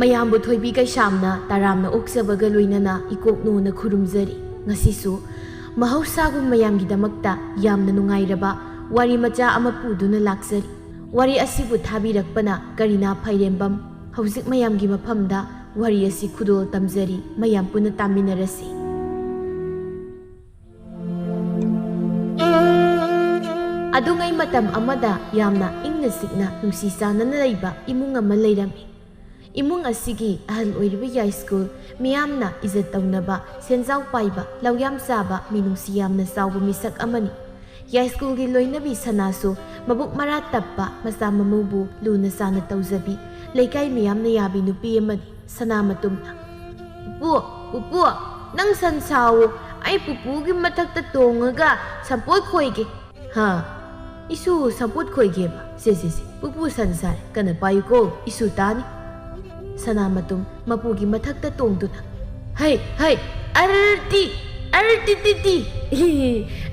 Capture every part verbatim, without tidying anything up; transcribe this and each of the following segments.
ꯃꯌꯥꯝꯕꯨ ꯊꯣꯏꯕꯤ ꯀꯩꯁꯥꯝꯅ ꯇꯔꯥꯝꯅ ꯑꯣꯛꯆꯕꯒ ꯂꯣꯏꯅꯅ ꯏꯀꯣꯛꯅꯣꯅ ꯈꯨꯔꯨꯝꯖꯔꯤ꯫ ꯉꯁꯤꯁꯨ ꯃꯍꯧꯁꯥꯒꯨꯝ ꯃꯌꯥꯝꯒꯤꯗꯃꯛꯇ ꯌꯥꯝꯅ ꯅꯨꯡꯉꯥꯏꯔꯕ ꯋꯥꯔꯤ ꯃꯆꯥ ꯑꯃ ꯄꯨꯗꯨꯅ ꯂꯥꯛꯆꯔꯤ꯫ ꯋꯥꯔꯤ ꯑꯁꯤꯕꯨ ꯊꯥꯕꯤꯔꯛꯄꯅ ꯀꯔꯤꯅꯥ ꯐꯥꯏꯔꯦꯝꯕꯝ꯫ ꯍꯧꯖꯤꯛ ꯃꯌꯥꯝꯒꯤ ꯃꯐꯝꯗ ꯋꯥꯔꯤ ꯑꯁꯤ ꯈꯨꯗꯣꯜ ꯇꯝꯖꯔꯤ, ꯃꯌꯥꯝ ꯄꯨꯟꯅ ꯇꯥꯃꯤꯟꯅꯔꯁꯤ꯫ ꯑꯗꯨꯉꯩ ꯃꯇꯝ ꯑꯃꯗ ꯌꯥꯝꯅ ꯏꯪꯅ ꯆꯤꯛꯅ ꯅꯨꯡꯁꯤ ꯆꯥꯟꯅꯅ ꯂꯩꯕ ꯏꯃꯨꯡ ꯑꯃ ꯂꯩꯔꯝꯃꯤ꯫ ꯏꯃꯨꯡ ꯑꯁꯤꯒꯤ ꯑꯍꯜ ꯑꯣꯏꯔꯤꯕ ꯌꯥꯏꯁ꯭ꯀꯨꯜ ꯃꯤꯌꯥꯝꯅ ꯏꯖꯠ ꯇꯧꯅꯕ, ꯁꯦꯟꯖꯥꯎ ꯄꯥꯏꯕ, ꯂꯧꯌꯥꯝ ꯆꯥꯕ, ꯃꯤꯅꯨꯡꯁꯤ ꯌꯥꯝꯅ ꯆꯥꯎꯕ ꯃꯤꯁꯛ ꯑꯃꯅꯤ꯫ ꯌꯥꯏꯁ꯭ꯀꯨꯜꯒꯤ ꯂꯣꯏꯅꯕꯤ ꯁꯅꯥꯁꯨ ꯃꯕꯨꯛ ꯃꯔꯥ ꯇꯞꯄ, ꯃꯆꯥ ꯃꯃꯧꯕꯨ ꯂꯨꯅ ꯆꯥꯟꯅ ꯇꯧꯖꯕꯤ, ꯂꯩꯀꯥꯏ ꯃꯤꯌꯥꯝꯅ ꯌꯥꯕꯤ ꯅꯨꯄꯤ ꯑꯃꯅꯤ꯫ ꯁꯅꯥꯃꯇꯨꯝꯅ, "ꯄꯨꯄꯨ, ꯄꯨꯄꯨ, ꯅꯪ ꯁꯟ ꯁꯥꯎꯑꯣ, ꯑꯩ ꯄꯨꯄꯨꯒꯤ ꯃꯊꯛꯇ ꯇꯣꯡꯉꯒ ꯁꯝꯄꯣꯠ ꯈꯣꯏꯒꯦ"꯫ "ꯍꯥ? ꯏꯁꯨ ꯁꯝꯄꯣꯠ ꯈꯣꯏꯒꯦꯕ? ꯁꯦ, ꯁꯦ, ꯁꯦ, ꯄꯨꯄꯨ ꯁꯟ ꯁꯥꯔꯦ, ꯀꯟꯅ ꯄꯥꯏꯌꯨꯀꯣ, ꯏꯁꯨ ꯇꯥꯅꯤ"꯫ ꯁꯅꯥꯃꯇꯨꯝ ꯃꯄꯨꯒꯤ ꯃꯊꯛꯇ ꯇꯣꯡꯗꯨꯅ, "ꯍꯩ, ꯍꯩ, ꯑꯔꯇꯤ, ꯑꯔꯇꯤ ꯇꯤ ꯇꯤ,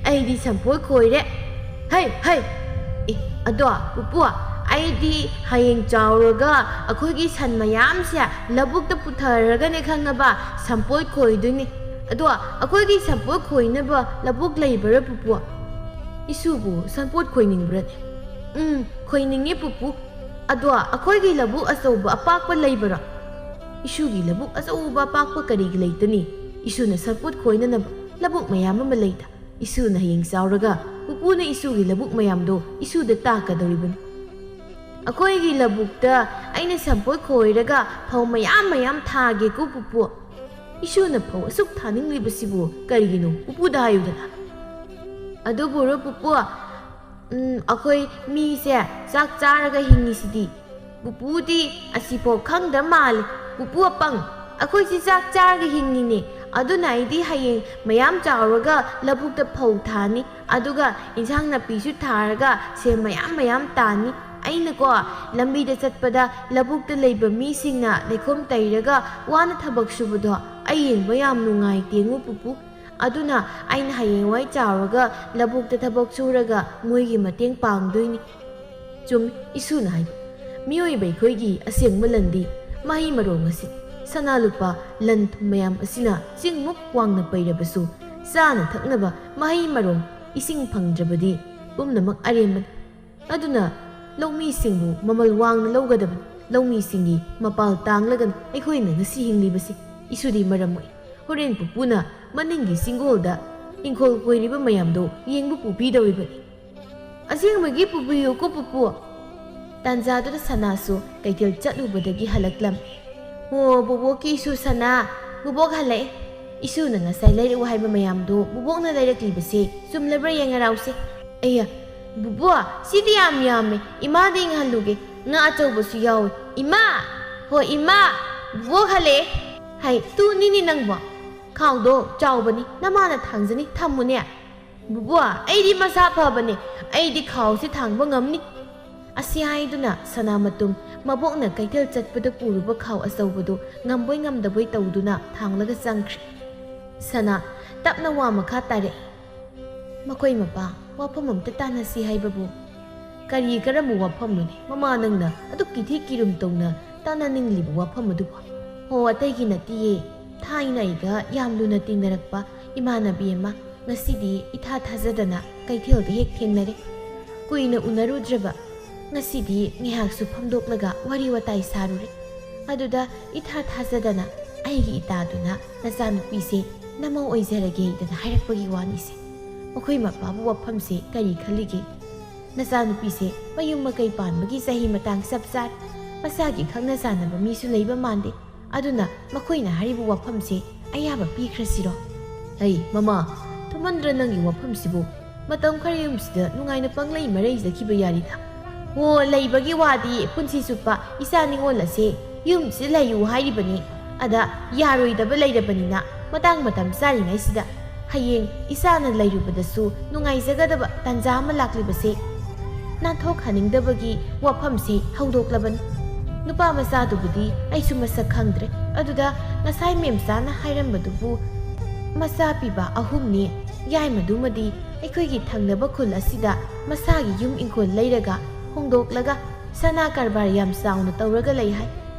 ꯑꯩꯗꯤ ꯁꯝꯄꯣꯠ ꯈꯣꯏꯔꯦ꯫ ꯍꯩ, ꯍꯩ, ꯑꯦ, ꯑꯗꯣ, ꯄꯨꯄꯨ, ꯑꯩꯗꯤ ꯍꯌꯦꯡ ꯆꯥꯎꯔꯒ ꯑꯩꯈꯣꯏꯒꯤ ꯁꯟ ꯃꯌꯥꯝꯁꯦ ꯂꯧꯕꯨꯛꯇ ꯄꯨꯊꯔꯒꯅꯦ ꯈꯪꯉꯕ, ꯁꯝꯄꯣꯠ ꯈꯣꯏꯗꯣꯏꯅꯤ꯫ ꯑꯗꯣ, ꯑꯩꯈꯣꯏꯒꯤ ꯁꯝꯄꯣꯠ ꯈꯣꯏꯅꯕ ꯂꯧꯕꯨꯛ ꯂꯩꯕ꯭ꯔꯥ, ꯄꯨꯄꯨ?" "ꯏꯁꯨꯕꯨ ꯁꯝꯄꯣꯠ ꯈꯣꯏꯅꯤꯡꯕ꯭ꯔꯅꯦ?" "ꯎꯝ, ꯈꯣꯏꯅꯤꯡꯉꯤ, ꯄꯨꯄꯨ꯫ ꯑꯗꯣ, ꯑꯩꯈꯣꯏꯒꯤ ꯂꯧꯕꯨꯛ ꯑꯆꯧꯕ ꯑꯄꯥꯛꯄ ꯂꯩꯕꯔꯣ?" "ꯏꯁꯨꯒꯤ ꯂꯧꯕꯨꯛ ꯑꯆꯧꯕ ꯑꯄꯥꯛꯄ ꯀꯔꯤꯒꯤ ꯂꯩꯇꯅꯤ? ꯏꯁꯨꯅ ꯁꯝꯄꯣꯠ ꯈꯣꯏꯅꯅꯕ ꯂꯧꯕꯨꯛ ꯃꯌꯥꯝ ꯑꯃ ꯂꯩꯗ꯫ ꯏꯁꯨꯅ ꯍꯌꯦꯡ ꯆꯥꯎꯔꯒ ꯄꯨꯄꯨꯅ ꯏꯁꯨꯒꯤ ꯂꯧꯕꯨꯛ ꯃꯌꯥꯝꯗꯣ ꯏꯁꯨꯗ ꯇꯥꯛꯀꯗꯧꯔꯤꯕꯅꯤ꯫" "ꯑꯩꯈꯣꯏꯒꯤ ꯂꯧꯕꯨꯛꯇ ꯑꯩꯅ ꯁꯝꯄꯣꯠ ꯈꯣꯏꯔꯒ ꯐꯧ ꯃꯌꯥꯝ ꯃꯌꯥꯝ ꯊꯥꯒꯦꯀꯣ, ꯄꯨꯄꯨ꯫ ꯏꯁꯨꯅ ꯐꯧ ꯑꯁꯨꯛ ꯊꯥꯅꯤꯡꯂꯤꯕꯁꯤꯕꯨ ꯀꯔꯤꯒꯤꯅꯣ? ꯄꯨꯄꯨꯗ ꯍꯥꯏꯌꯨꯗꯅ꯫" "ꯑꯗꯨꯕꯨꯔꯣ, ꯄꯨꯄꯨ, ꯎꯝ, ꯑꯩꯈꯣꯏ ꯃꯤꯁꯦ ꯆꯥꯛ ꯆꯥꯔꯒ ꯍꯤꯡꯉꯤꯁꯤꯗꯤ꯫ ꯄꯨꯄꯨꯗꯤ ꯑꯁꯤꯐꯥꯎ ꯈꯪꯗ ꯃꯥꯜꯂꯦ꯫ ꯄꯨꯄꯨ ꯑꯄꯪ, ꯑꯩꯈꯣꯏꯁꯤ ꯆꯥꯛ ꯆꯥꯔꯒ ꯍꯤꯡꯉꯤꯅꯦ꯫ ꯑꯗꯨꯅ ꯑꯩꯗꯤ ꯍꯌꯦꯡ ꯃꯌꯥꯝ ꯆꯥꯎꯔꯒ ꯂꯧꯕꯨꯛꯇ ꯐꯧ ꯊꯥꯅꯤ, ꯑꯗꯨꯒ ꯏꯟꯁꯥꯡ ꯅꯥꯄꯤꯁꯨ ꯊꯥꯔꯒ ꯁꯦ ꯃꯌꯥꯝ ꯃꯌꯥꯝ ꯇꯥꯅꯤ꯫ ꯑꯩꯅꯀꯣ, ꯂꯝꯕꯤꯗ ꯆꯠꯄꯗ ꯂꯧꯕꯨꯛꯇ ꯂꯩꯕ ꯃꯤꯁꯤꯡꯅ ꯂꯩꯈꯣꯝ ꯇꯩꯔꯒ ꯋꯥꯅ ꯊꯕꯛ ꯁꯨꯕꯗꯣ ꯑꯩ ꯌꯦꯡꯕ ꯌꯥꯝ ꯅꯨꯡꯉꯥꯏꯇꯦꯉꯣ, ꯄꯨꯄꯨ꯫ ꯑꯗꯨꯅ ꯑꯩꯅ ꯍꯌꯦꯡꯋꯥꯏ ꯆꯥꯎꯔꯒ ꯂꯧꯕꯨꯛꯇ ꯊꯕꯛ ꯁꯨꯔꯒ ꯃꯣꯏꯒꯤ ꯃꯇꯦꯡ ꯄꯥꯡꯗꯣꯏꯅꯤ꯫ ꯆꯨꯝꯃꯤ, ꯏꯁꯨꯅ ꯍꯥꯏꯕ꯫ ꯃꯤꯑꯣꯏꯕ ꯑꯩꯈꯣꯏꯒꯤ ꯑꯁꯦꯡꯕ ꯂꯟꯗꯤ ꯃꯍꯩ ꯃꯔꯣꯡ ꯑꯁꯤ꯫ ꯁꯅꯥ ꯂꯨꯄꯥ, ꯂꯟ ꯊꯨꯝ ꯃꯌꯥꯝ ꯑꯁꯤꯅ ꯆꯤꯡꯃꯨꯛ ꯋꯥꯡꯅ ꯄꯩꯔꯕꯁꯨ, ꯆꯥꯅ ꯊꯛꯅꯕ ꯃꯍꯩ ꯃꯔꯣꯡ, ꯏꯁꯤꯡ ꯐꯪꯗ꯭ꯔꯕꯗꯤ ꯄꯨꯝꯅꯃꯛ ꯑꯔꯦꯝꯕꯅꯤ꯫ ꯑꯗꯨꯅ ꯂꯧꯃꯤꯁꯤꯡꯕꯨ ꯃꯃꯜ ꯋꯥꯡꯅ ꯂꯧꯒꯗꯕꯅꯤ꯫ ꯂꯧꯃꯤꯁꯤꯡꯒꯤ ꯃꯄꯥꯜ ꯇꯥꯡꯂꯒꯅꯤ ꯑꯩꯈꯣꯏꯅ ꯉꯁꯤ ꯍꯤꯡꯂꯤꯕꯁꯤ꯫ ꯏꯁꯨꯗꯤ ꯃꯔꯝ ꯃꯣꯛꯏ꯫ ꯍꯣꯔꯦꯟ ꯄꯨꯄꯨꯅ ꯃꯅꯤꯡꯒꯤ ꯆꯤꯡꯒꯣꯜꯗ ꯏꯪꯈꯣꯜ ꯀꯣꯏꯔꯤꯕ ꯃꯌꯥꯝꯗꯣ ꯌꯦꯡꯕ ꯄꯨꯕꯤꯗꯧꯔꯤꯕꯅꯤ꯫ ꯑꯁꯦꯡꯕꯒꯤ ꯄꯨꯕꯤꯌꯨꯀꯣ ꯄꯨꯄꯨ꯫ ꯇꯥꯟꯖꯥꯗꯨꯗ ꯁꯅꯥꯁꯨ ꯀꯩꯊꯦꯜ ꯆꯠꯂꯨꯕꯗꯒꯤ ꯍꯜꯂꯛꯂꯝꯃꯤ꯫ "ꯍꯣ, ꯕꯣꯕꯣꯛꯀꯤ ꯏꯁꯨ ꯁꯅꯥ, ꯕꯣꯕꯣꯛ ꯍꯜꯂꯛꯑꯦ꯫ ꯏꯁꯨꯅ ꯉꯁꯥꯏ ꯂꯩꯔꯛꯎ ꯍꯥꯏꯕ ꯃꯌꯥꯝꯗꯣ ꯕꯣꯕꯣꯛꯅ ꯂꯩꯔꯛꯂꯤꯕꯁꯦ ꯆꯨꯝꯂꯕ꯭ꯔꯥ ꯌꯦꯡꯉꯔꯥꯎꯁꯦ꯫" "ꯑꯩꯌꯥ, ꯕꯣꯕꯣꯛ, ꯁꯤꯗꯤ ꯌꯥꯝ ꯌꯥꯝꯃꯦ꯫ ꯏꯃꯥꯗ ꯌꯦꯡꯍꯜꯂꯨꯒꯦ꯫ ꯉꯥ ꯑꯆꯧꯕꯁꯨ ꯌꯥꯎꯋꯦ꯫ ꯏꯃꯥ! ꯍꯣ, ꯏꯃꯥ! ꯕꯣꯕꯣꯛ ꯍꯜꯂꯛꯑꯦ꯫ ꯍꯩ, ꯇꯨꯅꯤꯅꯤ ꯅꯪꯕꯣ꯫ ꯈꯥꯎꯗꯣ ꯆꯥꯎꯕꯅꯤ, ꯅꯃꯥꯅ ꯊꯥꯡꯖꯅꯤ, ꯊꯝꯃꯨꯅꯦ꯫" "ꯕꯨꯕꯨ, ꯑꯩꯗꯤ ꯃꯁꯥ ꯐꯕꯅꯦ, ꯑꯩꯗꯤ ꯈꯥꯎꯁꯤ ꯊꯥꯡꯕ ꯉꯝꯅꯤ꯫" ꯑꯁꯤ ꯍꯥꯏꯗꯨꯅ ꯁꯅꯥꯃꯇꯨꯝ ꯃꯕꯣꯛꯅ ꯀꯩꯊꯦꯜ ꯆꯠꯄꯗ ꯄꯨꯔꯨꯕ ꯈꯥꯎ ꯑꯆꯧꯕꯗꯨ ꯉꯝꯕꯣꯏ ꯉꯝꯗꯕꯣꯏ ꯇꯧꯗꯨꯅ ꯊꯥꯡꯂꯒ ꯆꯪꯈ꯭ꯔꯦ꯫ ꯁꯅꯥ ꯇꯞꯅ ꯋꯥ ꯃꯈꯥ ꯇꯥꯔꯛꯏ꯫ "ꯃꯈꯣꯏ ꯃꯄꯥ, ꯋꯥꯐꯝ ꯑꯝꯇ ꯇꯥꯟꯅꯁꯤ ꯍꯥꯏꯕꯕꯨ?" "ꯀꯔꯤ ꯀꯔꯝꯕ ꯋꯥꯐꯝꯅꯣꯅꯦ, ꯃꯃꯥ, ꯅꯪꯅ ꯑꯗꯨꯛ ꯀꯤꯊꯤ ꯀꯤꯔꯨꯝ ꯇꯧꯅ ꯇꯥꯟꯅꯅꯤꯡꯂꯤꯕ ꯋꯥꯐꯝ ꯑꯗꯨꯕꯨ?" "ꯍꯣ, ꯑꯇꯩꯒꯤ ꯅꯠꯇꯤꯌꯦ, ꯊꯥꯏꯅ ꯑꯩꯒ ꯌꯥꯝ ꯂꯨꯅ ꯇꯤꯟꯅꯔꯛꯄ ꯏꯃꯥꯟꯅꯕꯤ ꯑꯃ ꯉꯁꯤꯗꯤ ꯏꯊꯥ ꯊꯥꯖꯗꯅ ꯀꯩꯊꯦꯜꯗ ꯍꯦꯛ ꯊꯦꯡꯅꯔꯦ꯫ ꯀꯨꯏꯅ ꯎꯅꯔꯨꯗ꯭ꯔꯕ ꯉꯁꯤꯗꯤ ꯉꯥꯏꯍꯥꯛꯁꯨ ꯐꯝꯗꯣꯛꯂꯒ ꯋꯥꯔꯤ ꯋꯥꯇꯥꯏ ꯁꯥꯔꯨꯔꯦ꯫ ꯑꯗꯨꯗ ꯏꯊꯥ ꯊꯥꯖꯗꯅ ꯑꯩꯒꯤ ꯏꯇꯥꯗꯨꯅ ꯅꯆꯥꯅꯨꯄꯤꯁꯦ ꯅꯃꯧ ꯑꯣꯏꯖꯔꯒꯦꯗꯅ ꯍꯥꯏꯔꯛꯄꯒꯤ ꯋꯥꯅꯤꯁꯦ꯫ ꯃꯈꯣꯏ ꯃꯄꯥꯕꯨ ꯋꯥꯐꯝꯁꯦ ꯀꯔꯤ ꯈꯜꯂꯤꯒꯦ? ꯅꯆꯥꯅꯨꯄꯤꯁꯦ ꯃꯌꯨꯝ ꯃꯀꯩ ꯄꯥꯟꯕꯒꯤ ꯆꯍꯤ ꯃꯇꯥꯡ ꯆꯞ ꯆꯥꯔꯦ꯫ ꯃꯁꯥꯒꯤ ꯈꯪꯅ ꯆꯥꯟꯅꯕ ꯃꯤꯁꯨ ꯂꯩꯕ ꯃꯥꯟꯗꯦ꯫ ꯑꯗꯨꯅ ꯃꯈꯣꯏꯅ ꯍꯥꯏꯔꯤꯕ ꯋꯥꯐꯝꯁꯦ ꯑꯌꯥꯕ ꯄꯤꯈ꯭ꯔꯁꯤꯔꯣ?" "ꯑꯩ, ꯃꯃꯥ, ꯊꯨꯃꯟꯗ꯭ꯔ ꯅꯪꯒꯤ ꯋꯥꯐꯝꯁꯤꯕꯨ? ꯃꯇꯝ ꯈꯔ ꯌꯨꯝꯁꯤꯗ ꯅꯨꯡꯉꯥꯏꯅ ꯄꯪꯂꯩ ꯃꯔꯩꯖꯈꯤꯕ ꯌꯥꯔꯤꯗ?" "ꯍꯣ, ꯂꯩꯕꯒꯤ ꯋꯥꯗꯤ ꯄꯨꯟꯁꯤ ꯆꯨꯞꯄ ꯏꯆꯥ ꯅꯤꯉꯣꯜ ꯑꯁꯦ ꯌꯨꯝꯁꯤꯗ ꯂꯩꯌꯨ ꯍꯥꯏꯔꯤꯕꯅꯤ꯫ ꯑꯗ ꯌꯥꯔꯣꯏꯗꯕ ꯂꯩꯔꯕꯅꯤꯅ ꯃꯇꯥꯡ ꯃꯇꯝ ꯆꯥꯔꯤꯉꯩꯁꯤꯗ ꯍꯌꯦꯡ ꯏꯆꯥꯅ ꯂꯩꯔꯨꯕꯗꯁꯨ ꯅꯨꯡꯉꯥꯏꯖꯒꯗꯕ ꯇꯥꯟꯖꯥ ꯑꯃ ꯂꯥꯛꯂꯤꯕꯁꯦ ꯅꯥꯟꯊꯣꯛꯍꯟꯅꯤꯡꯗꯕꯒꯤ ꯋꯥꯐꯝꯁꯦ ꯍꯧꯗꯣꯛꯂꯕꯅꯤ꯫ ꯅꯨꯄꯥ ꯃꯆꯥꯗꯨꯕꯨꯗꯤ ꯑꯩꯁꯨ ꯃꯁꯛ ꯈꯪꯗ꯭ꯔꯦ꯫ ꯑꯗꯨꯗ ꯉꯁꯥꯏ ꯃꯦꯝꯆꯥꯅ ꯍꯥꯏꯔꯝꯕꯗꯨꯕꯨ ꯃꯆꯥ ꯄꯤꯕ ꯑꯍꯨꯝꯅꯤ꯫ ꯌꯥꯏꯃꯗꯨꯃꯗꯤ ꯑꯩꯈꯣꯏꯒꯤ ꯊꯪꯅꯕ ꯈꯨꯜ ꯑꯁꯤꯗ ꯃꯁꯥꯒꯤ ꯌꯨꯝ ꯏꯪꯈꯣꯜ ꯂꯩꯔꯒ ꯍꯣꯡꯗꯣꯛꯂꯒ ꯁꯅꯥ ꯀꯔꯕꯥꯔ ꯌꯥꯝ ꯆꯥꯎꯅ ꯇꯧꯔꯒ ꯂꯩ ꯍꯥꯏ꯫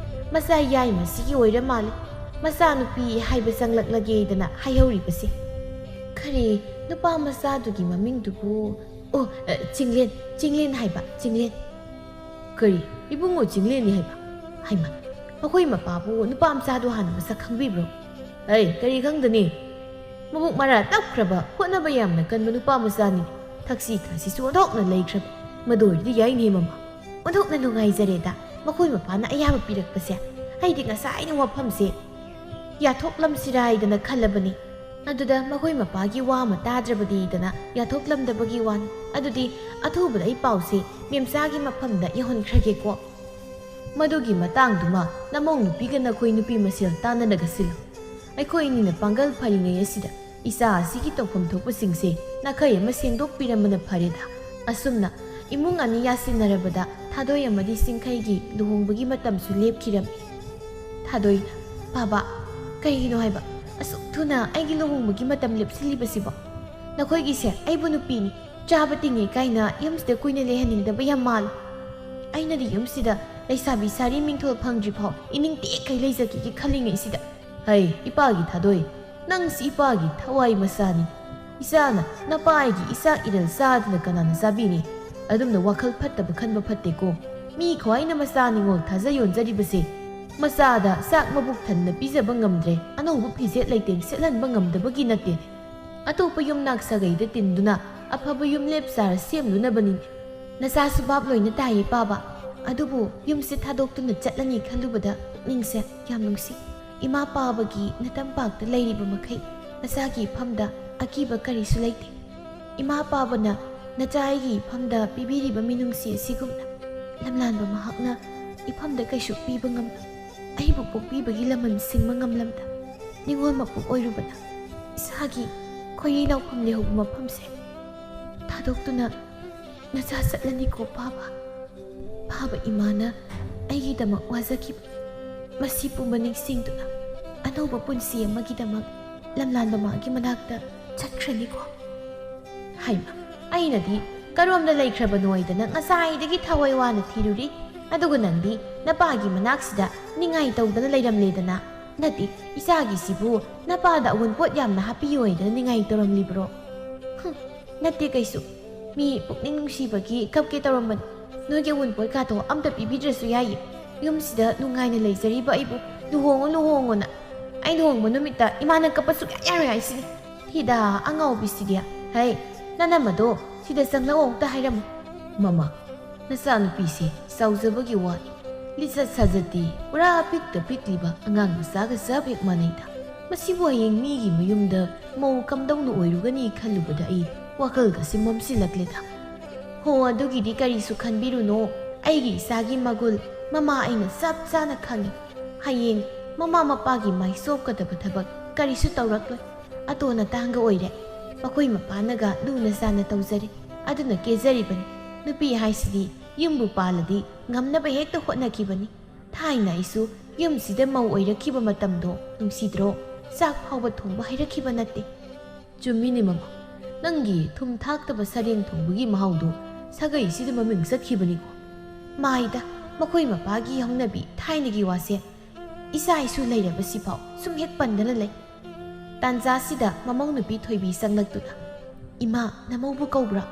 ꯃꯆꯥ ꯌꯥꯏꯃꯁꯤꯒꯤ ꯑꯣꯏꯔ ꯃꯥꯜꯂꯦ ꯃꯆꯥꯅꯨꯄꯤ ꯍꯥꯏꯕ ꯆꯪꯂꯛꯂꯒꯦꯗꯅ ꯍꯥꯏꯍꯧꯔꯤꯕꯁꯦ꯫ ꯈꯔꯦ, ꯅꯨꯄꯥ ꯃꯆꯥꯗꯨꯒꯤ ꯃꯃꯤꯡꯗꯨꯕꯨ? ꯑꯣ, ꯑ, ꯆꯤꯡꯂꯦꯟ, ꯆꯤꯡꯂꯦꯟ ꯍꯥꯏꯕ, ꯆꯤꯡꯂꯦꯟ꯫ ꯀꯔꯤ? ꯏꯕꯨꯡꯉꯣ ꯆꯤꯡꯂꯦꯟꯅꯤ ꯍꯥꯏꯕ? ꯍꯩꯃ, ꯃꯈꯣꯏ ꯃꯄꯥꯕꯨ ꯅꯨꯄꯥ ꯃꯆꯥꯗꯨ ꯍꯥꯟꯅ ꯃꯁꯛ ꯈꯪꯕꯤꯕ꯭ꯔꯣ? ꯑꯩ ꯀꯔꯤ ꯈꯪꯗꯅꯤ? ꯃꯕꯨꯛ ꯃꯔꯥ ꯇꯞꯈ꯭ꯔꯕ, ꯍꯣꯠꯅꯕ ꯌꯥꯝꯅ ꯀꯟꯕ ꯅꯨꯄꯥ ꯃꯆꯥꯅꯤ꯫ ꯊꯛꯁꯤ ꯈꯥꯁꯤꯁꯨ ꯑꯣꯟꯊꯣꯛꯅ ꯂꯩꯈ꯭ꯔꯕ꯫ ꯃꯗꯨ ꯑꯣꯏꯔꯗꯤ ꯌꯥꯏꯅꯦ ꯃꯃꯥ꯫ ꯑꯣꯟꯊꯣꯛꯅ ꯅꯨꯡꯉꯥꯏꯖꯔꯦꯗ, ꯃꯈꯣꯏ ꯃꯄꯥꯅ ꯑꯌꯥꯕ ꯄꯤꯔꯛꯄꯁꯦ꯫ ꯑꯩꯗꯤ ꯉꯁꯥꯏꯅ ꯋꯥꯐꯝꯁꯦ ꯌꯥꯊꯣꯛꯂꯝꯁꯤꯔꯥ ꯍꯥꯏꯗꯅ ꯈꯜꯂꯕꯅꯤ꯫ ꯑꯗꯨꯗ ꯃꯈꯣꯏ ꯃꯄꯥꯒꯤ ꯋꯥ ꯑꯃ ꯇꯥꯗ꯭ꯔꯕꯗꯤꯗꯅ ꯌꯥꯊꯣꯛꯂꯝꯗꯕꯒꯤ ꯋꯥꯅꯤ꯫ ꯑꯗꯨꯗꯤ ꯑꯊꯨꯕꯗ ꯑꯩ ꯄꯥꯎꯁꯦ ꯃꯦꯝꯆꯥꯒꯤ ꯃꯐꯝꯗ ꯌꯧꯍꯟꯈ꯭ꯔꯒꯦꯀꯣ꯫ ꯃꯗꯨꯒꯤ ꯃꯇꯥꯡꯗꯨꯃ ꯅꯃꯧ ꯅꯨꯄꯤꯒ ꯅꯈꯣꯏ ꯅꯨꯄꯤ ꯃꯁꯦꯜ ꯇꯥꯟꯅꯔꯒ ꯁꯤꯜꯂꯨ꯫ ꯑꯩꯈꯣꯏ ꯑꯅꯤꯅ ꯄꯥꯡꯒꯜ ꯐꯔꯤꯉꯩ ꯑꯁꯤꯗ ꯏꯆꯥ ꯑꯁꯤꯒꯤ ꯇꯧꯐꯝ ꯊꯣꯛꯄꯁꯤꯡꯁꯦ ꯅꯥꯈꯩ ꯑꯃ ꯁꯦꯡꯗꯣꯛꯄꯤꯔꯝꯕꯅ ꯐꯔꯦꯗ꯫ ꯑꯁꯨꯝꯅ ꯏꯃꯨꯡ ꯑꯅꯤ ꯌꯥꯁꯤꯟꯅꯔꯕꯗ ꯊꯥꯗꯣꯏ ꯑꯃꯗꯤ ꯆꯤꯡꯈꯩꯒꯤ ꯂꯨꯍꯣꯡꯕꯒꯤ ꯃꯇꯝꯁꯨ ꯂꯦꯞꯈꯤꯔꯝꯃꯤ꯫ ꯊꯥꯗꯣꯏꯅ, "ꯄꯥꯕ, ꯀꯩꯒꯤꯅꯣ ꯍꯥꯏꯕ ꯑꯁꯨꯛ ꯊꯨꯅ ꯑꯩꯒꯤ ꯂꯨꯍꯣꯡꯕꯒꯤ ꯃꯇꯝ ꯂꯦꯞꯁꯤꯜꯂꯤꯕꯁꯤꯕꯣ? ꯅꯈꯣꯏꯒꯤꯁꯦ ꯑꯩꯕꯨ ꯅꯨꯄꯤꯅꯤ, ꯆꯥꯕ ꯇꯤꯡꯉꯤ ꯀꯥꯏꯅ ꯌꯨꯝꯁꯤꯗ ꯀꯨꯏꯅ ꯂꯩꯍꯟꯅꯤꯡꯗꯕ ꯌꯥꯝ ꯃꯥꯜꯂꯤ꯫ ꯑꯩꯅꯗꯤ ꯌꯨꯝꯁꯤꯗ ꯂꯩꯁꯥꯕꯤ ꯁꯥꯔꯤ ꯃꯤꯡꯊꯣꯜ ꯐꯪꯗ꯭ꯔꯤ ꯐꯥꯎ ꯏꯅꯤꯡ ꯇꯦꯛꯈꯩ ꯂꯩꯖꯒꯦꯒꯤ ꯈꯜꯂꯤꯉꯩꯁꯤꯗ"꯫ ꯍꯩ, ꯏꯄꯥꯒꯤ ꯊꯥꯗꯣꯏ, ꯅꯪꯁꯤ ꯏꯄꯥꯒꯤ ꯊꯋꯥꯏ ꯃꯆꯥꯅꯤ꯫ ꯏꯆꯥꯅ ꯅꯄꯥꯏꯒꯤ ꯏꯆꯥꯛ ꯏꯔꯜ ꯆꯥꯗꯅ ꯀꯅꯥꯅ ꯆꯥꯕꯤꯅꯤ? ꯑꯗꯨꯝꯅ ꯋꯥꯈꯜ ꯐꯠꯇꯕ ꯈꯟꯕ ꯐꯠꯇꯦꯀꯣ꯫ ꯃꯤ ꯈ꯭ꯋꯥꯏꯅ ꯃꯆꯥ ꯅꯤꯉꯣꯜ ꯊꯥꯖ ꯌꯣꯟꯖꯔꯤꯕꯁꯦ ꯃꯆꯥꯗ ꯆꯥꯛ ꯃꯕꯨꯛ ꯊꯟꯅ ꯄꯤꯖꯕ ꯉꯝꯗ꯭ꯔꯦ, ꯑꯅꯧꯕ ꯐꯤꯖꯦꯠ ꯂꯩꯇꯦꯡ ꯁꯦꯠꯍꯟꯕ ꯉꯝꯗꯕꯒꯤ ꯅꯠꯇꯦ꯫ ꯑꯇꯣꯞꯄ ꯌꯨꯝꯅꯥꯛ ꯁꯥꯒꯩꯗ ꯇꯤꯟꯗꯨꯅ ꯑꯐꯕ ꯌꯨꯝꯂꯦꯞ ꯆꯥꯔ ꯁꯦꯝꯂꯨꯅꯕꯅꯤ꯫ ꯅꯆꯥꯁꯨ ꯚꯥꯞ ꯂꯣꯏꯅ ꯇꯥꯏꯌꯦ ꯄꯥꯕ꯫ ꯑꯗꯨꯕꯨ ꯌꯨꯝꯁꯦ ꯊꯥꯗꯣꯛꯇꯨꯅ ꯆꯠꯂꯅꯤ ꯈꯜꯂꯨꯕꯗ ꯄꯨꯛꯅꯤꯡꯁꯦ ꯌꯥꯝ ꯅꯨꯡꯁꯤ꯫ ꯏꯃꯥ ꯄꯥꯕꯒꯤ ꯅꯇꯝꯄꯥꯛꯇ ꯂꯩꯔꯤꯕ ꯃꯈꯩ ꯅꯆꯥꯒꯤ ꯏꯐꯝꯗ ꯑꯀꯤꯕ ꯀꯔꯤꯁꯨ ꯂꯩꯇꯦ꯫ ꯏꯃꯥ ꯄꯥꯕꯅ ꯅꯆꯥ ꯑꯩꯒꯤ ꯏꯐꯝꯗ ꯄꯤꯕꯤꯔꯤꯕ ꯃꯤꯅꯨꯡꯁꯤ ꯑꯁꯤꯒꯨꯝꯅ ꯂꯝꯂꯥꯟꯕ ꯃꯍꯥꯛꯅ ꯏꯐꯝꯗ ꯀꯩꯁꯨ ꯄꯤꯕ ꯉꯝꯂꯣꯏ꯫ ꯑꯩꯕꯨ ꯄꯣꯛꯄꯤꯕꯒꯤ ꯂꯃꯟ ꯁꯤꯡꯕ ꯉꯝꯂꯝꯗ ꯅꯤꯉꯣꯜ ꯃꯄꯣꯛ ꯑꯣꯏꯔꯨꯕꯅ ꯏꯁꯥꯒꯤ ꯈꯣꯏꯔꯤ ꯅꯥꯎꯐꯝ ꯂꯩꯍꯧꯕ ꯃꯐꯝꯁꯦ ꯊꯥꯗꯣꯛꯇꯨꯅ ꯅꯆꯥ ꯆꯠꯂꯅꯤꯀꯣ ꯄꯥꯕ꯫ ꯄꯥꯕ ꯏꯃꯥꯅ ꯑꯩꯒꯤꯗꯃꯛ ꯋꯥꯖꯈꯤꯕ ꯃꯁꯤ ꯄꯨꯝꯕ ꯅꯤꯡꯁꯤꯡꯗꯨꯅ ꯑꯅꯧꯕ ꯄꯨꯟꯁꯤ ꯑꯃꯒꯤꯗꯃꯛ ꯂꯝꯂꯥꯟꯕ ꯃꯥꯒꯤ ꯃꯅꯥꯛꯇ ꯆꯠꯈ꯭ꯔꯅꯤꯀꯣ꯫ ꯍꯩꯃ, ꯑꯩꯅꯗꯤ ꯀꯔꯣꯝꯗ ꯂꯩꯈ꯭ꯔꯕꯅꯣ ꯍꯥꯏꯗꯅ ꯉꯁꯥꯏꯗꯒꯤ ꯊꯋꯥꯏ ꯋꯥꯅ ꯊꯤꯔꯨꯔꯤ꯫ ꯑꯗꯨꯒ ꯅꯪꯗꯤ ꯅꯄꯥꯒꯤ ꯃꯅꯥꯛꯁꯤꯗ ꯅꯤꯡꯉꯥꯏ ꯇꯧꯗꯅ ꯂꯩꯔꯝꯂꯦꯗꯅ꯫ ꯅꯠꯇꯦ, ꯏꯆꯥꯒꯤꯁꯤꯕꯨ ꯅꯄꯥꯗ ꯑꯋꯨꯟꯄꯣꯠ ꯌꯥꯝꯅ ꯍꯥꯞꯄꯤꯌꯨ ꯍꯥꯏꯗꯅ ꯅꯤꯡꯉꯥꯏ ꯇꯧꯔꯝꯂꯤꯕ꯭ꯔꯣ? ꯍꯨꯝ, ꯅꯠꯇꯦ ꯀꯩꯁꯨ꯫ ꯃꯤ ꯄꯨꯛꯅꯤꯡ ꯅꯨꯡꯁꯤꯕꯒꯤ ꯀꯞꯀꯦ ꯇꯧꯔꯝꯕꯅꯤ꯫ ꯅꯣꯏꯒꯤ ꯑꯋꯨꯟꯄꯣꯠꯀꯥꯗꯣ ꯑꯝꯇ ꯄꯤꯕꯤꯗ꯭ꯔꯁꯨ ꯌꯥꯏꯌꯦ꯫ ꯌꯨꯝꯁꯤꯗ ꯅꯨꯡꯉꯥꯏꯅ ꯂꯩꯖꯔꯤꯕ ꯑꯩꯕꯨ ꯂꯨꯍꯣꯡꯉꯨ, ꯂꯨꯍꯣꯡꯉꯨꯅ꯫ ꯑꯩ ꯂꯨꯍꯣꯡꯕ ꯅꯨꯃꯤꯠꯇ ꯏꯃꯥꯅ ꯀꯞꯄ ꯁꯨꯛꯌꯥ ꯌꯥꯔꯣꯏ ꯍꯥꯏꯁꯤꯅꯤ꯫ ꯐꯤꯗꯥ ꯑꯉꯥꯎꯕꯤꯁꯤꯗꯤ꯫ ꯍꯩ, ꯅꯅꯝ ꯑꯗꯣ ꯁꯤꯗ ꯆꯪꯂꯛꯑꯣ ꯑꯝꯇ ꯍꯥꯏꯔꯝꯃꯨ꯫ ꯃꯃꯥ, ꯅꯆꯥꯅꯨꯄꯤꯁꯦ ꯆꯥꯎꯖꯕꯒꯤ ꯋꯥꯅꯤ꯫ ꯂꯤꯆꯠ ꯁꯥꯖꯠꯇꯤ ꯄꯨꯔꯥ ꯄꯤꯛꯇ ꯄꯤꯛꯂꯤꯕ ꯑꯉꯥꯡ ꯃꯆꯥꯒ ꯆꯞ ꯍꯦꯛ ꯃꯥꯟꯅꯩꯗ꯫ ꯃꯁꯤꯕꯨ ꯍꯌꯦꯡ ꯃꯤꯒꯤ ꯃꯌꯨꯝꯗ ꯃꯧ ꯀꯝꯗꯧꯅ ꯑꯣꯏꯔꯨꯒꯅꯤ ꯈꯜꯂꯨꯕꯗ ꯑꯩ ꯋꯥꯈꯜꯒꯁꯤ ꯃꯝꯁꯤꯜꯂꯛꯂꯦꯗ꯫ ꯍꯣ, ꯑꯗꯨꯒꯤꯗꯤ ꯀꯔꯤꯁꯨ ꯈꯟꯕꯤꯔꯨꯅꯣ꯫ ꯑꯩꯒꯤ ꯏꯆꯥꯒꯤ ꯃꯒꯨꯜ ꯃꯃꯥ ꯑꯩꯅ ꯆꯞ ꯆꯥꯅ ꯈꯪꯏ꯫ ꯍꯌꯦꯡ ꯃꯃꯥ ꯃꯄꯥꯒꯤ ꯃꯥꯏ ꯆꯣꯞꯀꯗꯕ ꯊꯕꯛ ꯀꯔꯤꯁꯨ ꯇꯧꯔꯛꯂꯣꯏ꯫ ꯑꯇꯣꯟ ꯑꯇꯥꯡꯒ ꯑꯣꯏꯔꯦ꯫ ꯃꯈꯣꯏ ꯃꯄꯥꯅꯒ ꯂꯨꯅ ꯆꯥꯟꯅ ꯇꯧꯖꯔꯦ꯫ ꯑꯗꯨꯅ ꯀꯦꯖꯔꯤꯕꯅꯤ꯫ ꯅꯨꯄꯤ ꯍꯥꯏꯁꯤꯗꯤ ꯌꯨꯝꯕꯨ ꯄꯥꯜꯂꯗꯤ ꯉꯝꯅꯕ ꯍꯦꯛꯇ ꯍꯣꯠꯅꯈꯤꯕꯅꯤ꯫ ꯊꯥꯏꯅ ꯑꯩꯁꯨ ꯌꯨꯝꯁꯤꯗ ꯃꯧ ꯑꯣꯏꯔꯛꯈꯤꯕ ꯃꯇꯝꯗꯣ ꯅꯨꯡꯁꯤꯗ꯭ꯔꯣ? ꯆꯥꯛ ꯐꯥꯎꯕ ꯊꯣꯡꯕ ꯍꯩꯔꯛꯈꯤꯕ ꯅꯠꯇꯦ꯫ ꯆꯨꯝꯃꯤꯅꯦ ꯃꯃꯥ, ꯅꯪꯒꯤ ꯊꯨꯝ ꯊꯥꯛꯇꯕ ꯁꯔꯦꯡ ꯊꯣꯡꯕꯒꯤ ꯃꯍꯥꯎꯗꯣ ꯁꯥꯒꯩꯁꯤꯗ ꯃꯃꯤꯡ ꯆꯠꯈꯤꯕꯅꯤꯀꯣ꯫ ꯃꯥꯏꯗ, ꯃꯈꯣꯏ ꯃꯄꯥꯒꯤ ꯍꯧꯅꯕꯤ ꯊꯥꯏꯅꯒꯤ ꯋꯥꯁꯦ ꯏꯆꯥ ꯏꯁꯨ ꯂꯩꯔꯕꯁꯤꯐꯥꯎ ꯁꯨꯝ ꯍꯦꯛ ꯄꯟꯗꯅ ꯂꯩ꯫ ꯇꯥꯟꯖꯥꯁꯤꯗ ꯃꯃꯧ ꯅꯨꯄꯤ ꯊꯣꯏꯕꯤ ꯆꯪꯂꯛꯇꯨꯅ, "ꯏꯃꯥ, ꯅꯃꯧꯕꯨ ꯀꯧꯕ꯭ꯔꯥ?"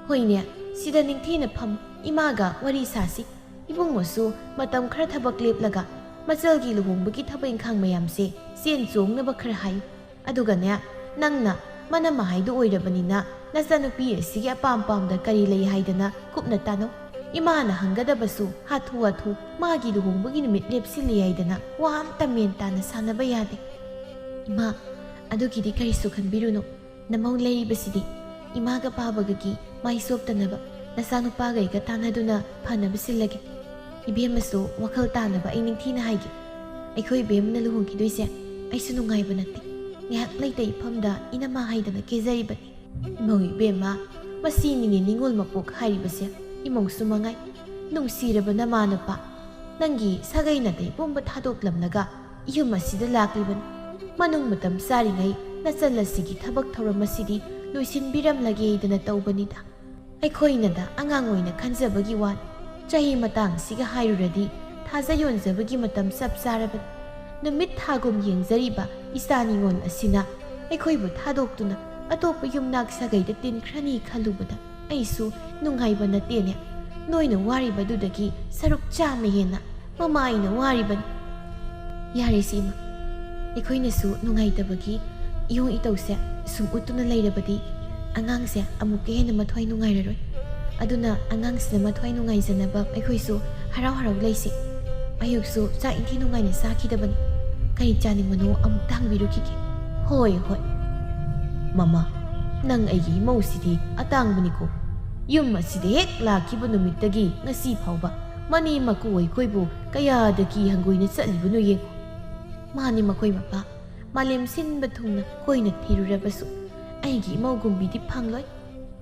"ꯍꯣꯏꯅꯦ, ꯁꯤꯗ ꯅꯤꯡꯊꯤꯅ ꯐꯝ, ꯏꯃꯥꯒ ꯋꯥꯔꯤ ꯁꯥꯁꯤ꯫ ꯏꯕꯨꯡꯉꯣꯁꯨ ꯃꯇꯝ ꯈꯔ ꯊꯕꯛ ꯂꯦꯞꯂꯒ ꯃꯆꯜꯒꯤ ꯂꯨꯍꯣꯡꯕꯒꯤ ꯊꯕꯛ ꯏꯪꯈꯥꯡ ꯃꯌꯥꯝꯁꯦ ꯆꯦꯟ ꯆꯣꯡꯅꯕ ꯈꯔ ꯍꯥꯏꯌꯨ꯫ ꯑꯗꯨꯒꯅꯦ, ꯅꯪꯅ ꯃꯅꯝꯃ ꯍꯥꯏꯗꯨ ꯑꯣꯏꯔꯕꯅꯤꯅ ꯅꯆꯥꯅꯨꯄꯤ ꯑꯁꯤꯒꯤ ꯑꯄꯥꯝ ꯄꯥꯝꯗ ꯀꯔꯤ ꯂꯩ ꯍꯥꯏꯗꯅ ꯀꯨꯞꯅ ꯇꯥꯅꯧ꯫ ꯏꯃꯥꯅ ꯍꯪꯒꯗꯕꯁꯨ ꯍꯥꯊꯨ ꯍꯥꯊꯨ ꯃꯥꯒꯤ ꯂꯨꯍꯣꯡꯕꯒꯤ ꯅꯨꯃꯤꯠ ꯂꯦꯞꯁꯤꯜꯂꯤ ꯍꯥꯏꯗꯅ ꯋꯥ ꯑꯝꯇ ꯃꯦꯟ ꯇꯥꯅ ꯁꯥꯟꯅꯕ ꯌꯥꯗꯦ꯫" "ꯏꯃꯥ, ꯑꯗꯨꯒꯤꯗꯤ ꯀꯔꯤꯁꯨ ꯈꯟꯕꯤꯔꯨꯅꯨ꯫ ꯅꯃꯧ ꯂꯩꯔꯤꯕꯁꯤꯗꯤ ꯏꯃꯥꯒ ꯄꯥꯕꯒꯒꯤ ꯃꯥꯏ ꯆꯣꯞꯇꯅꯕ ꯅꯆꯥꯅꯨꯄꯥꯒꯩꯒ ꯇꯥꯟꯅꯗꯨꯅ ꯐꯅꯕ ꯁꯤꯜꯂꯒꯦ꯫ ꯏꯕꯦꯝꯃꯁꯨ ꯋꯥꯈꯜ ꯇꯥꯅꯕ ꯑꯩ ꯅꯤꯡꯊꯤꯅ ꯍꯥꯏꯒꯦ꯫ ꯑꯩꯈꯣꯏ ꯏꯕꯦꯝꯃꯅ ꯂꯨꯍꯣꯡꯈꯤꯗꯣꯏꯁꯦ ꯑꯩꯁꯨ ꯅꯨꯡꯉꯥꯏꯕ ꯅꯠꯇꯦ꯫ ꯉꯥꯏꯍꯥꯛ ꯂꯩꯇ ꯏꯐꯝꯗ ꯏꯅꯝꯃ ꯍꯥꯏꯗꯅ ꯀꯦꯖꯔꯤꯕꯅꯤ꯫" "ꯏꯃꯧ ꯏꯕꯦꯝꯃ, ꯃꯁꯤ ꯅꯤꯡꯉꯤ ꯅꯤꯉꯣꯜ ꯃꯄꯣꯛ ꯍꯥꯏꯔꯤꯕꯁꯦ ꯏꯃꯧꯁꯨ ꯃꯉꯥꯏ꯫ ꯅꯨꯡꯁꯤꯔꯕ ꯅꯃꯥ ꯅꯄꯥ, ꯅꯪꯒꯤ ꯁꯥꯒꯩ ꯅꯥꯇꯩ ꯄꯨꯝꯕ ꯊꯥꯗꯣꯛꯂꯝꯂꯒ ꯌꯨꯝ ꯑꯁꯤꯗ ꯂꯥꯛꯂꯤꯕꯅꯤ꯫ ꯃꯅꯨꯡ ꯃꯇꯝ ꯆꯥꯔꯤꯉꯩ ꯅꯆꯜ ꯑꯁꯤꯒꯤ ꯊꯕꯛ ꯊꯧꯔꯝ ꯑꯁꯤꯗꯤ ꯂꯣꯏꯁꯤꯟꯕꯤꯔꯝꯂꯒꯦꯗꯅ ꯇꯧꯕꯅꯤꯗ꯫ ꯑꯩꯈꯣꯏꯅꯗ ꯑꯉꯥꯡ ꯑꯣꯏꯅ ꯈꯟꯖꯕꯒꯤ ꯋꯥꯅꯤ꯫ ꯆꯍꯤ ꯃꯇꯥꯡꯁꯤꯒ ꯍꯥꯏꯔꯨꯔꯗꯤ ꯊꯥꯖ ꯌꯣꯟꯖꯕꯒꯤ ꯃꯇꯝ ꯆꯞ ꯆꯥꯔꯕꯅꯤ꯫ ꯅꯨꯃꯤꯠ ꯊꯥꯒꯨꯝ ꯌꯦꯡꯖꯔꯤꯕ ꯏꯆꯥ ꯅꯤꯉꯣꯜ ꯑꯁꯤꯅ ꯑꯩꯈꯣꯏꯕꯨ ꯊꯥꯗꯣꯛꯇꯨꯅ ꯑꯇꯣꯞꯄ ꯌꯨꯝꯅꯥꯛ ꯁꯥꯒꯩꯗ ꯇꯤꯟꯈ꯭ꯔꯅꯤ ꯈꯜꯂꯨꯕꯗ ꯑꯩꯁꯨ ꯅꯨꯡꯉꯥꯏꯕ ꯅꯠꯇꯦꯅꯦ꯫ ꯅꯣꯏꯅ ꯋꯥꯔꯤꯕꯗꯨꯗꯒꯤ ꯁꯔꯨꯛ ꯆꯥꯝꯃ ꯍꯦꯟꯅ ꯃꯃꯥ ꯑꯩꯅ ꯋꯥꯔꯤꯕꯅꯤ꯫ ꯌꯥꯔꯦꯁꯦ ꯏꯃꯥ, ꯑꯩꯈꯣꯏꯅꯁꯨ ꯅꯨꯡꯉꯥꯏꯇꯕꯒꯤ ꯏꯌꯣꯡ ꯏꯇꯧꯁꯦ ꯁꯨꯝ ꯎꯠꯇꯨꯅ ꯂꯩꯔꯕꯗꯤ ꯑꯉꯥꯡꯁꯦ ꯑꯃꯨꯛꯀ ꯍꯦꯟꯅ ꯃꯊ꯭ꯋꯥꯏ ꯅꯨꯡꯉꯥꯏꯔꯔꯣꯏ꯫ ꯑꯗꯨꯅ ꯑꯉꯥꯡꯁꯤꯅ ꯃꯊ꯭ꯋꯥꯏ ꯅꯨꯡꯉꯥꯏꯖꯅꯕ ꯑꯩꯈꯣꯏꯁꯨ ꯍꯔꯥꯎ ꯍꯔꯥꯎ ꯂꯩꯁꯤ꯫ ꯑꯌꯨꯛꯁꯨ ꯆꯥꯛ ꯏꯟꯊꯤ ꯅꯨꯡꯉꯥꯏꯅ ꯆꯥꯈꯤꯗꯕꯅꯤ꯫ ꯀꯔꯤ ꯆꯥꯅꯤꯡꯕꯅꯣ ꯑꯃꯨꯛꯇ ꯍꯪꯕꯤꯔꯨꯈꯤꯒꯦ꯫ ꯍꯣꯏ, ꯍꯣꯏ꯫ ꯃꯃꯥ, ꯅꯪ ꯑꯩꯒꯤ ꯏꯃꯧꯁꯤꯗꯤ ꯑꯇꯥꯡꯕꯅꯤꯀꯣ꯫ ꯌꯨꯝ ꯑꯁꯤꯗ ꯍꯦꯛ ꯂꯥꯛꯈꯤꯕ ꯅꯨꯃꯤꯠꯇꯒꯤ ꯉꯁꯤ ꯐꯥꯎꯕ ꯃꯅꯦꯝ ꯃꯀꯨ ꯑꯩꯈꯣꯏꯕꯨ ꯀꯌꯥꯗ ꯀꯤ ꯍꯪꯒꯣꯏꯅ ꯆꯠꯂꯤꯕꯅꯣ ꯌꯦꯡꯉꯨ꯫ ꯃꯥꯅꯤ ꯃꯈꯣꯏ ꯃꯄꯥ, ꯃꯥꯂꯦꯝ ꯁꯤꯟꯕ ꯊꯨꯡꯅ ꯀꯣꯏꯅ ꯊꯤꯔꯨꯔꯕꯁꯨ ꯑꯩꯒꯤ ꯏꯃꯧꯒꯨꯝꯕꯤꯗꯤ ꯐꯪꯂꯣꯏ꯫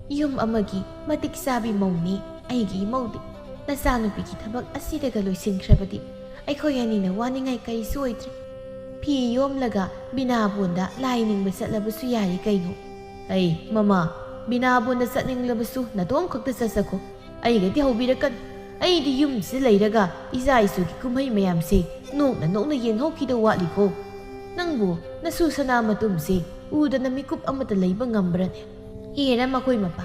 ꯌꯨꯝ ꯑꯃꯒꯤ ꯃꯇꯤꯛ ꯆꯥꯕꯤ ꯃꯧꯅꯤ ꯑꯩꯒꯤ ꯏꯃꯧꯗꯤ꯫ ꯅꯆꯥꯅꯨꯄꯤꯒꯤ ꯊꯕꯛ ꯑꯁꯤꯗꯒ ꯂꯣꯏꯁꯤꯟꯈ꯭ꯔꯕꯗꯤ ꯑꯩꯈꯣꯏ ꯑꯅꯤꯅ ꯋꯥꯅꯤꯡꯉꯥꯏ ꯀꯔꯤꯁꯨ ꯑꯣꯏꯗ꯭ꯔꯦ꯫ ꯐꯤ ꯌꯣꯝꯂꯒ ꯕꯤꯅꯥꯕꯣꯟꯗ ꯂꯥꯏ ꯅꯤꯡꯕ ꯆꯠꯂꯕꯁꯨ ꯌꯥꯔꯦ ꯀꯩꯅꯣ꯫ ꯑꯩ, ꯃꯃꯥ, ꯕꯤꯅꯥꯕꯣꯟꯗ ꯆꯠꯅꯤꯡꯂꯕꯁꯨ ꯅꯇꯣꯝ ꯈꯛꯇ ꯆꯠꯆꯈꯣ꯫ ꯑꯩꯒꯗꯤ ꯍꯧꯕꯤꯔꯛꯀꯅꯨ꯫ ꯑꯩꯗꯤ ꯌꯨꯝꯁꯤꯗ ꯂꯩꯔꯒ ꯏꯆꯥ ꯏꯁꯨꯒꯤ ꯀꯨꯝꯍꯩ ꯃꯌꯥꯝꯁꯦ ꯅꯣꯛꯅ ꯅꯣꯛꯅ ꯌꯦꯡꯍꯧꯈꯤꯗꯧ ꯋꯥꯠꯂꯤꯀꯣ꯫ ꯅꯪꯕꯨ ꯅꯁꯨ ꯁꯅꯥ ꯃꯇꯨꯝꯁꯦ ꯎꯗꯅ ꯃꯤꯀꯨꯞ ꯑꯃꯠꯇ ꯂꯩꯕ ꯉꯝꯕ꯭ꯔꯅꯦ? ꯍꯦꯔ ꯃꯈꯣꯏ ꯃꯄꯥ,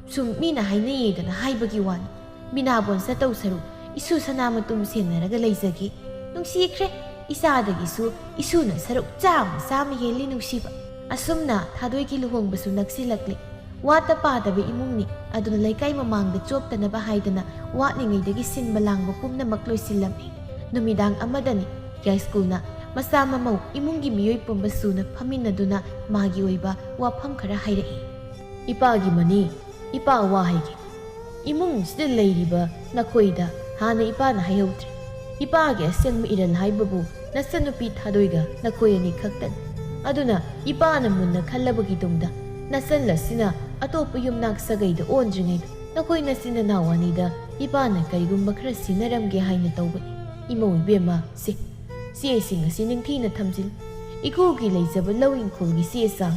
ꯁꯨꯝ ꯃꯤꯅ ꯍꯥꯏꯅꯩꯌꯦꯗꯅ ꯍꯥꯏꯕꯒꯤ ꯋꯥꯅꯤ꯫ ꯕꯤꯅꯥꯕꯣꯟ ꯆꯠꯇꯧ ꯁꯔꯨꯛ ꯏꯁꯨ ꯁꯅꯥ ꯃꯇꯨꯝ ꯁꯦꯟꯅꯔꯒ ꯂꯩꯖꯒꯦ꯫ ꯅꯨꯡꯁꯤꯈ꯭ꯔꯦ꯫ ꯏꯆꯥꯗꯒꯤꯁꯨ ꯏꯁꯨꯅ ꯁꯔꯨꯛ ꯆꯥꯝꯃ ꯆꯥꯝꯃ ꯍꯦꯜꯂꯤ ꯅꯨꯡꯁꯤꯕ꯫ ꯑꯁꯨꯝꯅ ꯊꯥꯗꯣꯏꯒꯤ ꯂꯨꯍꯣꯡꯕꯁꯨ ꯅꯛꯁꯤꯜꯂꯛꯂꯦ꯫ ꯋꯥꯠꯇ ꯄꯥꯗꯕ ꯏꯃꯨꯡꯅꯤ꯫ ꯑꯗꯨꯅ ꯂꯩꯀꯥꯏ ꯃꯃꯥꯡꯗ ꯆꯣꯞꯇꯅꯕ ꯍꯥꯏꯗꯅ ꯋꯥꯠꯂꯤꯉꯩꯗꯒꯤ ꯁꯤꯟꯕ ꯂꯥꯡꯕ ꯄꯨꯝꯅꯃꯛ ꯂꯣꯏꯁꯤꯜꯂꯝꯃꯤ꯫ ꯅꯨꯃꯤꯗꯥꯡ ꯑꯃꯗꯅꯤ ꯌꯥꯏꯁ꯭ꯀꯨꯜꯅ ꯃꯆꯥ ꯃꯃꯧ ꯏꯃꯨꯡꯒꯤ ꯃꯤꯑꯣꯏ ꯄꯨꯝꯕ ꯁꯨꯅ ꯐꯝꯃꯤꯟꯅꯗꯨꯅ ꯃꯥꯒꯤ ꯑꯣꯏꯕ ꯋꯥꯐꯝ ꯈꯔ ꯍꯥꯏꯔꯛꯏ꯫ ꯏꯄꯥꯒꯤ ꯃꯅꯤ, ꯏꯄꯥ ꯋꯥ ꯍꯥꯏꯒꯦ꯫ ꯏꯃꯨꯡꯁꯤꯗ ꯂꯩꯔꯤꯕ ꯅꯈꯣꯏꯗ ꯍꯥꯟꯅ ꯏꯄꯥꯅ ꯍꯥꯏꯍꯧꯗ꯭ꯔꯦ꯫ ꯏꯄꯥꯒꯤ ꯑꯁꯦꯡꯕ ꯏꯔꯜ ꯍꯥꯏꯕꯕꯨ ꯅꯆꯟꯅꯨꯄꯤ ꯊꯥꯗꯣꯏꯒ ꯅꯈꯣꯏ ꯑꯅꯤ ꯈꯛꯇꯅꯤ꯫ ꯑꯗꯨꯅ ꯏꯄꯥꯅ ꯃꯨꯟꯅ ꯈꯜꯂꯕꯒꯤ ꯇꯨꯡꯗ ꯅꯆꯜ ꯑꯁꯤꯅ ꯑꯇꯣꯞꯄ ꯌꯨꯝꯅꯥꯛ ꯁꯥꯒꯩꯗ ꯑꯣꯟꯗ꯭ꯔꯤꯉꯩꯗ ꯅꯈꯣꯏ ꯅꯆꯤꯟ ꯅꯅꯥꯎ ꯑꯅꯤꯗ ꯏꯄꯥꯅ ꯀꯔꯤꯒꯨꯝꯕ ꯈꯔ ꯁꯤꯟꯅꯔꯝꯒꯦ ꯍꯥꯏꯅ ꯇꯧꯕꯅꯤ꯫ ꯏꯃꯧ ꯏꯕꯦꯝꯃ, ꯁꯦ, ꯆꯦꯁꯤꯡ ꯑꯁꯤ ꯅꯤꯡꯊꯤꯅ ꯊꯝꯖꯤꯜꯂꯨ꯫ ꯏꯀꯨꯒꯤ ꯂꯩꯖꯕ ꯂꯧ ꯏꯪꯈꯣꯜꯒꯤ ꯆꯦ ꯆꯥꯡ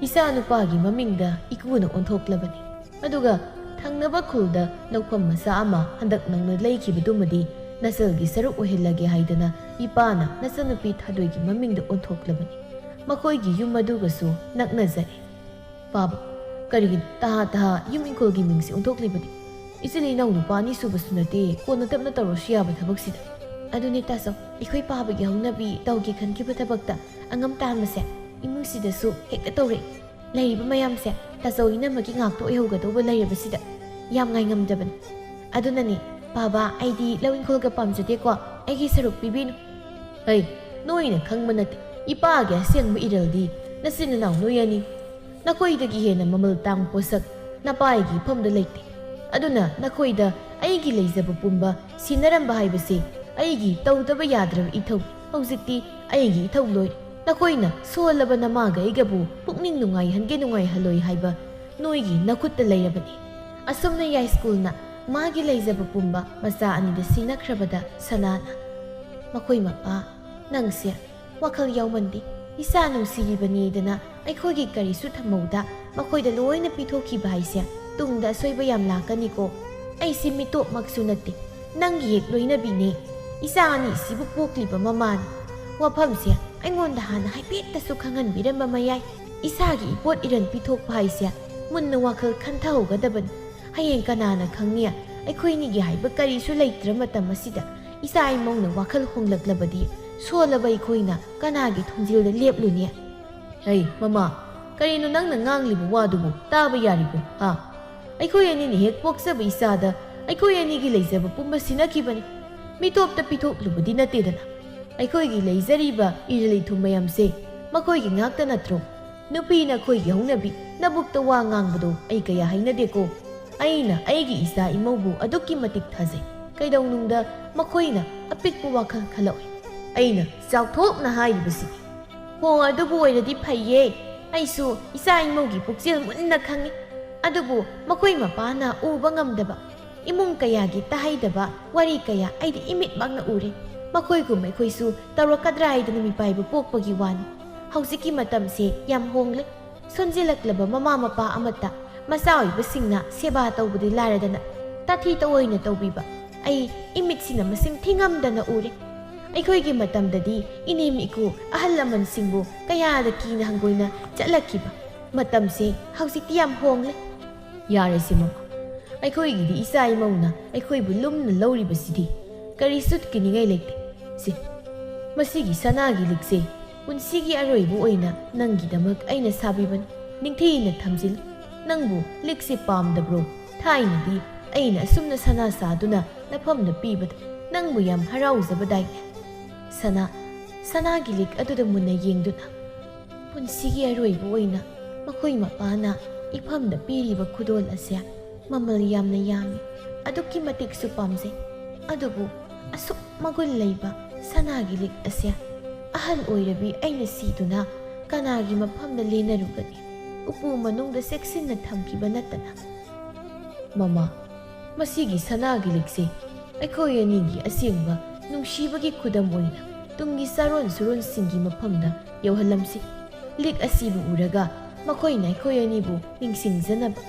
ꯏꯆꯥ ꯅꯨꯄꯥꯒꯤ ꯃꯃꯤꯡꯗ ꯏꯀꯨꯅ ꯑꯣꯟꯊꯣꯛꯂꯕꯅꯤ꯫ ꯑꯗꯨꯒ ꯊꯪꯅꯕ ꯈꯨꯜꯗ ꯂꯧꯐꯝ ꯃꯆꯥ ꯑꯃ ꯍꯟꯗꯛ ꯅꯧꯅ ꯂꯩꯈꯤꯕꯗꯨꯃꯗꯤ ꯅꯆꯜꯒꯤ ꯁꯔꯨꯛ ꯑꯣꯏꯍꯜꯂꯒꯦ ꯍꯥꯏꯗꯅ ꯏꯄꯥꯅ ꯅꯆꯟꯅꯨꯄꯤ ꯊꯥꯗꯣꯏꯒꯤ ꯃꯃꯤꯡꯗ ꯑꯣꯟꯊꯣꯛꯂꯕꯅꯤ꯫ ꯃꯈꯣꯏꯒꯤ ꯌꯨꯝ ꯑꯗꯨꯒꯁꯨ ꯅꯛꯅꯖꯔꯦ꯫ ꯄꯥꯕ, ꯀꯔꯤꯒꯤꯅꯣ ꯇꯍꯥ ꯇꯍꯥ ꯌꯨꯝ ꯏꯪꯈꯣꯜꯒꯤ ꯃꯤꯡꯁꯦ ꯑꯣꯟꯊꯣꯛꯂꯤꯕꯗꯤ? ꯏꯆꯤꯜ ꯏꯅꯥꯎ ꯅꯨꯄꯥ ꯑꯅꯤ ꯁꯨꯕꯁꯨ ꯅꯠꯇꯦ, ꯀꯣꯟꯅ ꯇꯞꯅ ꯇꯧꯔꯁꯨ ꯌꯥꯕ ꯊꯕꯛꯁꯤꯗ꯫ ꯑꯗꯨꯅꯦ ꯇꯥꯆꯧ, ꯑꯩꯈꯣꯏ ꯄꯥꯕꯒꯤ ꯍꯧꯅꯕꯤ ꯇꯧꯒꯦ ꯈꯟꯈꯤꯕ ꯊꯕꯛꯇ ꯑꯉꯝ ꯇꯥꯟꯕꯁꯦ ꯏꯃꯨꯡꯁꯤꯗꯁꯨ ꯍꯦꯛꯇ ꯇꯧꯔꯛꯏ꯫ ꯂꯩꯔꯤꯕ ꯃꯌꯥꯝꯁꯦ ꯇꯥꯆꯧ ꯏꯅꯝꯃꯒꯤ ꯉꯥꯛꯇ ꯑꯣꯏꯍꯧꯒꯗꯧꯕ ꯂꯩꯔꯕꯁꯤꯗ ꯌꯥꯝ ꯉꯥꯏꯉꯝꯗꯕꯅꯤ꯫ ꯑꯗꯨꯅꯅꯦ ꯄꯥꯕ, ꯑꯩꯗꯤ ꯂꯧ ꯏꯪꯈꯣꯜꯒ ꯄꯥꯝꯖꯗꯦꯀꯣ, ꯑꯩꯒꯤ ꯁꯔꯨꯛ ꯄꯤꯕꯤꯅꯨ꯫ ꯍꯩ, ꯅꯣꯏꯅ ꯈꯪꯕ ꯅꯠꯇꯦ, ꯏꯄꯥꯒꯤ ꯑꯁꯦꯡꯕ ꯏꯔꯜꯗꯤ ꯅꯆꯤꯟ ꯅꯅꯥꯎ ꯅꯣꯏ ꯑꯅꯤ꯫ ꯅꯈꯣꯏꯗꯒꯤ ꯍꯦꯟꯅ ꯃꯃꯜ ꯇꯥꯡꯕ ꯄꯣꯠꯁꯛ ꯅꯄꯥꯏꯒꯤ ꯏꯐꯝꯗ ꯂꯩꯇꯦ꯫ ꯑꯗꯨꯅ ꯅꯈꯣꯏꯗ ꯑꯩꯒꯤ ꯂꯩꯖꯕ ꯄꯨꯝꯕ ꯁꯤꯟꯅꯔꯝꯕ ꯍꯥꯏꯕꯁꯤ ꯑꯩꯒꯤ ꯇꯧꯗꯕ ꯌꯥꯗ꯭ꯔꯕ ꯏꯊꯧ꯫ ꯍꯧꯖꯤꯛꯇꯤ ꯑꯩꯒꯤ ꯏꯊꯧ ꯂꯣꯏꯔꯦ꯫ ꯅꯈꯣꯏꯅ ꯁꯣꯜꯂꯕ ꯅꯃꯥꯒ ꯑꯩꯒꯕꯨ ꯄꯨꯛꯅꯤꯡ ꯅꯨꯡꯉꯥꯏꯍꯟꯒꯦ ꯅꯨꯡꯉꯥꯏꯍꯜꯂꯣꯏ ꯍꯥꯏꯕ ꯅꯣꯏꯒꯤ ꯅꯈꯨꯠꯇ ꯂꯩꯔꯕꯅꯤ꯫ ꯑꯁꯨꯝꯅ ꯌꯥꯏꯁ꯭ꯀꯨꯜꯅ ꯃꯥꯒꯤ ꯂꯩꯖꯕ ꯄꯨꯝꯕ ꯃꯆꯥ ꯑꯅꯤꯗ ꯁꯤꯟꯅꯈ꯭ꯔꯕꯗ ꯁꯅꯥꯅ, "ꯃꯈꯣꯏ ꯃꯄꯥ, ꯅꯪꯁꯦ ꯋꯥꯈꯜ ꯌꯥꯎꯃꯟꯗꯦ꯫ ꯏꯆꯥ ꯅꯨꯡꯁꯤꯔꯤꯕꯅꯤꯗꯅ ꯑꯩꯈꯣꯏꯒꯤ ꯀꯔꯤꯁꯨ ꯊꯝꯍꯧꯗ ꯃꯈꯣꯏꯗ ꯂꯣꯏꯅ ꯄꯤꯊꯣꯛꯈꯤꯕ ꯍꯥꯏꯁꯦ ꯇꯨꯡꯗ ꯑꯁꯣꯏꯕ ꯌꯥꯝ ꯂꯥꯛꯀꯅꯤꯀꯣ꯫ ꯑꯩꯁꯤ ꯃꯤꯇꯣꯞꯃꯛꯁꯨ ꯅꯠꯇꯦ, ꯅꯪꯒꯤ ꯍꯦꯛ ꯂꯣꯏꯅꯕꯤꯅꯦ꯫ ꯏꯆꯥ ꯑꯅꯤꯁꯤꯕꯨ ꯄꯣꯛꯂꯤꯕ ꯃꯃꯥꯅꯤ꯫ ꯋꯥꯐꯝꯁꯦ ꯑꯩꯉꯣꯟꯗ ꯍꯥꯟꯅ ꯍꯥꯏꯐꯦꯠꯇꯁꯨ ꯈꯪꯍꯟꯕꯤꯔꯝꯕ ꯃꯌꯥꯏ꯫ ꯏꯁꯥꯒꯤ ꯏꯄꯣꯠ ꯏꯔꯟ ꯄꯤꯊꯣꯛꯄ ꯍꯥꯏꯁꯦ ꯃꯨꯟꯅ ꯋꯥꯈꯜ ꯈꯟꯊꯍꯧꯒꯗꯕꯅꯤ꯫ ꯍꯌꯦꯡ ꯀꯅꯥꯅ ꯈꯪꯅꯤ, ꯑꯩꯈꯣꯏꯅꯤꯒꯤ ꯍꯥꯏꯕ ꯀꯔꯤꯁꯨ ꯂꯩꯇ꯭ꯔ ꯃꯇꯝ ꯑꯁꯤꯗ ꯏꯆꯥ ꯏꯃꯧꯅ ꯋꯥꯈꯜ ꯍꯣꯡꯂꯛꯂꯕꯗꯤ ꯁꯣꯜꯂꯕ ꯑꯩꯈꯣꯏꯅ ꯀꯅꯥꯒꯤ ꯊꯣꯡꯖꯤꯜꯗ ꯂꯦꯞꯂꯨꯅꯤ?" ꯍꯩ, ꯃꯃꯥ, ꯀꯔꯤꯅꯣ ꯅꯪꯅ ꯉꯥꯡꯂꯤꯕ ꯋꯥꯗꯨꯕꯨ? ꯇꯥꯕ ꯌꯥꯔꯤꯕ꯭ꯔꯥ? ꯍꯥ? ꯑꯩꯈꯣꯏ ꯑꯅꯤꯅ ꯍꯦꯛ ꯄꯣꯛꯆꯕ ꯏꯆꯥꯗ ꯑꯩꯈꯣꯏ ꯑꯅꯤꯒꯤ ꯂꯩꯖꯕ ꯄꯨꯝꯕ ꯁꯤꯟꯅꯈꯤꯕꯅꯤ꯫ ꯃꯤꯇꯣꯞꯇ ꯄꯤꯊꯣꯛꯂꯨꯕꯗꯤ ꯅꯠꯇꯦꯗꯅ꯫ ꯑꯩꯈꯣꯏꯒꯤ ꯂꯩꯖꯔꯤꯕ ꯏꯔꯜ ꯏꯊꯨꯝ ꯃꯌꯥꯝꯁꯦ ꯃꯈꯣꯏꯒꯤ ꯉꯥꯛꯇ ꯅꯠꯇ꯭ꯔꯣ? ꯅꯨꯄꯤ ꯅꯈꯣꯏꯒꯤ ꯍꯧꯅꯕꯤ ꯅꯕꯨꯛꯇ ꯋꯥ ꯉꯥꯡꯕꯗꯣ ꯑꯩ ꯀꯌꯥ ꯍꯩꯅꯗꯦꯀꯣ꯫ ꯑꯩꯅ ꯑꯩꯒꯤ ꯏꯆꯥ ꯏꯃꯧꯕꯨ ꯑꯗꯨꯛꯀꯤ ꯃꯇꯤꯛ ꯊꯥꯖꯩ꯫ ꯀꯩꯗꯧꯅꯨꯡꯗ ꯃꯈꯣꯏꯅ ꯑꯄꯤꯛꯄ ꯋꯥꯈꯜ ꯈꯜꯂꯛꯑꯣꯏ꯫ ꯑꯩꯅ ꯆꯥꯎꯊꯣꯛꯅ ꯍꯥꯏꯔꯤꯕꯁꯤꯅꯤ꯫ ꯍꯣ, ꯑꯗꯨꯕꯨ ꯑꯣꯏꯔꯗꯤ ꯐꯩꯌꯦ꯫ ꯑꯩꯁꯨ ꯏꯆꯥ ꯏꯃꯧꯒꯤ ꯄꯨꯛꯆꯦꯜ ꯃꯨꯟꯅ ꯈꯪꯉꯤ꯫ ꯑꯗꯨꯕꯨ ꯃꯈꯣꯏ ꯃꯄꯥꯅ ꯎꯕ ꯉꯝꯗꯕ ꯏꯃꯨꯡ ꯀꯌꯥꯒꯤ ꯇꯥꯍꯩꯗꯕ ꯋꯥꯔꯤ ꯀꯌꯥ ꯑꯩꯗꯤ ꯏꯃꯤꯠꯃꯛꯅ ꯎꯔꯦ꯫ ꯃꯈꯣꯏꯒꯨꯝ ꯑꯩꯈꯣꯏꯁꯨ ꯇꯧꯔꯛꯀꯗ꯭ꯔꯥ ꯍꯥꯏꯗꯅ ꯃꯤꯄꯥꯏꯕ ꯄꯣꯛꯄꯒꯤ ꯋꯥꯅꯤ꯫ ꯍꯧꯖꯤꯛꯀꯤ ꯃꯇꯝꯁꯦ ꯌꯥꯝ ꯍꯣꯡꯂꯦ꯫ ꯁꯣꯟꯖꯤꯜꯂꯛꯂꯕ ꯃꯃꯥ ꯃꯄꯥ ꯑꯃꯠꯇ ꯃꯆꯥ ꯑꯣꯏꯕꯁꯤꯡꯅ ꯁꯦꯕꯥ ꯇꯧꯕꯗꯤ ꯂꯥꯏꯔꯗꯅ ꯇꯥꯊꯤ ꯇꯑꯣꯏꯅ ꯇꯧꯕꯤꯕ ꯑꯩ ꯏꯃꯤꯠꯁꯤꯅ ꯃꯁꯤꯡ ꯊꯤꯉꯝꯗꯅ ꯎꯔꯦ꯫ ꯑꯩꯈꯣꯏꯒꯤ ꯃꯇꯝꯗꯗꯤ ꯏꯅꯦꯝ ꯏꯀꯨ ꯑꯍꯜ ꯂꯃꯟꯁꯤꯡꯕꯨ ꯀꯌꯥꯗ ꯀꯤꯅ ꯍꯪꯒꯣꯏꯅ ꯆꯠꯂꯛꯈꯤꯕ ꯃꯇꯝꯁꯦ ꯍꯧꯖꯤꯛꯇꯤ ꯌꯥꯝ ꯍꯣꯡꯂꯦ꯫ ꯌꯥꯔꯦꯁꯦ ꯃꯃꯥ, ꯑꯩꯈꯣꯏꯒꯤꯗꯤ ꯏꯆꯥ ꯏꯃꯧꯅ ꯑꯩꯈꯣꯏꯕꯨ ꯂꯨꯝꯅ ꯂꯧꯔꯤꯕꯁꯤꯗꯤ ꯀꯔꯤꯁꯨ ꯀꯤꯅꯤꯡꯉꯥꯏ ꯂꯩꯇꯦ꯫ ꯁꯤ, ꯃꯁꯤꯒꯤ ꯁꯅꯥꯒꯤ ꯂꯤꯛꯁꯦ ꯄꯨꯟꯁꯤꯒꯤ ꯑꯔꯣꯏꯕ ꯑꯣꯏꯅ ꯅꯪꯒꯤꯗꯃꯛ ꯑꯩꯅ ꯁꯥꯕꯤꯕꯅꯤ꯫ ꯅꯤꯡꯊꯤꯅ ꯊꯝꯖꯤꯜꯂꯨ꯫ ꯅꯪꯕꯨ ꯂꯤꯛꯁꯦ ꯄꯥꯝꯗꯕ꯭ꯔꯣ? ꯊꯥꯏꯅꯗꯤ ꯑꯩꯅ ꯑꯁꯨꯝꯅ ꯁꯅꯥ ꯁꯥꯗꯨꯅ ꯅꯐꯝꯗ ꯄꯤꯕꯗ ꯅꯪꯕꯨ ꯌꯥꯝ ꯍꯔꯥꯎꯖꯕꯗꯥꯏꯅꯦ꯫ ꯁꯅꯥ, ꯁꯅꯥꯒꯤ ꯂꯤꯛ ꯑꯗꯨꯗ ꯃꯨꯟꯅ ꯌꯦꯡꯗꯨꯅ, ꯄꯨꯟꯁꯤꯒꯤ ꯑꯔꯣꯏꯕ ꯑꯣꯏꯅ ꯃꯈꯣꯏ ꯃꯄꯥꯅ ꯏꯐꯝꯗ ꯄꯤꯔꯤꯕ ꯈꯨꯗꯣꯜ ꯑꯁꯦ ꯃꯃꯜ ꯌꯥꯝꯅ ꯌꯥꯝꯃꯤ, ꯑꯗꯨꯛꯀꯤ ꯃꯇꯤꯛꯁꯨ ꯄꯥꯝꯖꯩ꯫ ꯑꯗꯨꯕꯨ ꯑꯁꯨꯛ ꯃꯒꯨꯟ ꯂꯩꯕ ꯁꯅꯥꯒꯤ ꯂꯤꯛ ꯑꯁꯦ ꯑꯍꯜ ꯑꯣꯏꯔꯕꯤ ꯑꯩꯅ ꯁꯤꯗꯨꯅ ꯀꯅꯥꯒꯤ ꯃꯐꯝꯗ ꯂꯦꯟꯅꯔꯨꯒꯅꯤ? ꯎꯄꯨ ꯃꯅꯨꯡꯗ ꯆꯦꯛꯁꯤꯟꯅ ꯊꯝꯈꯤꯕ ꯅꯠꯇꯅ꯫ ꯃꯃꯥ, ꯃꯁꯤꯒꯤ ꯁꯅꯥꯒꯤ ꯂꯤꯛꯁꯦ ꯑꯩꯈꯣꯏ ꯑꯅꯤꯒꯤ ꯑꯁꯦꯡꯕ ꯅꯨꯡꯁꯤꯕꯒꯤ ꯈꯨꯗꯝ ꯑꯣꯏꯅ ꯇꯨꯡꯒꯤ ꯆꯥꯔꯣꯟ ꯁꯨꯔꯣꯟꯁꯤꯡꯒꯤ ꯃꯐꯝꯗ ꯌꯧꯍꯜꯂꯝꯁꯤ꯫ ꯂꯤꯛ ꯑꯁꯤꯕꯨ ꯎꯔꯒ ꯃꯈꯣꯏꯅ ꯑꯩꯈꯣꯏ ꯑꯅꯤꯕꯨ ꯅꯤꯡꯁꯤꯡꯖꯅꯕ꯫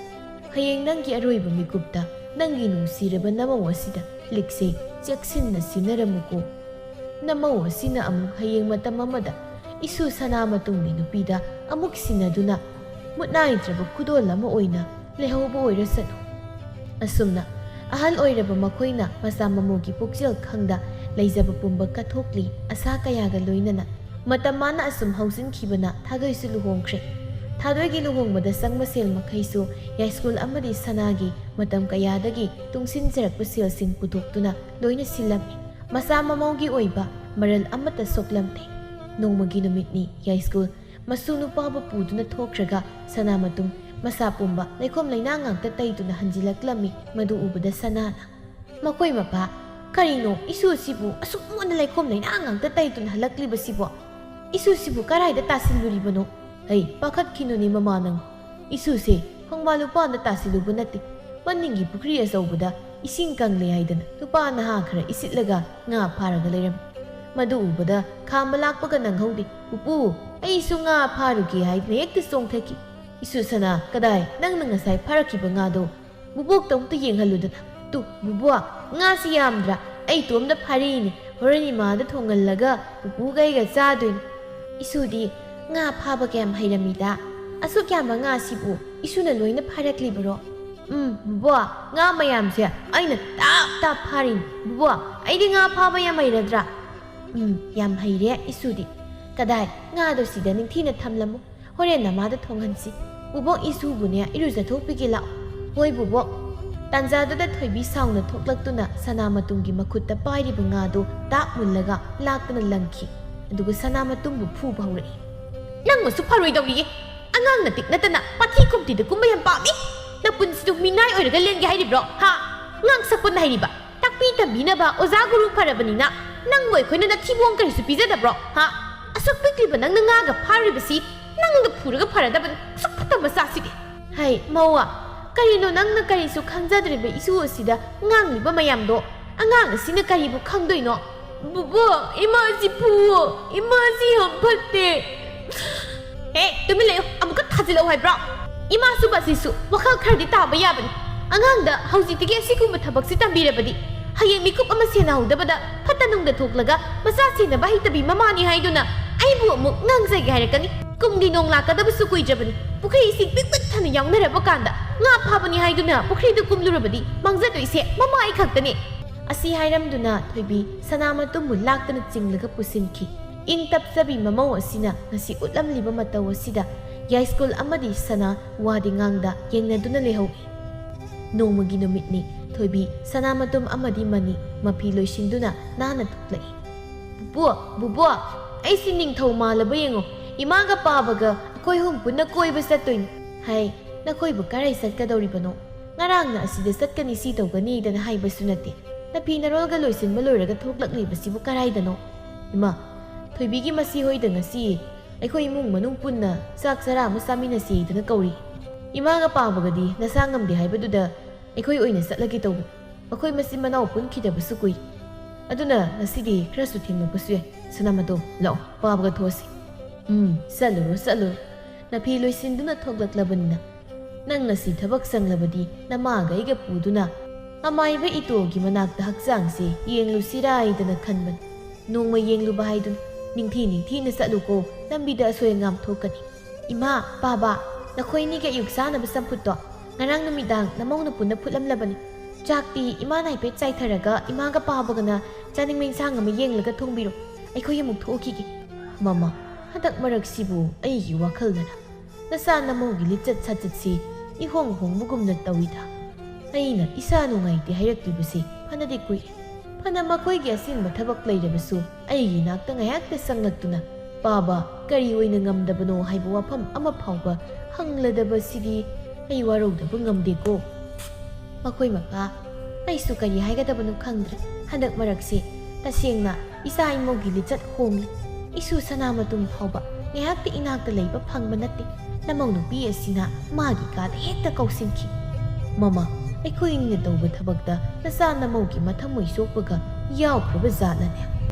ꯍꯌꯦꯡ ꯅꯪꯒꯤ ꯑꯔꯣꯏꯕ ꯃꯤꯀꯨꯞꯇ ꯅꯪꯒꯤ ꯅꯨꯡꯁꯤꯔꯕ ꯅꯃꯧ ꯑꯁꯤꯗ ꯂꯤꯛꯁꯦ ꯆꯦꯛꯁꯤꯟꯅ ꯁꯤꯟꯅꯔꯝꯃꯨꯀꯣ꯫ ꯅꯃꯧ ꯑꯁꯤꯅ ꯑꯃꯨꯛ ꯍꯌꯦꯡ ꯃꯇꯝ ꯑꯃꯗ ꯏꯁꯨ ꯁꯅꯥ ꯃꯇꯨꯡꯒꯤ ꯅꯨꯄꯤꯗ ꯑꯃꯨꯛ ꯁꯤꯟꯅꯗꯨꯅ ꯃꯨꯠꯅꯥꯏꯗ꯭ꯔꯕ ꯈꯨꯗꯣꯜ ꯑꯃ ꯑꯣꯏꯅ ꯂꯩꯍꯧꯕ ꯑꯣꯏꯔꯁꯅꯨ꯫ ꯑꯁꯨꯝꯅ ꯑꯍꯜ ꯑꯣꯏꯔꯕ ꯃꯈꯣꯏꯅ ꯃꯆꯥ ꯃꯃꯧꯒꯤ ꯄꯨꯛꯆꯦꯜ ꯈꯪꯗ ꯂꯩꯖꯕ ꯄꯨꯝꯕ ꯀꯠꯊꯣꯛꯂꯤ꯫ ꯑꯁꯥ ꯀꯌꯥꯒ ꯂꯣꯏꯅꯅ ꯃꯇꯝ ꯃꯥꯅ ꯑꯁꯨꯝ ꯍꯧꯖꯤꯟꯈꯤꯕꯅ ꯊꯥꯗꯣꯏꯁꯨ ꯂꯨꯍꯣꯡꯈ꯭ꯔꯦ꯫ ꯊꯥꯗꯣꯏꯒꯤ ꯂꯨꯍꯣꯡꯕꯗ ꯆꯪꯕ ꯁꯦꯜ ꯃꯈꯩꯁꯨ ꯌꯥꯏꯁ꯭ꯀꯨꯜ ꯑꯃꯗꯤ ꯁꯅꯥꯒꯤ ꯃꯇꯝ ꯀꯌꯥꯗꯒꯤ ꯇꯨꯡꯁꯤꯟꯖꯔꯛꯄ ꯁꯦꯜꯁꯤꯡ ꯄꯨꯊꯣꯛꯇꯨꯅ ꯂꯣꯏꯅ ꯁꯤꯜꯂꯝꯃꯤ꯫ ꯃꯆꯥ ꯃꯃꯧꯒꯤ ꯑꯣꯏꯕ ꯃꯔꯜ ꯑꯃꯠꯇ ꯁꯣꯛꯂꯝꯗꯦ꯫ ꯅꯣꯡꯃꯒꯤ ꯅꯨꯃꯤꯠꯅꯤ ꯌꯥꯏꯁ꯭ꯀꯨꯜ ꯃꯁꯨ ꯅꯨꯄꯥꯕꯨ ꯄꯨꯗꯨꯅ ꯊꯣꯛꯈ꯭ꯔꯒ ꯁꯅꯥꯃꯇꯨꯝ ꯃꯁꯥ ꯄꯨꯝꯕ ꯂꯩꯈꯣꯝ ꯂꯩꯅꯥꯡ ꯉꯥꯛꯇ ꯇꯩꯗꯨꯅ ꯍꯟꯖꯤꯜꯂꯛꯂꯝꯃꯤ꯫ ꯃꯗꯨ ꯎꯕꯗ ꯁꯅꯥꯅ, "ꯃꯈꯣꯏ ꯃꯄꯥ, ꯀꯔꯤꯅꯣ ꯏꯁꯨꯁꯤꯕꯨ ꯑꯁꯨꯛ ꯃꯣꯠꯅ ꯂꯩꯈꯣꯝ ꯂꯩꯅꯥꯡ ꯉꯥꯛꯇ ꯇꯩꯗꯨꯅ ꯍꯜꯂꯛꯂꯤꯕꯁꯤꯕꯣ? ꯏꯁꯨꯁꯤꯕꯨ ꯀꯔꯥꯏꯗ ꯇꯥꯁꯤꯜꯂꯨꯔꯤꯕꯅꯣ?" "ꯍꯩ, ꯄꯥꯈꯠꯈꯤꯅꯨꯅꯦ ꯃꯃꯥ ꯅꯪ꯫ ꯏꯁꯨꯁꯦ ꯈꯣꯡꯕꯥꯟ ꯂꯨꯄꯥꯟꯗ ꯇꯥꯁꯤꯜꯂꯨꯕ ꯅꯠꯇꯦ꯫ ꯃꯅꯤꯡꯒꯤ ꯄꯨꯈ꯭ꯔꯤ ꯑꯆꯧꯕꯗ ꯏꯁꯤꯡ ꯀꯪꯂꯦ ꯍꯥꯏꯗꯅ ꯅꯨꯄꯥ ꯅꯍꯥ ꯈꯔ ꯏꯁꯤꯠꯂꯒ ꯉꯥ ꯐꯥꯔꯒ ꯂꯩꯔꯝꯃꯤ꯫ ꯃꯗꯨ ꯎꯕꯗ ꯈꯥꯝꯕ ꯂꯥꯛꯄꯒ ꯅꯪꯍꯧꯗꯦ꯫ "ꯄꯨꯄꯨ, ꯑꯩꯁꯨ ꯉꯥ ꯐꯥꯔꯨꯒꯦ" ꯍꯥꯏꯗꯨꯅ ꯍꯦꯛꯇ ꯆꯣꯡꯊꯈꯤ꯫ "ꯏꯁꯨ ꯁꯅꯥ, ꯀꯗꯥꯏ, ꯅꯪꯅ ꯉꯁꯥꯏ ꯐꯥꯔꯛꯈꯤꯕ ꯉꯥꯗꯣ ꯕꯨꯕꯣꯛꯇ ꯑꯃꯨꯛꯇ ꯌꯦꯡꯍꯜꯂꯨꯗꯅ"꯫ "ꯇꯨ, ꯕꯨꯕꯣꯛ, ꯉꯥꯁꯤ ꯌꯥꯝꯗ꯭ꯔꯥ? ꯑꯩ ꯏꯇꯣꯝꯗ ꯐꯥꯔꯤꯅꯦ꯫ ꯍꯣꯔꯦꯟ ꯏꯃꯥꯗ ꯊꯣꯡꯍꯜꯂꯒ ꯄꯨꯄꯨꯒ ꯑꯩꯒ ꯆꯥꯗꯣꯏꯅꯤ"꯫ "ꯏꯁꯨꯗꯤ ꯉꯥ ꯐꯥꯕ ꯀꯌꯥꯝ ꯍꯩꯔꯝꯃꯤꯗ? ꯑꯁꯨꯛ ꯌꯥꯝꯕ ꯉꯥꯁꯤꯕꯨ ꯏꯁꯨꯅ ꯂꯣꯏꯅ ꯐꯥꯔꯛꯂꯤꯕꯔꯣ?" "ꯎꯝ, ꯕꯨꯕꯣꯛ, ꯉꯥ ꯃꯌꯥꯝꯁꯦ ꯑꯩꯅ ꯇꯥꯞ ꯇꯥꯞ ꯐꯥꯔꯤꯅꯤ꯫ ꯕꯨꯕꯣꯛ, ꯑꯩꯗꯤ ꯉꯥ ꯐꯥꯕ ꯌꯥꯝ ꯍꯩꯔꯗ꯭ꯔꯥ?" "ꯎꯝ, ꯌꯥꯝ ꯍꯩꯔꯦ ꯏꯁꯨꯗꯤ꯫ ꯀꯗꯥꯏ, ꯉꯥꯗꯣ ꯁꯤꯗ ꯅꯤꯡꯊꯤꯅ ꯊꯝꯂꯝꯃꯨ꯫ ꯍꯣꯔꯦꯟ ꯅꯃꯥꯗ ꯊꯣꯡꯍꯟꯁꯤ꯫ ꯕꯨꯕꯣꯛ, ꯏꯁꯨꯕꯨꯅꯦ ꯏꯔꯨꯖꯊꯣꯛꯄꯤꯒꯦ ꯂꯥꯛꯑꯣ"꯫ "ꯍꯣꯏ, ꯕꯨꯕꯣꯛ"꯫ ꯇꯥꯟꯖꯥꯗꯨꯗ ꯊꯣꯏꯕꯤ ꯁꯥꯎꯅ ꯊꯣꯛꯂꯛꯇꯨꯅ ꯁꯅꯥꯃꯇꯨꯝꯒꯤ ꯃꯈꯨꯠꯇ ꯄꯥꯏꯔꯤꯕ ꯉꯥꯗꯨ ꯇꯥꯞ ꯃꯨꯜꯂꯒ ꯂꯥꯛꯇꯅ ꯂꯪꯈꯤ꯫ ꯑꯗꯨꯒ ꯁꯅꯥꯃꯇꯨꯝꯕꯨ ꯐꯨꯕ ꯍꯧꯔꯛꯏ꯫ "ꯅꯪꯃꯁꯨ ꯐꯔꯣꯏꯗꯧꯔꯤꯌꯦ꯫ ꯑꯉꯥꯡ ꯅꯇꯤꯛ ꯅꯠꯇꯅ ꯄꯥꯊꯤ ꯀꯨꯝꯇꯤꯗ ꯀꯨꯝꯕ ꯌꯥꯝ ꯄꯥꯝꯃꯤ꯫ ꯅꯄꯨꯟꯁꯤꯗꯨ ꯃꯤꯅꯥꯏ ꯑꯣꯏꯔꯒ ꯂꯦꯟꯒꯦ ꯍꯥꯏꯔꯤꯕ꯭ꯔꯣ? ꯍꯥ? ꯉꯥꯡ ꯁꯛꯄꯅ ꯍꯩꯔꯤꯕ, ꯇꯥꯛꯄꯤ ꯇꯝꯕꯤꯅꯕ ꯑꯣꯖꯥ ꯒꯨꯔꯨ ꯐꯔꯕꯅꯤꯅ ꯅꯪꯕꯨ ꯑꯩꯈꯣꯏꯅ ꯅꯊꯤꯕꯣꯡ ꯀꯔꯤꯁꯨ ꯄꯤꯖꯗꯕ꯭ꯔꯣ? ꯍꯥ? ꯑꯁꯨꯛ ꯄꯤꯛꯂꯤꯕ ꯅꯪꯅ ꯉꯥꯒ ꯐꯥꯔꯤꯕꯁꯤ ꯅꯪꯅ ꯐꯨꯔꯒ ꯐꯔꯗꯕꯅꯤ꯫ ꯑꯁꯨꯛ ꯐꯠꯇꯕ ꯃꯆꯥꯁꯤꯗꯤ"꯫ "ꯍꯩ, ꯃꯧꯋꯥ, ꯀꯔꯤꯅꯣ ꯅꯪꯅ ꯀꯔꯤꯁꯨ ꯈꯪꯖꯗ꯭ꯔꯤꯕ ꯏꯁꯨ ꯑꯁꯤꯗ ꯉꯥꯡꯂꯤꯕ ꯃꯌꯥꯝꯗꯣ? ꯑꯉꯥꯡ ꯑꯁꯤꯅ ꯀꯔꯤꯕꯨ ꯈꯪꯗꯣꯏꯅꯣ?" "ꯕꯨꯕꯣꯛ, ꯏꯃꯥꯁꯤ ꯐꯨꯋꯣ, ꯏꯃꯥꯁꯤ ꯌꯥꯝ ꯐꯠꯇꯦ"꯫ "ꯍꯦ, ꯇꯨꯃꯤꯟ ꯂꯩꯌꯨ, ꯑꯃꯨꯛꯀ ꯊꯥꯖꯤꯜꯂꯛꯎ ꯍꯥꯏꯕ꯭ꯔꯣ? ꯏꯃꯥꯁꯨ ꯃꯁꯤꯁꯨ ꯋꯥꯈꯜ ꯈꯔꯗꯤ ꯇꯥꯕ ꯌꯥꯕꯅꯤ꯫ ꯑꯉꯥꯡꯗ ꯍꯧꯖꯤꯛꯇꯒꯤ ꯑꯁꯤꯒꯨꯝꯕ ꯊꯕꯛꯁꯤ ꯇꯝꯕꯤꯔꯕꯗꯤ ꯍꯌꯦꯡ ꯃꯤꯀꯨꯞ ꯑꯃ ꯁꯦꯟꯅꯍꯧꯗꯕꯗ ꯐꯠꯇ ꯅꯨꯡꯗ ꯊꯣꯛꯂꯒ ꯃꯆꯥ ꯁꯦꯟꯅꯕ ꯍꯩꯇꯕꯤ ꯃꯃꯥꯅꯤ ꯍꯥꯏꯗꯨꯅ ꯑꯩꯕꯨ ꯑꯃꯨꯛ ꯉꯥꯡꯖꯒꯦ ꯍꯥꯏꯔꯛꯀꯅꯤ꯫ ꯀꯨꯝꯒꯤ ꯅꯣꯡ ꯂꯥꯛꯀꯗꯕꯁꯨ ꯀꯨꯏꯗ꯭ꯔꯕꯅꯤ꯫ ꯄꯨꯈ꯭ꯔꯤ ꯏꯁꯤꯡ ꯄꯤꯛ ꯄꯤꯛ ꯊꯟꯅ ꯌꯥꯎꯅꯔꯕ ꯀꯥꯟꯗ ꯉꯥ ꯐꯥꯕꯅꯤ ꯍꯥꯏꯗꯨꯅ ꯄꯨꯈ꯭ꯔꯤꯗ ꯀꯨꯝꯂꯨꯔꯕꯗꯤ ꯃꯥꯡꯖꯗꯣꯏꯁꯦ ꯃꯃꯥ ꯑꯩ ꯈꯛꯇꯅꯤ"꯫ ꯑꯁꯤ ꯍꯥꯏꯔꯝꯗꯨꯅ ꯊꯣꯏꯕꯤ ꯁꯅꯥꯃꯇꯨꯝꯕꯨ ꯂꯥꯛꯇꯨꯅ ꯆꯤꯡꯂꯒ ꯄꯨꯁꯤꯟꯈꯤ꯫ ꯏꯪ ꯇꯞꯆꯕꯤ ꯃꯃꯧ ꯑꯁꯤꯅ ꯉꯁꯤ ꯎꯠꯂꯝꯂꯤꯕ ꯃꯇꯧ ꯑꯁꯤꯗ ꯌꯥꯏꯁ꯭ꯀꯨꯜ ꯑꯃꯗꯤ ꯁꯅꯥ ꯋꯥꯗꯤ ꯉꯥꯡꯗ ꯌꯦꯡꯅꯗꯨꯅ ꯂꯩꯍꯧꯏ꯫ ꯅꯣꯡꯃꯒꯤ ꯅꯨꯃꯤꯠꯅꯤ꯫ ꯊꯣꯏꯕꯤ ꯁꯅꯥꯃꯇꯨꯝ ꯑꯃꯗꯤ ꯃꯅꯤ ꯃꯐꯤ ꯂꯣꯏꯁꯤꯟꯗꯨꯅ ꯅꯥꯟꯅ ꯊꯣꯛꯂꯛꯏ꯫ "ꯕꯨꯕꯣꯛ, ꯕꯨꯕꯣꯛ, ꯑꯩꯁꯤ ꯅꯤꯡꯊꯧ ꯃꯥꯜꯂꯕ ꯌꯦꯡꯉꯣ꯫ ꯏꯃꯥꯒ ꯄꯥꯕꯒ ꯑꯩꯈꯣꯏ ꯑꯍꯨꯝ ꯄꯨꯟꯅ ꯀꯣꯏꯕ ꯆꯠꯇꯣꯏꯅꯤ"꯫ "ꯍꯩ, ꯅꯈꯣꯏꯕꯨ ꯀꯔꯥꯏ ꯆꯠꯀꯗꯧꯔꯤꯕꯅꯣ? ꯉꯔꯥꯡꯅ ꯑꯁꯤꯗ ꯆꯠꯀꯅꯤ, ꯁꯤ ꯇꯧꯒꯅꯤꯗꯅ ꯍꯥꯏꯕꯁꯨ ꯅꯠꯇꯦ꯫ ꯅꯐꯤ ꯅꯔꯣꯜꯒ ꯂꯣꯏꯁꯤꯟꯕ ꯂꯣꯏꯔꯒ ꯊꯣꯛꯂꯛꯂꯤꯕꯁꯤꯕꯨ ꯀꯔꯥꯏꯗꯅꯣ?" "ꯏꯃꯥ, ꯊꯣꯏꯕꯤꯒꯤ ꯃꯁꯤ ꯍꯣꯏꯗ ꯉꯁꯤ ꯑꯩꯈꯣꯏ ꯏꯃꯨꯡ ꯃꯅꯨꯡ ꯄꯨꯟꯅ ꯆꯥꯛ ꯆꯔꯥ ꯑꯃ ꯆꯥꯃꯤꯟꯅꯁꯦꯗꯅ ꯀꯧꯔꯤ꯫ ꯏꯃꯥꯒ ꯄꯥꯕꯒꯗꯤ ꯅꯁꯥ ꯉꯝꯗꯦ ꯍꯥꯏꯕꯗꯨꯗ ꯑꯩꯈꯣꯏ ꯑꯣꯏꯅ ꯆꯠꯂꯒꯦ ꯇꯧꯕꯅꯤ꯫ ꯃꯈꯣꯏ ꯃꯆꯤꯟ ꯃꯅꯥꯎ ꯄꯨꯟꯈꯤꯗꯕꯁꯨ ꯀꯨꯏ"꯫ ꯑꯗꯨꯅ ꯉꯁꯤꯗꯤ ꯈꯔꯁꯨ ꯊꯦꯡꯂꯛꯄꯁꯨ ꯌꯥꯏ꯫ ꯁꯅꯥꯃꯇꯣꯝ, ꯂꯥꯛꯑꯣ, ꯄꯥꯕꯒ ꯊꯣꯛꯑꯁꯤ꯫ ꯎꯝ, ꯆꯠꯂꯨꯔꯣ, ꯆꯠꯂꯨꯔꯣ꯫ ꯅꯐꯤ ꯂꯣꯏꯁꯤꯟꯗꯨꯅ ꯊꯣꯛꯂꯛꯂꯕꯅꯤꯅ꯫ ꯅꯪ ꯉꯁꯤ ꯊꯕꯛ ꯁꯪꯂꯕꯗꯤ ꯅꯃꯥꯒ ꯑꯩꯒ ꯄꯨꯗꯨꯅ ꯑꯃꯥꯏꯕ ꯏꯇꯣꯒꯤ ꯃꯅꯥꯛꯇ ꯍꯛꯆꯥꯡꯁꯦ ꯌꯦꯡꯂꯨꯁꯤꯔꯥ ꯍꯥꯏꯗꯅ ꯈꯟꯕꯅꯤ꯫ ꯅꯣꯡꯃ ꯌꯦꯡꯂꯨꯕ ꯍꯥꯏꯗꯨꯅꯤ꯫ ꯅꯤꯡꯊꯤ ꯅꯤꯡꯊꯤꯅ ꯆꯠꯂꯨꯀꯣ, ꯂꯝꯕꯤꯗ ꯑꯁꯣꯏ ꯑꯉꯥꯝ ꯊꯣꯛꯀꯅꯤ꯫ ꯏꯃꯥ, ꯄꯥꯕ, ꯅꯈꯣꯏ ꯑꯅꯤꯒꯤ ꯑꯌꯨꯛ ꯆꯥꯅꯕ ꯆꯝꯐꯨꯠꯇꯣ ꯉꯔꯥꯡ ꯅꯨꯃꯤꯗꯥꯡ ꯅꯃꯧꯅ ꯄꯨꯟꯅ ꯐꯨꯠꯂꯝꯂꯕꯅꯤ꯫ ꯆꯥꯛꯇꯤ ꯏꯃꯥꯅ ꯍꯥꯏꯐꯦꯠ ꯆꯥꯏꯊꯔꯒ ꯏꯃꯥꯒ ꯄꯥꯕꯒꯅ ꯆꯥꯅꯤꯡꯕ ꯏꯟꯁꯥꯡ ꯑꯃ ꯌꯦꯡꯂꯒ ꯊꯣꯡꯕꯤꯔꯣ꯫ ꯑꯩꯈꯣꯏ ꯑꯃꯨꯛ ꯊꯣꯛꯎꯈꯤꯒꯦ꯫ ꯃꯃꯥ, ꯍꯟꯗꯛ ꯃꯔꯛꯁꯤꯕꯨ ꯑꯩꯒꯤ ꯋꯥꯈꯜꯅꯔ ꯅꯆꯥ ꯅꯃꯧꯒꯤ ꯂꯤꯆꯠ ꯁꯥꯆꯠꯁꯤ ꯏꯍꯣꯡ ꯍꯣꯡꯕꯒꯨꯝꯅ ꯇꯧꯏꯗ꯫ ꯑꯩꯅ ꯏꯁꯥ ꯅꯨꯡꯉꯥꯏꯇꯦ ꯍꯥꯏꯔꯛꯂꯤꯕꯁꯤ ꯐꯅꯗꯤ ꯀꯨꯏꯔꯦ꯫ ꯐꯅ ꯃꯈꯣꯏꯒꯤ ꯑꯁꯦꯡꯕ ꯊꯕꯛ ꯂꯩꯔꯕꯁꯨ ꯑꯩꯒꯤ ꯏꯅꯥꯛꯇ ꯉꯥꯏꯍꯥꯛꯇ ꯆꯪꯂꯛꯇꯨꯅ ꯄꯥꯕ ꯀꯔꯤ ꯑꯣꯏꯅ ꯉꯝꯗꯕꯅꯣ ꯍꯥꯏꯕ ꯋꯥꯐꯝ ꯑꯃ ꯐꯥꯎꯕ ꯍꯪꯂꯗꯕꯁꯤꯗꯤ ꯑꯩ ꯋꯥꯔꯧꯗꯕ ꯉꯝꯗꯦꯀꯣ꯫ ꯃꯈꯣꯏ ꯃꯄꯥ, ꯑꯩꯁꯨ ꯀꯔꯤ ꯍꯥꯏꯒꯗꯕꯅꯣ ꯈꯪꯗ꯭ꯔꯦ꯫ ꯍꯟꯗꯛ ꯃꯔꯛꯁꯦ ꯇꯁꯦꯡꯅ ꯏꯆꯥ ꯏꯃꯧꯒꯤ ꯂꯤꯆꯠ ꯍꯣꯡꯂꯤ꯫ ꯏꯁꯨ ꯁꯅꯥꯃꯇꯨꯝ ꯐꯥꯎꯕ ꯉꯥꯏꯍꯥꯛꯇ ꯏꯅꯥꯛꯇ ꯂꯩꯕ ꯐꯪꯕ ꯅꯠꯇꯦ꯫ ꯅꯃꯧ ꯅꯨꯄꯤ ꯑꯁꯤꯅ ꯃꯥꯒꯤ ꯀꯥꯗ ꯍꯦꯛꯇ ꯀꯧꯁꯤꯟꯈꯤ꯫ ꯃꯃꯥ, ꯑꯩꯈꯣꯏ ꯑꯅꯤꯅ ꯇꯧꯕ ꯊꯕꯛꯇ ꯅꯆꯥ ꯅꯃꯧꯒꯤ ꯃꯊꯃꯣꯏ ꯁꯣꯛꯄꯒ ꯌꯥꯎꯈ꯭ꯔꯕ ꯖꯥꯠꯂꯅꯦ?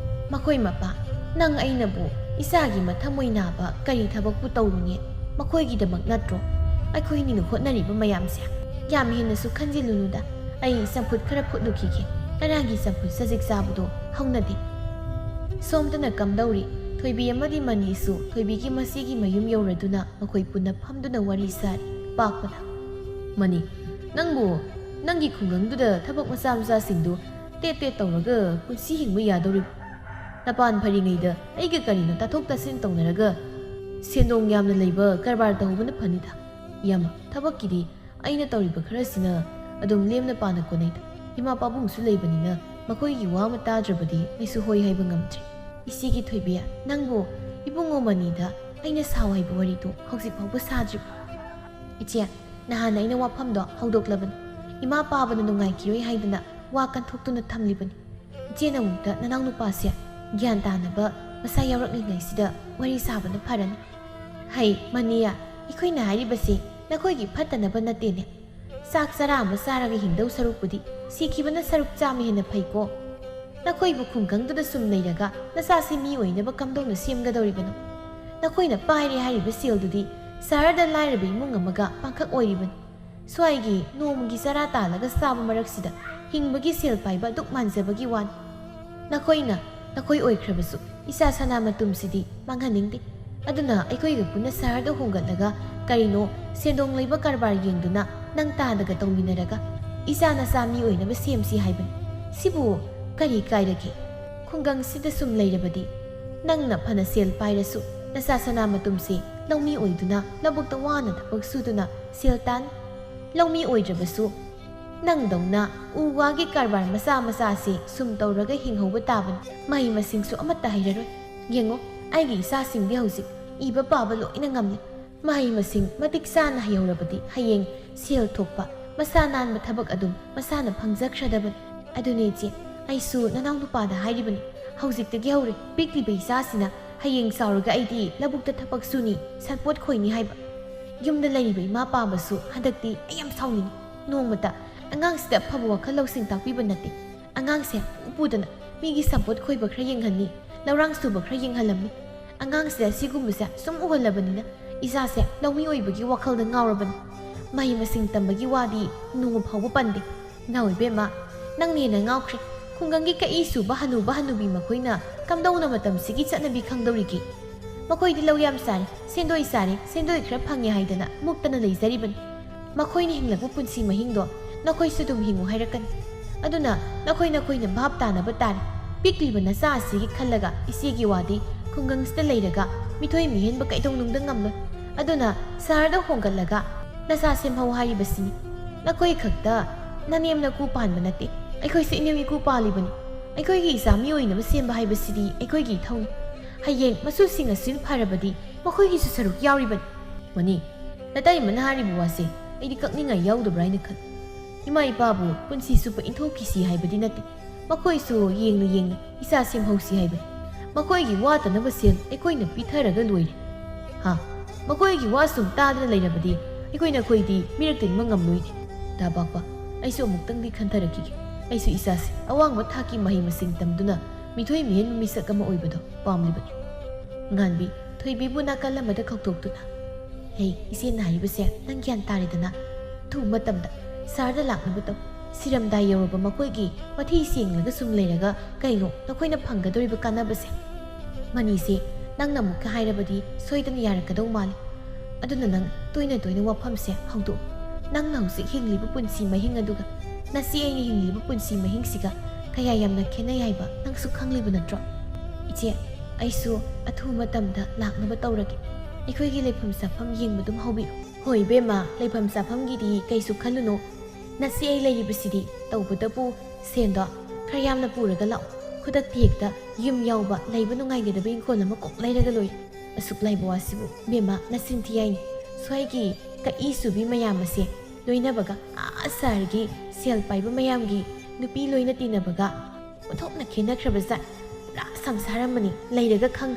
ꯃꯈꯣꯏ ꯃꯄꯥ, ꯅꯪ ꯑꯩꯅꯕꯨ ꯏꯆꯥꯒꯤ ꯃꯊꯃꯣꯏ ꯅꯥꯕ ꯀꯔꯤ ꯊꯕꯛꯄꯨ ꯇꯧꯔꯨꯅꯤ? ꯃꯈꯣꯏꯒꯤꯗꯃꯛ ꯅꯠꯇ꯭ꯔꯣ ꯑꯩꯈꯣꯏ ꯑꯅꯤꯅ ꯍꯣꯠꯅꯔꯤꯕ ꯃꯌꯥꯝꯁꯦ? ꯌꯥꯝ ꯍꯦꯟꯅꯁꯨ ꯈꯟꯖꯤꯜꯂꯨꯅꯨꯗ꯫ ꯑꯩ ꯆꯝꯐꯨꯠ ꯈꯔ ꯐꯨꯠꯂꯨꯈꯤꯒꯦ꯫ ꯉꯔꯥꯡꯒꯤ ꯆꯝꯐꯨꯠ ꯆꯖꯤꯛ ꯆꯥꯕꯗꯣ ꯍꯧꯅꯗꯦ꯫ ꯁꯣꯝꯗꯅ ꯀꯝꯗꯧꯔꯤ? ꯊꯣꯏꯕꯤ ꯑꯃꯗꯤ ꯃꯅꯤꯁꯨ ꯊꯣꯏꯕꯤꯒꯤ ꯃꯆꯦꯒꯤ ꯃꯌꯨꯝ ꯌꯧꯔꯗꯨꯅ ꯃꯈꯣꯏ ꯄꯨꯟꯅ ꯐꯝꯗꯨꯅ ꯋꯥꯔꯤ ꯁꯥꯔꯤ꯫ ꯄꯥꯛꯄꯅ, "ꯃꯅꯤ, ꯅꯪꯕꯨ ꯅꯪꯒꯤ ꯈꯨꯡꯒꯪꯗꯨꯗ ꯊꯕꯛ ꯃꯆꯥ ꯃꯆꯥꯁꯤꯡꯗꯨ ꯇꯦꯠ ꯇꯦꯠ ꯇꯧꯔꯒ ꯄꯨꯟꯁꯤ ꯍꯤꯡꯕ ꯌꯥꯗꯧꯔꯤꯕ꯭ꯔꯣ? ꯅꯄꯥꯟ ꯐꯔꯤꯉꯩꯗ ꯑꯩꯒ ꯀꯔꯤꯅꯣ ꯇꯥꯊꯣꯛ ꯇꯥꯁꯤꯟ ꯇꯧꯅꯔꯒ ꯁꯦꯟꯗꯣꯡ ꯌꯥꯝꯅ ꯂꯩꯕ ꯀꯔꯕꯥꯔ ꯇꯧꯍꯧꯕꯅ ꯐꯅꯤꯗ꯫ ꯏꯌꯥꯝꯕ, ꯊꯕꯛꯀꯤꯗꯤ ꯑꯩꯅ ꯇꯧꯔꯤꯕ ꯈꯔꯁꯤꯅ ꯑꯗꯨꯝ ꯂꯦꯝꯅ ꯄꯥꯅ ꯀꯣꯟꯅꯩꯗ꯫ ꯏꯃꯥ ꯄꯥꯕꯨꯡꯁꯨ ꯂꯩꯕꯅꯤꯅ ꯃꯈꯣꯏꯒꯤ ꯋꯥ ꯑꯃ ꯇꯥꯗ꯭ꯔꯕꯗꯤ ꯑꯩꯁꯨ ꯍꯣꯏ ꯍꯥꯏꯕ ꯉꯝꯗ꯭ꯔꯦ꯫ ꯏꯆꯦꯒꯤ ꯊꯣꯏꯕꯤ, ꯅꯪꯕꯨ ꯏꯕꯨꯡꯉꯣ ꯃꯅꯤꯗ ꯑꯩꯅ ꯁꯥꯎ ꯍꯥꯏꯕ ꯋꯥꯔꯤꯗꯣ ꯍꯧꯖꯤꯛ ꯐꯥꯎꯕ ꯁꯥꯗ꯭ꯔꯤꯕ꯭ꯔꯣ?" "ꯏꯆꯦ, ꯅꯍꯥꯟ ꯑꯩꯅ ꯋꯥꯐꯝꯗꯣ ꯍꯧꯗꯣꯛꯂꯕꯅꯤ꯫ ꯏꯃꯥ ꯄꯥꯕꯅ ꯅꯨꯡꯉꯥꯏꯈꯤꯔꯣꯏ ꯍꯥꯏꯗꯅ ꯋꯥ ꯀꯟꯊꯣꯛꯇꯨꯅ ꯊꯝꯂꯤꯕꯅꯤ꯫ ꯏꯆꯦꯅ ꯑꯃꯨꯛꯇ ꯅꯅꯥꯎ ꯅꯨꯄꯥꯁꯦ ꯒ꯭ꯌꯥꯟ ꯇꯥꯅꯕ ꯃꯁꯥ ꯌꯥꯎꯔꯛꯂꯤꯉꯩꯁꯤꯗ ꯋꯥꯔꯤ ꯁꯥꯕꯅ ꯐꯔꯅꯤ꯫" "ꯍꯩ, ꯃꯅꯤꯌꯥ, ꯑꯩꯈꯣꯏꯅ ꯍꯥꯏꯔꯤꯕꯁꯦ ꯅꯈꯣꯏꯒꯤ ꯐꯠꯇꯅꯕ ꯅꯠꯇꯦꯅꯦ꯫ ꯆꯥꯛ ꯆꯔꯥ ꯑꯃ ꯆꯥꯔꯒ ꯍꯤꯡꯗꯧ ꯁꯔꯨꯛꯄꯨꯗꯤ ꯁꯤꯈꯤꯕꯅ ꯁꯔꯨꯛ ꯆꯥꯝꯃ ꯍꯦꯟꯅ ꯐꯩꯀꯣ꯫" ꯅꯈꯣꯏꯕꯨ ꯈꯨꯡꯒꯪꯗꯨꯗ ꯁꯨꯝ ꯂꯩꯔꯒ ꯅꯆꯥꯁꯤ ꯃꯤ ꯑꯣꯏꯅꯕ ꯀꯝꯗꯧꯅ ꯁꯦꯝꯒꯗꯧꯔꯤꯕꯅꯣ? ꯅꯈꯣꯏꯅ ꯄꯥꯏꯔꯦ ꯍꯥꯏꯔꯤꯕ ꯁꯦꯜꯗꯨꯗꯤ ꯁꯍꯔꯗ ꯂꯥꯏꯔꯕ ꯏꯃꯨꯡ ꯑꯃꯒ ꯄꯥꯡꯈꯛ ꯑꯣꯏꯔꯤꯕꯅꯤ꯫ ꯁ꯭ꯋꯥꯏꯒꯤ ꯅꯣꯡꯃꯒꯤ ꯆꯔꯥ ꯇꯥꯜꯂꯒ ꯆꯥꯕ ꯃꯔꯛꯁꯤꯗ ꯍꯤꯡꯕꯒꯤ ꯁꯦꯜ ꯄꯥꯏꯕ ꯑꯗꯨꯛ ꯃꯥꯟꯖꯕꯒꯤ ꯋꯥꯅꯤ꯫ ꯅꯈꯣꯏꯅ ꯅꯈꯣꯏ ꯑꯣꯏꯈ꯭ꯔꯕꯁꯨ ꯏꯆꯥ ꯁꯅꯥ ꯃꯇꯨꯝꯁꯤꯗꯤ ꯃꯥꯡꯍꯟꯅꯤꯡꯗꯦ꯫ ꯑꯗꯨꯅ ꯑꯩꯈꯣꯏꯒ ꯄꯨꯟꯅ ꯁꯍꯔꯗ ꯍꯣꯡꯒꯠꯂꯒ ꯀꯔꯤꯅꯣ ꯁꯦꯟꯗꯣꯡ ꯂꯩꯕ ꯀꯔꯕꯥꯔ ꯌꯦꯡꯗꯨꯅ ꯅꯪ ꯇꯥꯗꯒ ꯇꯧꯃꯤꯟꯅꯔꯒ ꯏꯆꯥ ꯅꯆꯥ ꯃꯤ ꯑꯣꯏꯅꯕ ꯁꯦꯝꯁꯤ ꯍꯥꯏꯕꯅꯤ꯫ ꯁꯤꯕꯨ ꯀꯔꯤ ꯀꯥꯏꯔꯒꯦ? ꯈꯨꯡꯒꯪꯁꯤꯗ ꯁꯨꯝ ꯂꯩꯔꯕꯗꯤ ꯅꯪꯅ ꯐꯅ ꯁꯦꯜ ꯄꯥꯏꯔꯁꯨ ꯅꯆꯥ ꯁꯅꯥ ꯃꯇꯨꯝꯁꯤ ꯂꯧꯃꯤ ꯑꯣꯏꯗꯨꯅ ꯂꯧꯕꯨꯛꯇ ꯋꯥꯅ ꯊꯕꯛ ꯁꯨꯗꯨꯅ ꯁꯦꯜ ꯇꯥꯟ꯫ ꯂꯧꯃꯤ ꯑꯣꯏꯗ꯭ꯔꯕꯁꯨ ꯅꯪꯗꯧꯅ ꯎ ꯋꯥꯒꯤ ꯀꯔꯕꯥꯔ ꯃꯆꯥ ꯃꯆꯥꯁꯤ ꯁꯨꯝ ꯇꯧꯔꯒ ꯍꯤꯡꯍꯧꯕ ꯇꯥꯕꯅꯤ꯫ ꯃꯍꯩ ꯃꯁꯤꯡꯁꯨ ꯑꯃꯠꯇ ꯍꯩꯔꯔꯣꯏ꯫ ꯌꯦꯡꯉꯣ, ꯑꯩꯒꯤ ꯏꯆꯥꯁꯤꯡꯗꯤ ꯍꯧꯖꯤꯛ ꯏꯕ ꯄꯥꯕ ꯂꯣꯏꯅ ꯉꯝꯂꯦ꯫ ꯃꯍꯩ ꯃꯁꯤꯡ ꯃꯇꯤꯛ ꯆꯥꯅ ꯍꯩꯍꯧꯔꯕꯗꯤ ꯍꯌꯦꯡ ꯁꯦꯜ ꯊꯣꯛꯄ, ꯃꯁꯥ ꯅꯥꯟꯕ ꯊꯕꯛ ꯑꯗꯨꯝ ꯃꯁꯥꯅ ꯐꯪꯖꯈ꯭ꯔꯗꯕꯅꯤ꯫ ꯑꯗꯨꯅꯦ ꯏꯆꯦ, ꯑꯩꯁꯨ ꯅꯅꯥꯎ ꯅꯨꯄꯥꯗ ꯍꯥꯏꯔꯤꯕꯅꯤ, ꯍꯧꯖꯤꯛꯇꯒꯤ ꯍꯧꯔꯦ ꯄꯤꯛꯂꯤꯕ ꯏꯆꯥꯁꯤꯅ ꯍꯌꯦꯡ ꯆꯥꯎꯔꯒ ꯑꯩꯗꯤ ꯂꯧꯕꯨꯛꯇ ꯊꯕꯛ ꯁꯨꯅꯤ, ꯁꯟꯄꯣꯠ ꯈꯣꯏꯅꯤ ꯍꯥꯏꯕ꯫ ꯌꯨꯝꯗ ꯂꯩꯔꯤꯕ ꯏꯃꯥ ꯄꯥꯕꯁꯨ ꯍꯟꯗꯛꯇꯤ ꯑꯩ ꯌꯥꯝ ꯁꯥꯎꯅꯤꯡꯉꯤ꯫ ꯅꯣꯡꯃꯇ ꯑꯉꯥꯡꯁꯤꯗ ꯑꯐꯕ ꯋꯥꯈꯜ ꯂꯧꯁꯤꯡ ꯇꯥꯛꯄꯤꯕ ꯅꯠꯇꯦ꯫ ꯑꯉꯥꯡꯁꯦ ꯄꯨ ꯄꯨꯗꯅ ꯃꯤꯒꯤ ꯁꯟꯄꯣꯠ ꯈꯣꯏꯕ ꯈꯔ ꯌꯦꯡꯍꯟꯅꯤ, ꯂꯧꯔꯥꯡ ꯁꯨꯕ ꯈꯔ ꯌꯦꯡꯍꯜꯂꯝꯃꯤ꯫ ꯑꯉꯥꯡꯁꯤꯗ ꯁꯤꯒꯨꯝꯕꯁꯦ ꯁꯨꯝ ꯎꯍꯜꯂꯕꯅꯤꯅ ꯏꯆꯥꯁꯦ ꯂꯧꯃꯤ ꯑꯣꯏꯕꯒꯤ ꯋꯥꯈꯜꯗ ꯉꯥꯎꯔꯕꯅꯤ꯫ ꯃꯍꯩ ꯃꯁꯤꯡ ꯇꯝꯕꯒꯤ ꯋꯥꯗꯤ ꯅꯣꯡꯃ ꯐꯥꯎꯕ ꯄꯟꯗꯦ꯫ ꯅꯥꯎ ꯏꯕꯦꯝꯃ, ꯅꯪꯅ ꯍꯦꯟꯅ ꯉꯥꯎꯈ꯭ꯔꯦ꯫ ꯈꯨꯡꯒꯪꯒꯤ ꯀꯛꯏ ꯁꯨꯕ ꯍꯅꯨꯕ ꯍꯅꯨꯕꯤ ꯃꯈꯣꯏꯅ ꯀꯝꯗꯧꯅ ꯃꯇꯝꯁꯤꯒꯤ ꯆꯠꯅꯕꯤ ꯈꯪꯗꯧꯔꯤꯒꯦ? ꯃꯈꯣꯏꯗꯤ ꯂꯧ ꯌꯥꯝ ꯆꯥꯔꯦ, ꯁꯦꯟꯗꯣꯏ ꯆꯥꯔꯦ, ꯁꯦꯟꯗꯣꯏ ꯈꯔ ꯐꯪꯉꯦ ꯍꯥꯏꯗꯅ ꯃꯨꯛꯇꯅ ꯂꯩꯖꯔꯤꯕꯅꯤ꯫ ꯃꯈꯣꯏꯅ ꯍꯤꯡꯂꯛꯄ ꯄꯨꯟꯁꯤ ꯃꯍꯤꯡꯗꯣ ꯅꯈꯣꯏꯁꯨ ꯑꯗꯨꯝ ꯍꯤꯡꯉꯨ ꯍꯥꯏꯔꯛꯀꯅꯤ꯫ ꯑꯗꯨꯅ ꯅꯈꯣꯏ ꯅꯈꯣꯏꯅ ꯚꯥꯞ ꯇꯥꯅꯕ ꯇꯥꯔꯦ꯫ ꯄꯤꯛꯂꯤꯕ ꯅꯆꯥ ꯑꯁꯤꯒꯤ ꯈꯜꯂꯒ ꯏꯆꯦꯒꯤ ꯋꯥꯗꯤ ꯈꯨꯡꯒꯪꯁꯤꯗ ꯂꯩꯔꯒ ꯃꯤꯊꯣꯏ ꯃꯤꯍꯦꯟꯕ ꯀꯩꯗꯧꯅꯨꯡꯗ ꯉꯝꯂꯣꯏ꯫ ꯑꯗꯨꯅ ꯁꯍꯔꯗ ꯍꯣꯡꯒꯠꯂꯒ ꯅꯆꯥ ꯁꯦꯝꯍꯧ ꯍꯥꯏꯔꯤꯕꯁꯤꯅꯤ꯫ ꯅꯈꯣꯏ ꯈꯛꯇ ꯅꯅꯦꯝ ꯅꯀꯨ ꯄꯥꯟꯕ ꯅꯠꯇꯦ, ꯑꯩꯈꯣꯏꯁꯨ ꯏꯅꯦꯝ ꯏꯀꯨ ꯄꯥꯜꯂꯤꯕꯅꯤ꯫ ꯑꯩꯈꯣꯏꯒꯤ ꯏꯆꯥ ꯃꯤ ꯑꯣꯏꯅꯕ ꯁꯦꯝꯕ ꯍꯥꯏꯕꯁꯤꯗꯤ ꯑꯩꯈꯣꯏꯒꯤ ꯏꯊꯧꯅꯤ꯫ ꯍꯌꯦꯡ ꯃꯁꯨꯁꯤꯡ ꯑꯁꯤꯅ ꯐꯔꯕꯗꯤ ꯃꯈꯣꯏꯒꯤꯁꯨ ꯁꯔꯨꯛ ꯌꯥꯎꯔꯤꯕꯅꯤ꯫ ꯃꯅꯤ, ꯅꯇꯩꯃꯅ ꯍꯥꯏꯔꯤꯕ ꯋꯥꯁꯦ ꯑꯩꯗꯤ ꯀꯛꯅꯤꯡꯉꯥꯏ ꯌꯥꯎꯗꯕ꯭ꯔꯥ ꯍꯥꯏꯅ ꯈꯜꯂꯤ꯫ ꯏꯃꯥ ꯏꯄꯥꯕꯨ ꯄꯨꯟꯁꯤ ꯆꯨꯞꯄ ꯏꯟꯊꯣꯛꯈꯤꯁꯤ ꯍꯥꯏꯕꯗꯤ ꯅꯠꯇꯦ꯫ ꯃꯈꯣꯏꯁꯨ ꯌꯦꯡꯅ ꯌꯦꯡꯅ ꯏꯆꯥ ꯁꯦꯝꯍꯧꯁꯤ ꯍꯥꯏꯕꯅꯤ꯫ ꯃꯈꯣꯏꯒꯤ ꯋꯥꯠꯇꯅꯕ ꯁꯦꯜ ꯑꯩꯈꯣꯏꯅ ꯄꯤꯊꯔꯒ ꯂꯣꯏꯔꯦ꯫ ꯍꯥ, ꯃꯈꯣꯏꯒꯤ ꯋꯥ ꯁꯨꯝ ꯇꯥꯗꯅ ꯂꯩꯔꯕꯗꯤ ꯑꯩꯈꯣꯏ ꯅꯈꯣꯏꯗꯤ ꯃꯤꯔꯛ ꯇꯤꯟꯕ ꯉꯝꯂꯣꯏꯅꯦ꯫ ꯇꯥꯕꯥꯛꯄ, ꯑꯩꯁꯨ ꯑꯃꯨꯛꯇꯪꯗꯤ ꯈꯟꯊꯔꯛꯈꯤꯒꯦ꯫ ꯑꯩꯁꯨ ꯏꯆꯥꯁꯦ ꯑꯋꯥꯡꯕ ꯊꯥꯛꯀꯤ ꯃꯍꯩ ꯃꯁꯤꯡ ꯇꯝꯗꯨꯅ ꯃꯤꯊꯣꯏ ꯃꯤꯍꯦꯟꯕ ꯃꯤꯁꯛ ꯑꯃ ꯑꯣꯏꯕꯗꯣ ꯄꯥꯝꯂꯤꯕꯅꯤ꯫ ꯉꯥꯟꯕꯤ ꯊꯣꯏꯕꯤꯕꯨ ꯅꯥꯀꯜ ꯑꯃꯗ ꯀꯧꯊꯣꯛꯇꯨꯅ, "ꯍꯩ, ꯏꯆꯦꯅ ꯍꯥꯏꯔꯤꯕꯁꯦ ꯅꯪ ꯒ꯭ꯌꯥꯟ ꯇꯥꯔꯦꯗꯅ꯫ ꯑꯊꯨꯕ ꯃꯇꯝꯗ ꯁꯍꯔꯗ ꯂꯥꯛꯅꯕ ꯇꯧ꯫ ꯁꯤꯔꯝꯗꯥꯏ ꯌꯧꯔꯕ ꯃꯈꯣꯏꯒꯤ ꯃꯊꯤ ꯁꯦꯡꯂꯒ ꯁꯨꯝ ꯂꯩꯔꯒ ꯀꯩꯅꯣ ꯅꯈꯣꯏꯅ ꯐꯪꯒꯗꯧꯔꯤꯕ ꯀꯥꯟꯅꯕꯁꯦ?" ꯃꯅꯤꯁꯦ ꯅꯪꯅ ꯑꯃꯨꯛꯀ ꯍꯥꯏꯔꯕꯗꯤ ꯁꯣꯏꯗꯅ ꯌꯥꯔꯛꯀꯗꯧ ꯃꯥꯜꯂꯤ꯫ ꯑꯗꯨꯅ ꯅꯪ ꯇꯣꯏꯅ ꯇꯣꯏꯅ ꯋꯥꯐꯝꯁꯦ ꯍꯧꯗꯣꯛꯎ꯫ ꯅꯪꯅ ꯍꯧꯖꯤꯛ ꯍꯤꯡꯂꯤꯕ ꯄꯨꯟꯁꯤ ꯃꯍꯤꯡ ꯑꯗꯨꯒ ꯅꯆꯦ ꯑꯩꯅ ꯍꯤꯡꯂꯤꯕ ꯄꯨꯟꯁꯤ ꯃꯍꯤꯡꯁꯤꯒ ꯀꯌꯥ ꯌꯥꯝꯅ ꯈꯦꯠꯅꯩ ꯍꯥꯏꯕ ꯅꯪꯁꯨ ꯈꯪꯂꯤꯕ ꯅꯠꯇ꯭ꯔꯣ? "ꯏꯆꯦ, ꯑꯩꯁꯨ ꯑꯊꯨꯕ ꯃꯇꯝꯗ ꯂꯥꯛꯅꯕ ꯇꯧꯔꯒꯦ꯫ ꯑꯩꯈꯣꯏꯒꯤ ꯂꯩꯐꯝ ꯆꯥꯐꯝ ꯌꯦꯡꯕꯗꯨꯝ ꯍꯧꯕꯤꯌꯨ꯫" "ꯍꯣꯏ ꯏꯕꯦꯝꯃ, ꯂꯩꯐꯝ ꯆꯥꯐꯝꯒꯤꯗꯤ ꯀꯩꯁꯨ ꯈꯜꯂꯨꯅꯨ꯫ ꯅꯆꯦ ꯑꯩ ꯂꯩꯔꯤꯕꯁꯤꯗꯤ ꯇꯧꯕꯇꯕꯨ ꯁꯦꯟꯗꯣ ꯈꯔ ꯌꯥꯝꯅ ꯄꯨꯔꯒ ꯂꯥꯛꯑꯣ꯫ ꯈꯨꯗꯛꯇ ꯍꯦꯛꯇ ꯌꯨꯝ ꯌꯥꯎꯕ ꯂꯩꯕ ꯅꯨꯡꯉꯥꯏꯒꯗꯕ ꯏꯪꯈꯣꯜ ꯑꯃ ꯀꯣꯛ ꯂꯩꯔꯒ ꯂꯣꯏꯔꯦ꯫" "ꯑꯁꯨꯛ ꯂꯥꯏꯕ ꯋꯥꯁꯤꯕꯨ ꯏꯕꯦꯝꯃ, ꯅꯆꯤꯟ ꯊꯤ ꯍꯥꯏꯅꯤ꯫ ꯁ꯭ꯋꯥꯏꯒꯤ ꯀꯛꯏ ꯁꯨꯕꯤ ꯃꯌꯥꯝ ꯑꯁꯦ ꯂꯣꯏꯅꯕꯒ ꯑꯥ ꯁꯍꯔꯒꯤ ꯁꯦꯜ ꯄꯥꯏꯕ ꯃꯌꯥꯝꯒꯤ ꯅꯨꯄꯤ ꯂꯣꯏꯅ ꯇꯤꯟꯅꯕꯒ ꯑꯣꯟꯊꯣꯛꯅ ꯈꯦꯠꯅꯈ꯭ꯔꯕ ꯖꯥꯠ꯫ ꯄꯨꯔꯥ ꯁꯪꯁꯥꯔ ꯑꯃꯅꯤ, ꯂꯩꯔꯒ ꯈꯪ꯫"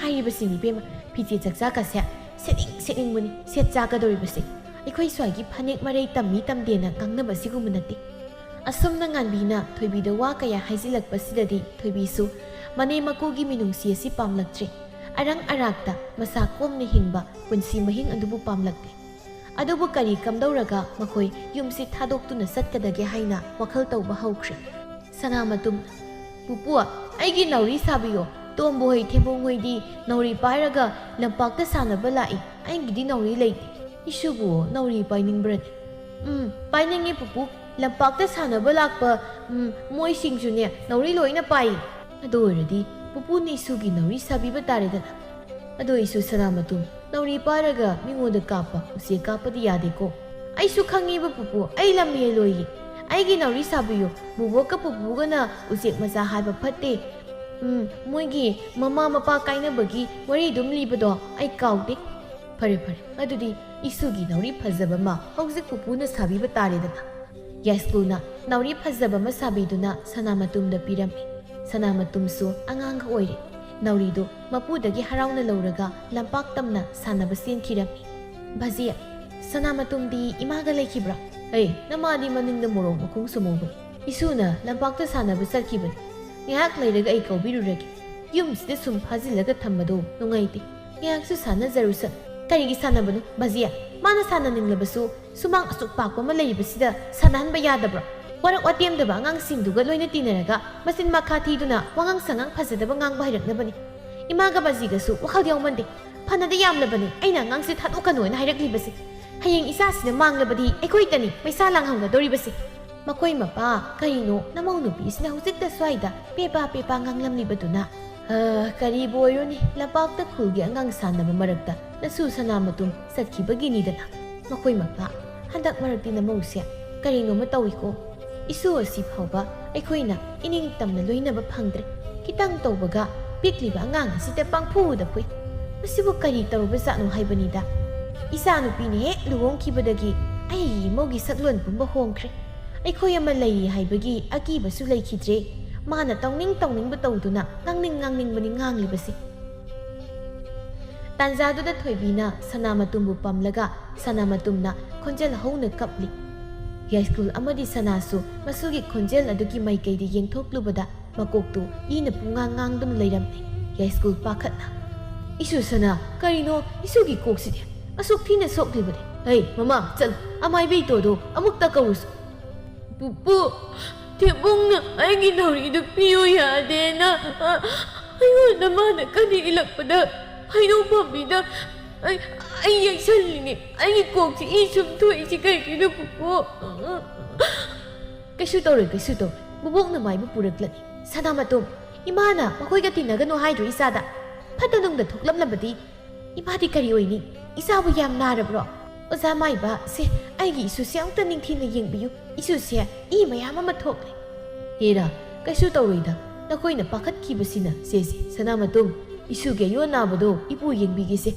ꯍꯥꯏꯔꯤꯕꯁꯤꯡ ꯏꯕꯦꯝꯃ, ꯐꯤꯖꯦꯠ ꯆꯛꯆꯥꯒꯁꯦ ꯁꯦꯠꯅꯤꯡ ꯁꯦꯠꯅꯤꯡꯕꯅꯤ, ꯁꯦꯠ ꯆꯥꯒꯗꯧꯔꯤꯕꯁꯦ꯫ ꯑꯩꯈꯣꯏ ꯁ꯭ꯋꯥꯏꯒꯤ ꯐꯅꯦꯛ ꯃꯔꯩ ꯇꯝꯃꯤ ꯇꯝꯗꯦꯅ ꯉꯥꯡꯅꯕ ꯁꯤꯒꯨꯝꯕ ꯅꯠꯇꯦ꯫ ꯑꯁꯨꯝꯅ ꯉꯥꯟꯕꯤꯅ ꯊꯣꯏꯕꯤꯗ ꯋꯥ ꯀꯌꯥ ꯍꯥꯏꯖꯤꯜꯂꯛꯄꯁꯤꯗꯗꯤ ꯊꯣꯏꯕꯤꯁꯨ ꯃꯅꯦꯝ ꯃꯀꯨꯒꯤ ꯃꯤꯅꯨꯡꯁꯤ ꯑꯁꯤ ꯄꯥꯝꯂꯛꯇ꯭ꯔꯦ꯫ ꯑꯔꯪ ꯑꯔꯥꯛꯇ ꯃꯁꯥ ꯀꯣꯝꯅ ꯍꯤꯡꯕ ꯄꯨꯟꯁꯤ ꯃꯍꯤꯡ ꯑꯗꯨꯕꯨ ꯄꯥꯝꯂꯛꯂꯦ꯫ ꯑꯗꯨꯕꯨ ꯀꯔꯤ ꯀꯝꯗꯧꯔꯒ ꯃꯈꯣꯏ ꯌꯨꯝꯁꯤ ꯊꯥꯗꯣꯛꯇꯨꯅ ꯆꯠꯀꯗꯒꯦ ꯍꯥꯏꯅ ꯋꯥꯈꯜ ꯇꯧꯕ ꯍꯧꯈ꯭ꯔꯦ꯫ ꯁꯅꯥꯃꯇꯨꯝ, "ꯄꯨꯄꯨ, ꯑꯩꯒꯤ ꯅꯥꯎꯔꯤ ꯁꯥꯕꯤꯌꯣ꯫ ꯇꯣꯝꯕ ꯍꯣꯏ, ꯊꯦꯝꯕꯣꯡ ꯍꯣꯏꯗꯤ ꯅꯥꯎꯔꯤ ꯄꯥꯏꯔꯒ ꯂꯝꯄꯥꯛꯇ ꯁꯥꯟꯅꯕ ꯂꯥꯛꯏ꯫ ꯑꯩꯒꯤꯗꯤ ꯅꯥꯎꯔꯤ ꯂꯩꯇꯦ꯫ ꯏꯁꯨꯕꯨ ꯅꯥꯎꯔꯤ ꯄꯥꯏꯅꯤꯡꯕ꯭ꯔꯅꯦ?" "ꯎꯝ, ꯄꯥꯏꯅꯤꯡꯉꯤ ꯄꯨꯄꯨ꯫ ꯂꯝꯄꯥꯛꯇ ꯁꯥꯟꯅꯕ ꯂꯥꯛꯄ, ꯎꯝ, ꯃꯣꯏꯁꯤꯡꯁꯨꯅꯦ ꯅꯥꯎꯔꯤ ꯂꯣꯏꯅ ꯄꯥꯏ꯫" "ꯑꯗꯨ ꯑꯣꯏꯔꯗꯤ ꯄꯨꯄꯨꯅ ꯏꯁꯨꯒꯤ ꯅꯥꯎꯔꯤ ꯁꯥꯕꯤꯕ ꯇꯥꯔꯦꯗꯅ꯫" "ꯑꯗꯣ ꯏꯁꯨ ꯁꯅꯥꯃꯇꯨꯝ, ꯅꯥꯎꯔꯤ ꯄꯥꯏꯔꯒ ꯃꯤꯉꯣꯟꯗ ꯀꯥꯞꯄ, ꯎꯆꯦꯛ ꯀꯥꯞꯄꯗꯤ ꯌꯥꯗꯦꯀꯣ꯫" "ꯑꯩꯁꯨ ꯈꯪꯉꯤꯕ ꯄꯨꯄꯨ, ꯑꯩ ꯂꯝ ꯍꯦꯜꯂꯣꯏꯌꯦ꯫ ꯑꯩꯒꯤ ꯅꯥꯎꯔꯤ ꯁꯥꯕꯤꯌꯨ꯫ ꯕꯨꯕꯣꯛꯀ ꯄꯨꯄꯨꯒꯅ ꯎꯆꯦꯛ ꯃꯆꯥ ꯍꯥꯏꯕ ꯐꯠꯇꯦ꯫ ꯎꯝ, ꯃꯣꯏꯒꯤ ꯃꯃꯥ ꯃꯄꯥ ꯀꯥꯏꯅꯕꯒꯤ ꯋꯥꯔꯤ ꯑꯗꯨꯝ ꯂꯤꯕꯗꯣ ꯑꯩ ꯀꯥꯎꯗꯦ꯫" "ꯐꯔꯦ ꯐꯔꯦ, ꯑꯗꯨꯗꯤ ꯏꯁꯨꯒꯤ ꯅꯥꯎꯔꯤ ꯐꯖꯕ ꯑꯃ ꯍꯧꯖꯤꯛ ꯄꯨꯄꯨꯅ ꯁꯥꯕꯤꯕ ꯇꯥꯔꯦꯗꯅ꯫" ꯌꯥꯏꯁ꯭ꯀꯨꯜꯅ ꯅꯥꯎꯔꯤ ꯐꯖꯕ ꯑꯃ ꯁꯥꯕꯤꯗꯨꯅ ꯁꯅꯥꯃꯇꯨꯝꯗ ꯄꯤꯔꯝꯃꯤ꯫ ꯁꯅꯥꯃꯇꯨꯝꯁꯨ ꯑꯉꯥꯡꯒ ꯑꯣꯏꯔꯦ꯫ ꯅꯥꯎꯔꯤꯗꯨ ꯃꯄꯨꯗꯒꯤ ꯍꯔꯥꯎꯅ ꯂꯧꯔꯒ ꯂꯝꯄꯥꯛ ꯇꯝꯅ ꯁꯥꯟꯅꯕ ꯆꯦꯟꯈꯤꯔꯝꯃꯤ꯫ "ꯕꯥꯖꯤ, ꯁꯅꯥꯃꯇꯨꯝꯗꯤ ꯏꯃꯥꯒ ꯂꯩꯈꯤꯕ꯭ꯔꯥ?" "ꯍꯩ, ꯅꯃꯥꯗꯤ ꯃꯅꯤꯡꯗ ꯃꯣꯔꯣꯛ ꯃꯈꯣꯡ ꯁꯨꯝꯍꯧꯕꯅꯤ꯫ "ꯏꯁꯨꯅ ꯂꯝꯄꯥꯛꯇ ꯁꯥꯟꯅꯕ ꯆꯠꯈꯤꯕꯅꯤ꯫ ꯉꯥꯏꯍꯥꯛ ꯂꯩꯔꯒ ꯑꯩ ꯀꯧꯕꯤꯔꯨꯔꯒꯦ꯫ ꯌꯨꯝꯁꯤꯗ ꯁꯨꯝ ꯐꯥꯖꯤꯜꯂꯒ ꯊꯝꯕꯗꯣ ꯅꯨꯡꯉꯥꯏꯇꯦ꯫ ꯉꯥꯏꯍꯥꯛꯁꯨ ꯁꯥꯟꯅꯖꯔꯨꯁꯅꯨ꯫" "ꯀꯔꯤꯒꯤ ꯁꯥꯟꯅꯕꯅꯣ, ꯕꯖꯤꯌꯥ? ꯃꯥꯅ ꯁꯥꯟꯅꯅꯤꯡꯂꯕꯁꯨ ꯁꯨꯃꯥꯡ ꯑꯁꯨꯛ ꯄꯥꯛꯄ ꯑꯃ ꯂꯩꯔꯤꯕꯁꯤꯗ ꯁꯥꯟꯅꯍꯟꯕ ꯌꯥꯗꯕ꯭ꯔꯣ? ꯋꯥꯔꯛ ꯋꯥꯇꯦꯝꯗꯕ ꯑꯉꯥꯡꯁꯤꯡꯗꯨꯒ ꯂꯣꯏꯅ ꯇꯤꯟꯅꯔꯒ ꯃꯆꯤꯟ ꯃꯈꯥ ꯊꯤꯗꯨꯅ ꯋꯥꯉꯥꯡ ꯁꯉꯥꯡ ꯐꯖꯗꯕ ꯉꯥꯡꯕ ꯍꯩꯔꯛꯅꯕꯅꯤ꯫ ꯏꯃꯥꯒ ꯕꯖꯤꯒꯁꯨ ꯋꯥꯈꯜ ꯌꯥꯎꯃꯟꯗꯦ꯫ ꯐꯅꯗꯤ ꯌꯥꯝꯂꯕꯅꯤ ꯑꯩꯅ ꯑꯉꯥꯡꯁꯦ ꯊꯥꯗꯣꯛꯀꯅꯣꯅ ꯍꯥꯏꯔꯛꯂꯤꯕꯁꯦ꯫ ꯍꯌꯦꯡ ꯏꯆꯥꯁꯤꯅ ꯃꯥꯡꯂꯕꯗꯤ ꯑꯩꯈꯣꯏꯗꯅꯤ ꯃꯩꯁꯥ ꯂꯥꯡꯍꯧꯅꯗꯧꯔꯤꯕꯁꯦ꯫" ꯃꯈꯣꯏ ꯃꯄꯥ, ꯀꯔꯤꯅꯣ ꯅꯃꯧ ꯅꯨꯄꯤꯁꯤꯅ ꯍꯧꯖꯤꯛꯇ ꯁ꯭ꯋꯥꯏꯗ ꯄꯦꯄꯥ ꯄꯦꯄꯥ ꯉꯥꯡꯂꯝꯂꯤꯕꯗꯨꯅ? "ꯑ, ꯀꯔꯤꯕꯨ ꯑꯣꯏꯔꯨꯅꯤ, ꯂꯝꯄꯥꯛꯇ ꯈꯨꯜꯒꯤ ꯑꯉꯥꯡ ꯁꯥꯟꯅꯕ ꯃꯔꯛꯇ ꯅꯁꯨ ꯁꯅꯥꯃꯇꯨꯝ ꯆꯠꯈꯤꯕꯒꯤꯅꯤꯗꯅ꯫" ꯃꯈꯣꯏ ꯃꯄꯥ, ꯍꯟꯗꯛ ꯃꯔꯛꯇꯤ ꯅꯃꯧꯁꯦ ꯀꯔꯤꯅꯣꯃ ꯇꯧꯏꯀꯣ꯫ ꯏꯁꯨ ꯑꯁꯤ ꯐꯥꯎꯕ ꯑꯩꯈꯣꯏꯅ ꯏꯅꯤꯡ ꯇꯝꯅ ꯂꯣꯏꯅꯕ ꯐꯪꯗ꯭ꯔꯦ꯫ ꯈꯤꯇꯪ ꯇꯧꯕꯒ ꯄꯤꯛꯂꯤꯕ ꯑꯉꯥꯡ ꯑꯁꯤꯗ ꯄꯪꯐꯨꯗ ꯐꯨꯏ꯫ ꯃꯁꯤꯕꯨ ꯀꯔꯤ ꯇꯧꯔꯨꯕꯖꯥꯠꯅꯣ ꯍꯥꯏꯕꯅꯤꯗ꯫ ꯏꯆꯥꯅꯨꯄꯤꯅ ꯍꯦꯛ ꯂꯨꯍꯣꯡꯈꯤꯕꯗꯒꯤ ꯑꯩꯒꯤ ꯏꯃꯧꯒꯤ ꯁꯛꯂꯣꯟ ꯄꯨꯝꯕ ꯍꯣꯡꯈ꯭ꯔꯦ꯫ ꯑꯩꯈꯣꯏ ꯑꯃ ꯂꯩꯔꯤ ꯍꯥꯏꯕꯒꯤ ꯑꯀꯤꯕꯁꯨ ꯂꯩꯈꯤꯗ꯭ꯔꯦ꯫ ꯃꯥꯅ ꯇꯧꯅꯤꯡ ꯇꯧꯅꯤꯡꯕ ꯇꯧꯗꯨꯅ ꯉꯥꯡꯅꯤꯡ ꯉꯥꯡꯅꯤꯡꯕꯅꯤ ꯉꯥꯡꯂꯤꯕꯁꯤ꯫ ꯇꯥꯟꯖꯥꯗꯨꯗ ꯊꯣꯏꯕꯤꯅ ꯁꯅꯥꯃꯇꯨꯝꯕꯨ ꯄꯝꯂꯒ ꯁꯅꯥꯃꯇꯨꯝꯅ ꯈꯣꯟꯖꯦꯜ ꯍꯧꯅ ꯀꯞꯂꯤ꯫ ꯌꯥꯏꯁ꯭ꯀꯨꯜ ꯑꯃꯗꯤ ꯁꯅꯥꯁꯨ ꯃꯁꯨꯒꯤ ꯈꯣꯟꯖꯦꯜ ꯑꯗꯨꯒꯤ ꯃꯥꯏꯀꯩꯗ ꯌꯦꯡꯊꯣꯛꯂꯨꯕꯗ ꯃꯀꯣꯛꯇꯨ ꯏꯅ ꯄꯨꯡꯉꯥꯡ ꯉꯥꯡꯗꯨꯅ ꯂꯩꯔꯝꯂꯦ꯫ ꯌꯥꯏꯁ꯭ꯀꯨꯜ ꯄꯥꯈꯠꯅ, "ꯏꯁꯨ ꯁꯅꯥ, ꯀꯔꯤꯅꯣ ꯏꯁꯨꯒꯤ ꯀꯣꯛꯁꯤꯗꯤ? ꯑꯁꯨꯛ ꯊꯤꯅ ꯁꯣꯛꯂꯤꯕꯅꯤ꯫ ꯍꯩ, ꯃꯃꯥ, ꯆꯠꯂꯨ, ꯑꯃꯥꯏꯕꯤ ꯏꯇꯣꯗꯣ ꯑꯃꯨꯛꯇ ꯀꯧꯔꯨꯁꯨ꯫" "ꯄꯨꯄꯨ, ꯊꯦꯕꯨꯡꯅ ꯑꯩꯒꯤ ꯅꯥꯎꯔꯤꯗꯨ ꯄꯤꯌꯨ ꯌꯥꯗꯦꯅ ꯑꯩꯉꯣꯟꯗ ꯃꯥꯅ ꯀꯟꯅ ꯏꯜꯂꯛꯄꯗ ꯍꯩꯅꯧ ꯄꯥꯝꯕꯤꯗ ꯑꯩ, ꯑꯩ ꯌꯩꯁꯜꯂꯤꯅꯦ꯫ ꯑꯩꯒꯤ ꯀꯣꯛꯁꯤ ꯏ ꯁꯨꯝ ꯊꯣꯛꯏꯁꯤ ꯀꯩꯒꯤꯅꯣ, ꯄꯨꯄꯨ?" "ꯀꯩꯁꯨ ꯇꯧꯔꯣꯏ, ꯀꯩꯁꯨ ꯇꯧꯔꯣꯏ꯫ ꯕꯨꯕꯣꯛꯅ ꯃꯥꯏꯕ ꯄꯨꯔꯛꯂꯅꯤ꯫" "ꯁꯅꯥꯃꯇꯣꯝ, ꯏꯃꯥꯅ ꯃꯈꯣꯏꯒ ꯇꯤꯟꯅꯒꯅꯨ ꯍꯥꯏꯗ꯭ꯔꯣ ꯏꯆꯥꯗ? ꯐꯠꯇ ꯅꯨꯡꯗ ꯊꯣꯛꯂꯝꯂꯕꯗꯤ ꯏꯃꯥꯗꯤ ꯀꯔꯤ ꯑꯣꯏꯅꯤ? ꯏꯆꯥꯕꯨ ꯌꯥꯝ ꯅꯥꯔꯕ꯭ꯔꯣ? ꯑꯣꯖꯥ ꯃꯥꯏꯕ, ꯁꯦ, ꯑꯩꯒꯤ ꯏꯁꯨꯁꯦ ꯑꯃꯨꯛꯇ ꯅꯤꯡꯊꯤꯅ ꯌꯦꯡꯕꯤꯌꯨ꯫ ꯏꯁꯨꯁꯦ ꯏ ꯃꯌꯥꯝ ꯑꯃ ꯊꯣꯛꯂꯦ꯫" "ꯍꯦꯔꯥ, ꯀꯩꯁꯨ ꯇꯧꯔꯣꯏꯗ꯫ ꯅꯈꯣꯏꯅ ꯄꯥꯈꯠꯈꯤꯕꯁꯤꯅ꯫ ꯁꯦ, ꯁꯦ, ꯁꯅꯥꯃꯇꯣꯝ, ꯏꯁꯨꯒꯤ ꯑꯌꯣꯟ ꯅꯥꯕꯗꯣ ꯏꯄꯨ ꯌꯦꯡꯕꯤꯒꯦꯁꯦ꯫"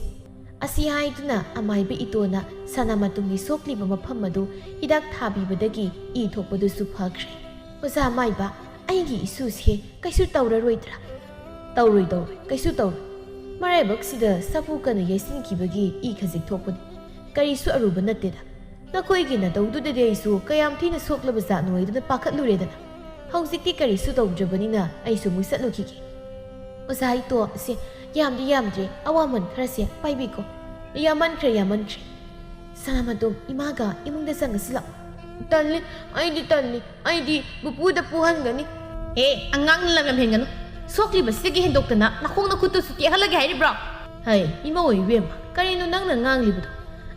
ꯑꯁꯤ ꯍꯥꯏꯗꯨꯅ ꯑꯃꯥꯏꯕ ꯏꯇꯣꯅ ꯁꯅꯥꯃꯇꯣꯝꯒꯤ ꯁꯣꯛꯂꯤꯕ ꯃꯐꯝ ꯑꯗꯨ ꯍꯤꯗꯥꯛ ꯊꯥꯕꯤꯕꯗꯒꯤ ꯏ ꯊꯣꯛꯄꯗꯨꯁꯨ ꯐꯈ꯭ꯔꯦ꯫ "ꯑꯣꯖꯥ ꯃꯥꯏꯕ, ꯑꯩꯒꯤ ꯏꯁꯨꯁꯦ ꯀꯩꯁꯨ ꯇꯧꯔꯔꯣꯏꯗ꯭ꯔꯥ?" "ꯇꯧꯔꯣꯏ, ꯇꯧꯔꯣꯏ, ꯀꯩꯁꯨ ꯇꯧꯔꯣꯏ꯫ ꯃꯔꯥꯏꯕꯛꯁꯤꯗ ꯁꯥꯐꯨ ꯀꯟꯅ ꯌꯩꯁꯤꯟꯈꯤꯕꯒꯤ ꯏ ꯈꯖꯤꯛ ꯊꯣꯛꯄꯅꯤ꯫ ꯀꯔꯤꯁꯨ ꯑꯔꯨꯕ ꯅꯠꯇꯦꯗ꯫" ꯅꯈꯣꯏꯒꯤ ꯅꯇꯧꯗꯨꯗꯗꯤ ꯑꯩꯁꯨ ꯀꯌꯥꯝ ꯊꯤꯅ ꯁꯣꯛꯂꯕ ꯖꯥꯠꯅꯣ ꯍꯥꯏꯗꯨꯅ ꯄꯥꯈꯠꯂꯨꯔꯦꯗꯅ꯫ ꯍꯧꯖꯤꯛꯇꯤ ꯀꯔꯤꯁꯨ ꯇꯧꯗ꯭ꯔꯕꯅꯤꯅ ꯑꯩꯁꯨ ꯑꯃꯨꯛ ꯆꯠꯂꯨꯈꯤꯒꯦ꯫ ꯑꯣꯖꯥ ꯏꯇꯣ, ꯁꯦ, ꯌꯥꯝꯗꯤ ꯌꯥꯝꯗ꯭ꯔꯦ, ꯑꯋꯥꯃꯟ ꯈꯔꯁꯦ ꯄꯥꯏꯕꯤꯀꯣ꯫ ꯌꯥꯝꯃꯟꯈ꯭ꯔꯦ, ꯌꯥꯝꯃꯟꯈ꯭ꯔꯦ꯫ ꯁꯅꯥꯃꯇꯣꯝ, ꯏꯃꯥꯒ ꯏꯃꯨꯡꯗ ꯆꯪꯉꯁꯤ ꯂꯥꯛꯑꯣ꯫ ꯇꯜꯂꯤ, ꯑꯩꯗꯤ ꯇꯜꯂꯤ, ꯑꯩꯗꯤ ꯄꯨꯄꯨꯗ ꯄꯨꯍꯟꯒꯅꯤ꯫ ꯍꯦ, ꯑꯉꯥꯡꯅ ꯂꯝ ꯌꯥꯝ ꯍꯦꯟꯒꯅꯨ꯫ ꯁꯣꯛꯂꯤꯕꯁꯤꯗꯒꯤ ꯍꯦꯟꯗꯣꯛꯇꯅ ꯅꯈꯣꯡ ꯅꯈꯨꯠꯇꯨꯁꯨ ꯇꯦꯛꯍꯜꯂꯒꯦ ꯍꯥꯏꯔꯤꯕ꯭ꯔꯣ? ꯍꯩ, ꯏꯃꯧ ꯏꯕꯦꯝꯃ, ꯀꯔꯤꯅꯣ ꯅꯪꯅ ꯉꯥꯡꯂꯤꯕꯗꯣ?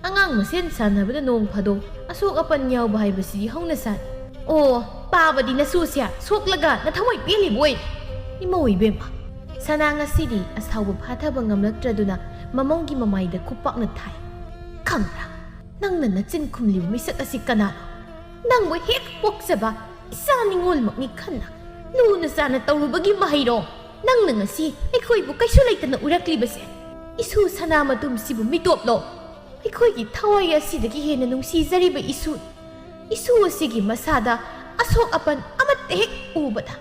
ꯑꯉꯥꯡ ꯃꯁꯦꯟ ꯁꯥꯟꯅꯕꯗ ꯅꯣꯡ ꯐꯥꯗꯣꯛ ꯑꯁꯣꯛ ꯑꯄꯟ ꯌꯥꯎꯕ ꯍꯥꯏꯕꯁꯤꯗꯤ ꯍꯧꯅꯁꯥꯅꯤ꯫ ꯑꯣ, ꯄꯥꯕꯗꯤ ꯅꯁꯨꯁꯦ ꯁꯣꯛꯂꯒ ꯅꯊꯃꯣꯏ ꯄꯦꯜꯂꯤꯕ ꯑꯣꯏꯔꯦ꯫ ꯏꯃꯧ ꯏꯕꯦꯝꯃ, ꯁꯅꯥ ꯉꯁꯤꯗꯤ ꯑꯁꯥꯎꯕ ꯐꯥꯊꯕ ꯉꯝꯂꯛꯇ꯭ꯔꯗꯨꯅ ꯃꯃꯧꯒꯤ ꯃꯃꯥꯏꯗ ꯈꯨꯄꯥꯛꯅ ꯊꯥꯏ꯫ ꯈꯪꯕ꯭ꯔꯥ? ꯅꯪꯅ ꯅꯆꯤꯟ ꯈꯨꯝꯂꯤꯕ ꯃꯤꯁꯛ ꯑꯁꯤ ꯀꯅꯥꯅꯣ? ꯅꯪꯕꯨ ꯍꯦꯛ ꯄꯣꯛꯆꯕ ꯏꯆꯥ ꯅꯤꯉꯣꯜꯃꯛꯅꯤ ꯈꯟꯅ ꯂꯨꯅ ꯆꯥꯅ ꯇꯧꯔꯨꯕꯒꯤ ꯃꯍꯩꯔꯣ? ꯅꯪꯅ ꯉꯁꯤ ꯑꯩꯈꯣꯏꯕꯨ ꯀꯩꯁꯨ ꯂꯩꯇꯅ ꯎꯔꯛꯂꯤꯕꯁꯦ? ꯏꯁꯨ ꯁꯅꯥ ꯃꯇꯨꯝꯁꯤꯕꯨ ꯃꯤꯇꯣꯞꯂꯣ? ꯑꯩꯈꯣꯏꯒꯤ ꯊꯋꯥꯏ ꯑꯁꯤꯗꯒꯤ ꯍꯦꯟꯅ ꯅꯨꯡꯁꯤꯖꯔꯤꯕ ꯏꯁꯨ, ꯏꯁꯨ ꯑꯁꯤꯒꯤ ꯃꯁꯥꯗ ꯑꯁꯣꯛ ꯑꯄꯟ ꯑꯃꯠꯇ ꯍꯦꯛ ꯎꯕꯗ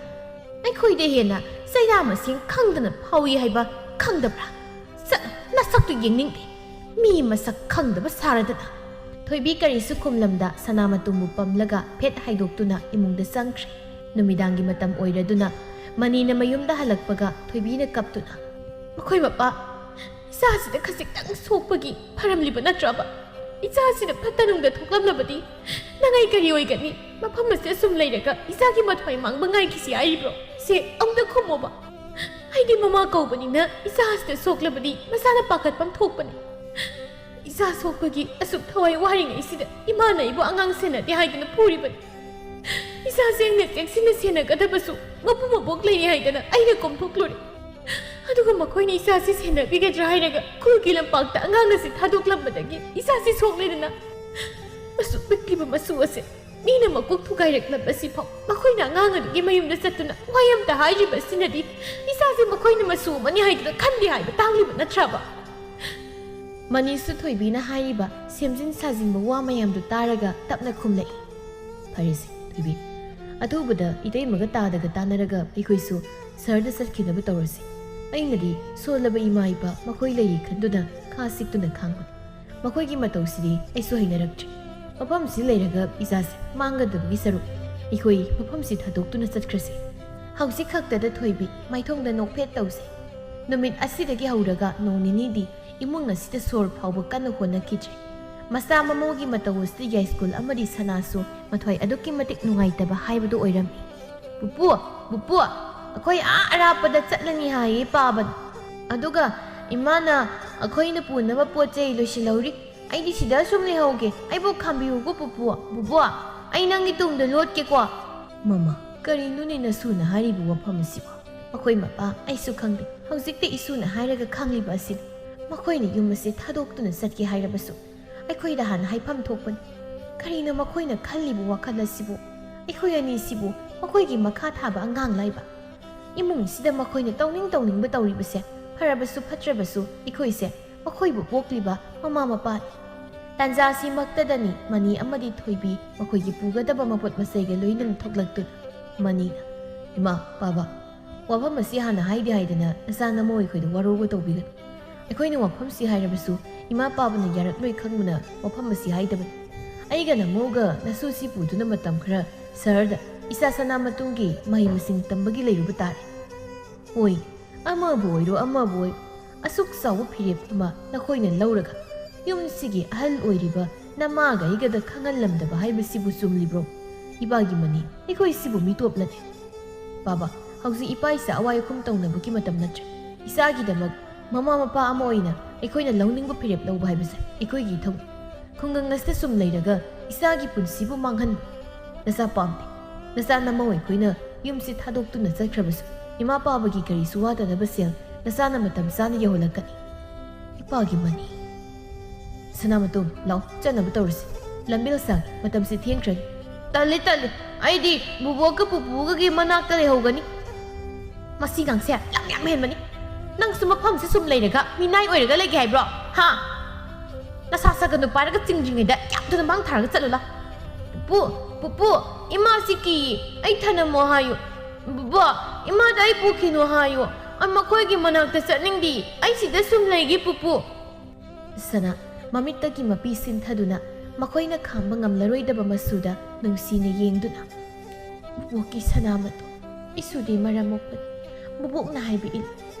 ꯑꯩꯈꯣꯏꯗ ꯍꯦꯟꯅ ꯆꯩꯔꯥ ꯃꯁꯤꯡ ꯈꯪꯗꯅ ꯐꯥꯎꯏ ꯍꯥꯏꯕ ꯈꯪꯗꯕ꯭ꯔꯥ? ꯆꯠꯂꯣ, ꯅꯁꯛꯇꯨ ꯌꯦꯡꯅꯤꯡꯗꯦ꯫ ꯃꯤ ꯃꯁꯛ ꯈꯪꯗꯕ ꯁꯥꯔꯗꯅ꯫ ꯊꯣꯏꯕꯤ ꯀꯔꯤꯁꯨ ꯈꯨꯝꯂꯝꯗ ꯁꯅꯥ ꯃꯇꯨꯝꯕꯨ ꯄꯝꯂꯒ ꯐꯦꯠ ꯍꯥꯏꯗꯣꯛꯇꯨꯅ ꯏꯃꯨꯡꯗ ꯆꯪꯈ꯭ꯔꯦ꯫ ꯅꯨꯃꯤꯗꯥꯡꯒꯤ ꯃꯇꯝ ꯑꯣꯏꯔꯗꯨꯅ ꯃꯅꯤꯅ ꯃꯌꯨꯝꯗ ꯍꯜꯂꯛꯄꯒ ꯊꯣꯏꯕꯤꯅ ꯀꯞꯇꯨꯅ, "ꯃꯈꯣꯏ ꯃꯄꯥ, ꯏꯆꯥꯁꯤꯗ ꯈꯖꯤꯛꯇꯪ ꯁꯣꯛꯄꯒꯤ ꯐꯔꯝꯂꯤꯕ ꯅꯠꯇ꯭ꯔꯕ? ꯏꯆꯥꯁꯤꯗ ꯐꯠꯇ ꯅꯨꯡꯗ ꯊꯣꯛꯂꯝꯂꯕꯗꯤ ꯅꯪ ꯑꯩ ꯀꯔꯤ ꯑꯣꯏꯒꯅꯤ? ꯃꯐꯝ ꯑꯁꯤꯗ ꯁꯨꯝ ꯂꯩꯔꯒ ꯏꯆꯥꯒꯤ ꯃꯊ꯭ꯋꯥꯏ ꯃꯥꯡꯕ ꯉꯥꯏꯈꯤꯁꯤ ꯍꯥꯏꯔꯤꯕ꯭ꯔꯣ? ꯁꯦ, ꯑꯝꯇ ꯈꯨꯝꯃꯣꯕ꯫ ꯑꯩꯗꯤ ꯃꯃꯥ ꯀꯧꯕꯅꯤꯅ ꯏꯆꯥꯁꯤꯗ ꯁꯣꯛꯂꯕꯗꯤ ꯃꯁꯥꯅ ꯄꯥꯈꯠꯐꯝ ꯊꯣꯛꯄꯅꯤ꯫ ꯏꯆꯥ ꯁꯣꯛꯄꯒꯤ ꯑꯁꯨꯛ ꯊꯋꯥꯏ ꯋꯥꯔꯤꯉꯩꯁꯤꯗ ꯏꯃꯥꯅ ꯑꯩꯕꯨ ꯑꯉꯥꯡ ꯁꯦꯟꯅꯗꯦ ꯍꯥꯏꯗꯨꯅ ꯐꯨꯔꯤꯕꯅꯤ꯫ ꯏꯆꯥꯁꯦ ꯑꯩꯅ ꯆꯦꯛꯁꯤꯟꯅ ꯁꯦꯟꯅꯒꯗꯕꯁꯨ ꯃꯄꯨ ꯃꯄꯣꯛ ꯂꯩꯔꯤ ꯍꯥꯏꯗꯅ ꯑꯩꯅ ꯀꯣꯝꯊꯣꯛꯂꯨꯔꯦ꯫ ꯑꯗꯨꯒ ꯃꯈꯣꯏꯅ ꯏꯆꯥꯁꯤ ꯁꯦꯟꯅꯕꯤꯒꯗ꯭ꯔꯥ ꯍꯥꯏꯔꯒ ꯈꯨꯜꯒꯤ ꯂꯝꯄꯥꯛꯇ ꯑꯉꯥꯡ ꯑꯁꯤ ꯊꯥꯗꯣꯛꯂꯝꯕꯗꯒꯤ ꯏꯆꯥꯁꯤ ꯁꯣꯛꯂꯦꯗꯅ꯫ ꯃꯁꯨ ꯄꯤꯛꯂꯤꯕ ꯃꯁꯨ ꯑꯁꯦ ꯃꯤꯅ ꯃꯀꯣꯛ ꯊꯨꯒꯥꯏꯔꯛꯂꯕꯁꯤ ꯐꯥꯎ ꯃꯈꯣꯏꯅ ꯑꯉꯥꯡ ꯑꯗꯨꯒꯤ ꯃꯌꯨꯝꯗ ꯆꯠꯇꯨꯅ ꯋꯥꯍꯩ ꯑꯃꯇ ꯍꯥꯏꯗ꯭ꯔꯤꯕ ꯑꯁꯤꯅꯗꯤ ꯏꯆꯥꯁꯤ ꯃꯈꯣꯏꯅ ꯃꯁꯨ ꯑꯃꯅꯤ ꯍꯥꯏꯗꯨꯅ ꯈꯟꯗꯦ ꯍꯥꯏꯕ ꯇꯥꯛꯂꯤꯕ ꯅꯠꯇ꯭ꯔꯕ?" ꯃꯅꯤꯁꯨ ꯊꯣꯏꯕꯤꯅ ꯍꯥꯏꯔꯤꯕ ꯁꯦꯝꯖꯤꯟ ꯁꯥꯖꯤꯟꯕ ꯋꯥ ꯃꯌꯥꯝꯗꯨ ꯇꯥꯔꯒ ꯇꯞꯅ ꯈꯨꯝꯂꯛꯏ꯫ "ꯐꯔꯦꯁꯦ ꯊꯣꯏꯕꯤ, ꯑꯊꯨꯕꯗ ꯏꯇꯩꯃꯒ ꯇꯥꯗꯒ ꯇꯥꯟꯅꯔꯒ ꯑꯩꯈꯣꯏꯁꯨ ꯁꯍꯔꯗ ꯆꯠꯈꯤꯅꯕ ꯇꯧꯔꯁꯤ꯫ ꯑꯩꯅꯗꯤ ꯁꯣꯜꯂꯕ ꯏꯃꯥ ꯏꯄꯥ ꯃꯈꯣꯏ ꯂꯩꯔꯤ ꯈꯟꯗꯨꯅ ꯈꯥ ꯁꯤꯛꯇꯨꯅ ꯈꯥꯡꯕꯅꯤ꯫ ꯃꯈꯣꯏꯒꯤ ꯃꯇꯧꯁꯤꯗꯤ ꯑꯩꯁꯨ ꯍꯩꯅꯔꯛꯇ꯭ꯔꯤ꯫ ꯃꯐꯝꯁꯤ ꯂꯩꯔꯒ ꯏꯆꯥꯁꯦ ꯃꯥꯡꯒꯗꯕꯒꯤ ꯁꯔꯨꯛ ꯑꯩꯈꯣꯏ ꯃꯐꯝꯁꯤ ꯊꯥꯗꯣꯛꯇꯨꯅ ꯆꯠꯈ꯭ꯔꯁꯤ꯫ ꯍꯧꯖꯤꯛ ꯈꯛꯇꯗ ꯊꯣꯏꯕꯤ ꯃꯥꯏꯊꯣꯡꯗ ꯅꯣꯛꯐꯦꯠ ꯇꯧꯁꯤ꯫ ꯅꯨꯃꯤꯠ ꯑꯁꯤꯗꯒꯤ ꯍꯧꯔꯒ ꯅꯣꯡ ꯅꯤꯅꯤꯗꯤ ꯏꯃꯨꯡ ꯑꯁꯤꯗ ꯁꯣꯔ ꯐꯥꯎꯕ ꯀꯟꯅ ꯍꯣꯠꯅꯈꯤꯗ꯭ꯔꯦ꯫ ꯃꯆꯥ ꯃꯃꯧꯒꯤ ꯃꯇꯧ ꯑꯁꯤꯗ ꯌꯥꯏꯁ꯭ꯀꯨꯜ ꯑꯃꯗꯤ ꯁꯅꯥꯁꯨ ꯃꯊ꯭ꯋꯥꯏ ꯑꯗꯨꯛꯀꯤ ꯃꯇꯤꯛ ꯅꯨꯡꯉꯥꯏꯇꯕ ꯍꯥꯏꯕꯗꯨ ꯑꯣꯏꯔꯝꯃꯤ꯫ "ꯄꯨꯄꯨ, ꯄꯨꯄꯨ, ꯑꯩꯈꯣꯏ ꯑꯥ ꯑꯔꯥꯞꯄꯗ ꯆꯠꯂꯅꯤ ꯍꯥꯏꯌꯦ ꯄꯥꯕꯅ꯫ ꯑꯗꯨꯒ ꯏꯃꯥꯅ ꯑꯩꯈꯣꯏꯅ ꯄꯨꯅꯕ ꯄꯣꯠ ꯆꯩ ꯂꯣꯏꯁꯤꯜꯍꯧꯔꯤ꯫ ꯑꯩꯗꯤ ꯁꯤꯗ ꯁꯨꯝ ꯂꯩꯍꯧꯒꯦ꯫ ꯑꯩꯕꯨ ꯈꯥꯝꯕꯤꯌꯨꯀꯣ ꯄꯨꯄꯨ꯫ ꯄꯨꯄꯨ, ꯑꯩ ꯅꯪꯒꯤ ꯇꯨꯡꯗ ꯂꯣꯠꯀꯦꯀꯣ꯫" "ꯃꯃꯥ, ꯀꯔꯤꯅꯣꯅꯦ ꯅꯁꯨꯅ ꯍꯥꯏꯔꯤꯕ ꯋꯥꯐꯝ ꯑꯁꯤꯕꯣ?" "ꯃꯈꯣꯏ ꯃꯄꯥ ꯑꯩꯁꯨ ꯈꯪꯗꯦ꯫ ꯍꯧꯖꯤꯛꯇ ꯏꯁꯨꯅ ꯍꯥꯏꯔꯒ ꯈꯪꯂꯤꯕ ꯑꯁꯤꯅꯤ꯫ ꯃꯈꯣꯏꯅ ꯌꯨꯝ ꯑꯁꯤ ꯊꯥꯗꯣꯛꯇꯨꯅ ꯆꯠꯀꯦ ꯍꯥꯏꯔꯕꯁꯨ ꯑꯩꯈꯣꯏꯗ ꯍꯥꯟꯅ ꯍꯥꯏꯐꯝ ꯊꯣꯛꯄꯅꯤ꯫ ꯀꯔꯤꯅꯣ ꯃꯈꯣꯏꯅ ꯈꯜꯂꯤꯕ ꯋꯥꯈꯜ ꯑꯁꯤꯕꯨ? ꯑꯩꯈꯣꯏ ꯑꯅꯤꯁꯤꯕꯨ ꯃꯈꯣꯏꯒꯤ ꯃꯈꯥ ꯊꯥꯕ ꯑꯉꯥꯡ ꯂꯥꯏꯕ? ꯏꯃꯨꯡꯁꯤꯗ ꯃꯈꯣꯏꯅ ꯇꯧꯅꯤꯡ ꯇꯧꯅꯤꯡꯕ ꯇꯧꯔꯤꯕꯁꯦ, ꯐꯔꯕꯁꯨ ꯐꯠꯇ꯭ꯔꯕꯁꯨ, ꯑꯩꯈꯣꯏꯁꯦ ꯃꯈꯣꯏꯕꯨ ꯄꯣꯛꯂꯤꯕ ꯃꯃꯥ ꯃꯄꯥꯅꯤ꯫" ꯇꯥꯟꯖꯥꯁꯤꯃꯛꯇꯗꯅꯤ ꯃꯅꯤ ꯑꯃꯗꯤ ꯊꯣꯏꯕꯤ ꯃꯈꯣꯏꯒꯤ ꯄꯨꯒꯗꯕ ꯃꯄꯣꯠ ꯃꯆꯩꯒ ꯂꯣꯏꯅꯅ ꯊꯣꯛꯂꯛꯇꯨꯅ꯫ ꯃꯅꯤꯅ, "ꯏꯃꯥ, ꯄꯥꯕ, ꯋꯥꯐꯝ ꯑꯁꯤ ꯍꯥꯟꯅ ꯍꯥꯏꯗꯤ ꯍꯥꯏꯗꯅ ꯅꯆꯥ ꯅꯃꯧ ꯑꯩꯈꯣꯏꯗ ꯋꯥꯔꯧꯕ ꯇꯧꯕꯤꯒꯅꯨ꯫ ꯑꯩꯈꯣꯏꯅ ꯋꯥꯐꯝꯁꯤ ꯍꯥꯏꯔꯕꯁꯨ ꯏꯃꯥ ꯄꯥꯕꯅ ꯌꯥꯔꯛꯂꯣꯏ ꯈꯪꯗꯨꯅ ꯋꯥꯐꯝ ꯑꯁꯤ ꯍꯥꯏꯗꯕꯅꯤ꯫ ꯑꯩꯒ ꯅꯃꯧꯒ ꯅꯁꯨꯁꯤ ꯄꯨꯗꯨꯅ ꯃꯇꯝ ꯈꯔ ꯁꯍꯔꯗ ꯏꯆꯥ ꯁꯅꯥ ꯃꯇꯨꯡꯒꯤ ꯃꯍꯩ ꯃꯁꯤꯡ ꯇꯝꯕꯒꯤ ꯂꯩꯔꯨꯕ ꯇꯥꯔꯦ꯫" "ꯍꯣꯏ, ꯑꯃꯕꯨ ꯑꯣꯏꯔꯣ ꯑꯃꯕꯨ ꯑꯣꯏꯔꯣ, ꯑꯁꯨꯛ ꯆꯥꯎꯕ ꯐꯤꯔꯦꯞ ꯑꯃ ꯅꯈꯣꯏꯅ ꯂꯧꯔꯒ ꯌꯨꯝꯁꯤꯒꯤ ꯑꯍꯜ ꯑꯣꯏꯔꯤꯕ ꯅꯃꯥꯒ ꯑꯩꯒꯗ ꯈꯪꯍꯜꯂꯝꯗꯕ ꯍꯥꯏꯕꯁꯤꯕꯨ ꯆꯨꯝꯂꯤꯕ꯭ꯔꯣ? ꯏꯄꯥꯒꯤ ꯃꯅꯤ, ꯑꯩꯈꯣꯏꯁꯤꯕꯨ ꯃꯤꯇꯣꯞꯂꯅꯦ? ꯕꯥꯕꯥ, ꯍꯧꯖꯤꯛ ꯏꯄꯥ ꯏꯆꯥ ꯑꯋꯥꯏ ꯑꯈꯨꯝ ꯇꯧꯅꯕꯒꯤ ꯃꯇꯝ ꯅꯠꯇ꯭ꯔꯦ꯫ ꯏꯆꯥꯒꯤꯗꯃꯛ ꯃꯃꯥ ꯃꯄꯥ ꯑꯃ ꯑꯣꯏꯅ ꯑꯩꯈꯣꯏꯅ ꯂꯧꯅꯤꯡꯕ ꯐꯤꯔꯦꯞ ꯂꯧꯕ ꯍꯥꯏꯕꯁꯦ ꯑꯩꯈꯣꯏꯒꯤ ꯏꯊꯧꯅꯤ꯫ ꯈꯨꯡꯒꯪ ꯑꯁꯤꯗ ꯁꯨꯝ ꯂꯩꯔꯒ ꯏꯆꯥꯒꯤ ꯄꯨꯟꯁꯤꯕꯨ ꯃꯥꯡꯍꯟꯕ ꯅꯆꯥ ꯄꯥꯝꯗꯦ꯫ ꯅꯆꯥ ꯅꯃꯧ ꯑꯩꯈꯣꯏꯅ ꯌꯨꯝꯁꯤ ꯊꯥꯗꯣꯛꯇꯨꯅ ꯆꯠꯈ꯭ꯔꯕꯁꯨ ꯏꯃꯥ ꯄꯥꯕꯒꯤ ꯀꯔꯤꯁꯨ ꯋꯥꯗꯅꯕ ꯁꯦꯜ ꯅꯆꯥꯅ ꯃꯇꯝ ꯆꯥꯅ ꯌꯧꯍꯜꯂꯛꯀꯅꯤ꯫" "ꯏꯄꯥꯒꯤ ꯃꯅꯤ꯫ ꯁꯅꯥꯃꯇꯣꯝ, ꯂꯥꯎ, ꯆꯠꯅꯕ ꯇꯧꯔꯁꯤ꯫ ꯂꯝꯕꯦꯜ ꯁꯥꯡꯉꯤ, ꯃꯇꯝꯁꯤ ꯊꯦꯡꯈ꯭ꯔꯅꯤ꯫" "ꯇꯜꯂꯤ, ꯇꯜꯂꯤ꯫ ꯑꯩꯗꯤ ꯕꯨꯕꯣꯛꯀ ꯄꯨꯄꯨꯒꯒꯤ ꯃꯅꯥꯛꯇ ꯂꯩꯍꯧꯒꯅꯤ꯫" "ꯃꯁꯤ ꯑꯉꯥꯡꯁꯦ ꯂꯝ ꯌꯥꯝ ꯍꯦꯟꯕꯅꯤ꯫ ꯅꯪꯁꯨ ꯃꯐꯝꯁꯤ ꯁꯨꯝ ꯂꯩꯔꯒ ꯃꯤꯅꯥꯏ ꯑꯣꯏꯔꯒ ꯂꯩꯒꯦ ꯍꯥꯏꯕ꯭ꯔꯣ? ꯍꯥ? ꯅꯁꯥ ꯁꯒꯅꯨ ꯄꯥꯏꯔꯒ ꯆꯤꯡꯗ꯭ꯔꯤꯉꯩꯗ ꯌꯥꯝ ꯊꯨꯅ ꯃꯥꯡ ꯊꯥꯔꯒ ꯆꯠꯂꯨ ꯂꯥꯎ꯫" "ꯄꯨꯄꯨ, ꯄꯨꯄꯨ, ꯏꯃꯥꯁꯤ ꯀꯤꯌꯦ꯫ ꯑꯩ ꯊꯅꯝꯃꯣ ꯍꯥꯏꯌꯨ꯫ ꯕꯨꯕꯣꯛ, ꯏꯃꯥꯗ ꯑꯩ ꯄꯨꯈꯤꯅꯨ ꯍꯥꯏꯌꯨ꯫ ꯑꯩ ꯃꯈꯣꯏꯒꯤ ꯃꯅꯥꯛꯇ ꯆꯠꯅꯤꯡꯗꯦ꯫ ꯑꯩ ꯁꯤꯗ ꯁꯨꯝ ꯂꯩꯒꯦ, ꯄꯨꯄꯨ꯫" ꯁꯅꯥ ꯃꯃꯤꯠꯇꯒꯤ ꯃꯄꯤ ꯁꯤꯟꯊꯗꯨꯅ ꯃꯈꯣꯏꯅ ꯈꯥꯝꯕ ꯉꯝꯂꯔꯣꯏꯗꯕ ꯃꯆꯨꯗ ꯅꯨꯡꯁꯤꯅ ꯌꯦꯡꯗꯨꯅ, "ꯕꯨꯕꯣꯛꯀꯤ ꯁꯅꯥ ꯃꯇꯨꯝ, ꯏꯁꯨꯗꯤ ꯃꯔꯝ ꯃꯣꯛꯄꯅꯤ꯫ ꯕꯨꯕꯣꯛꯅ ꯍꯥꯏꯕ ꯏꯜꯂꯨ꯫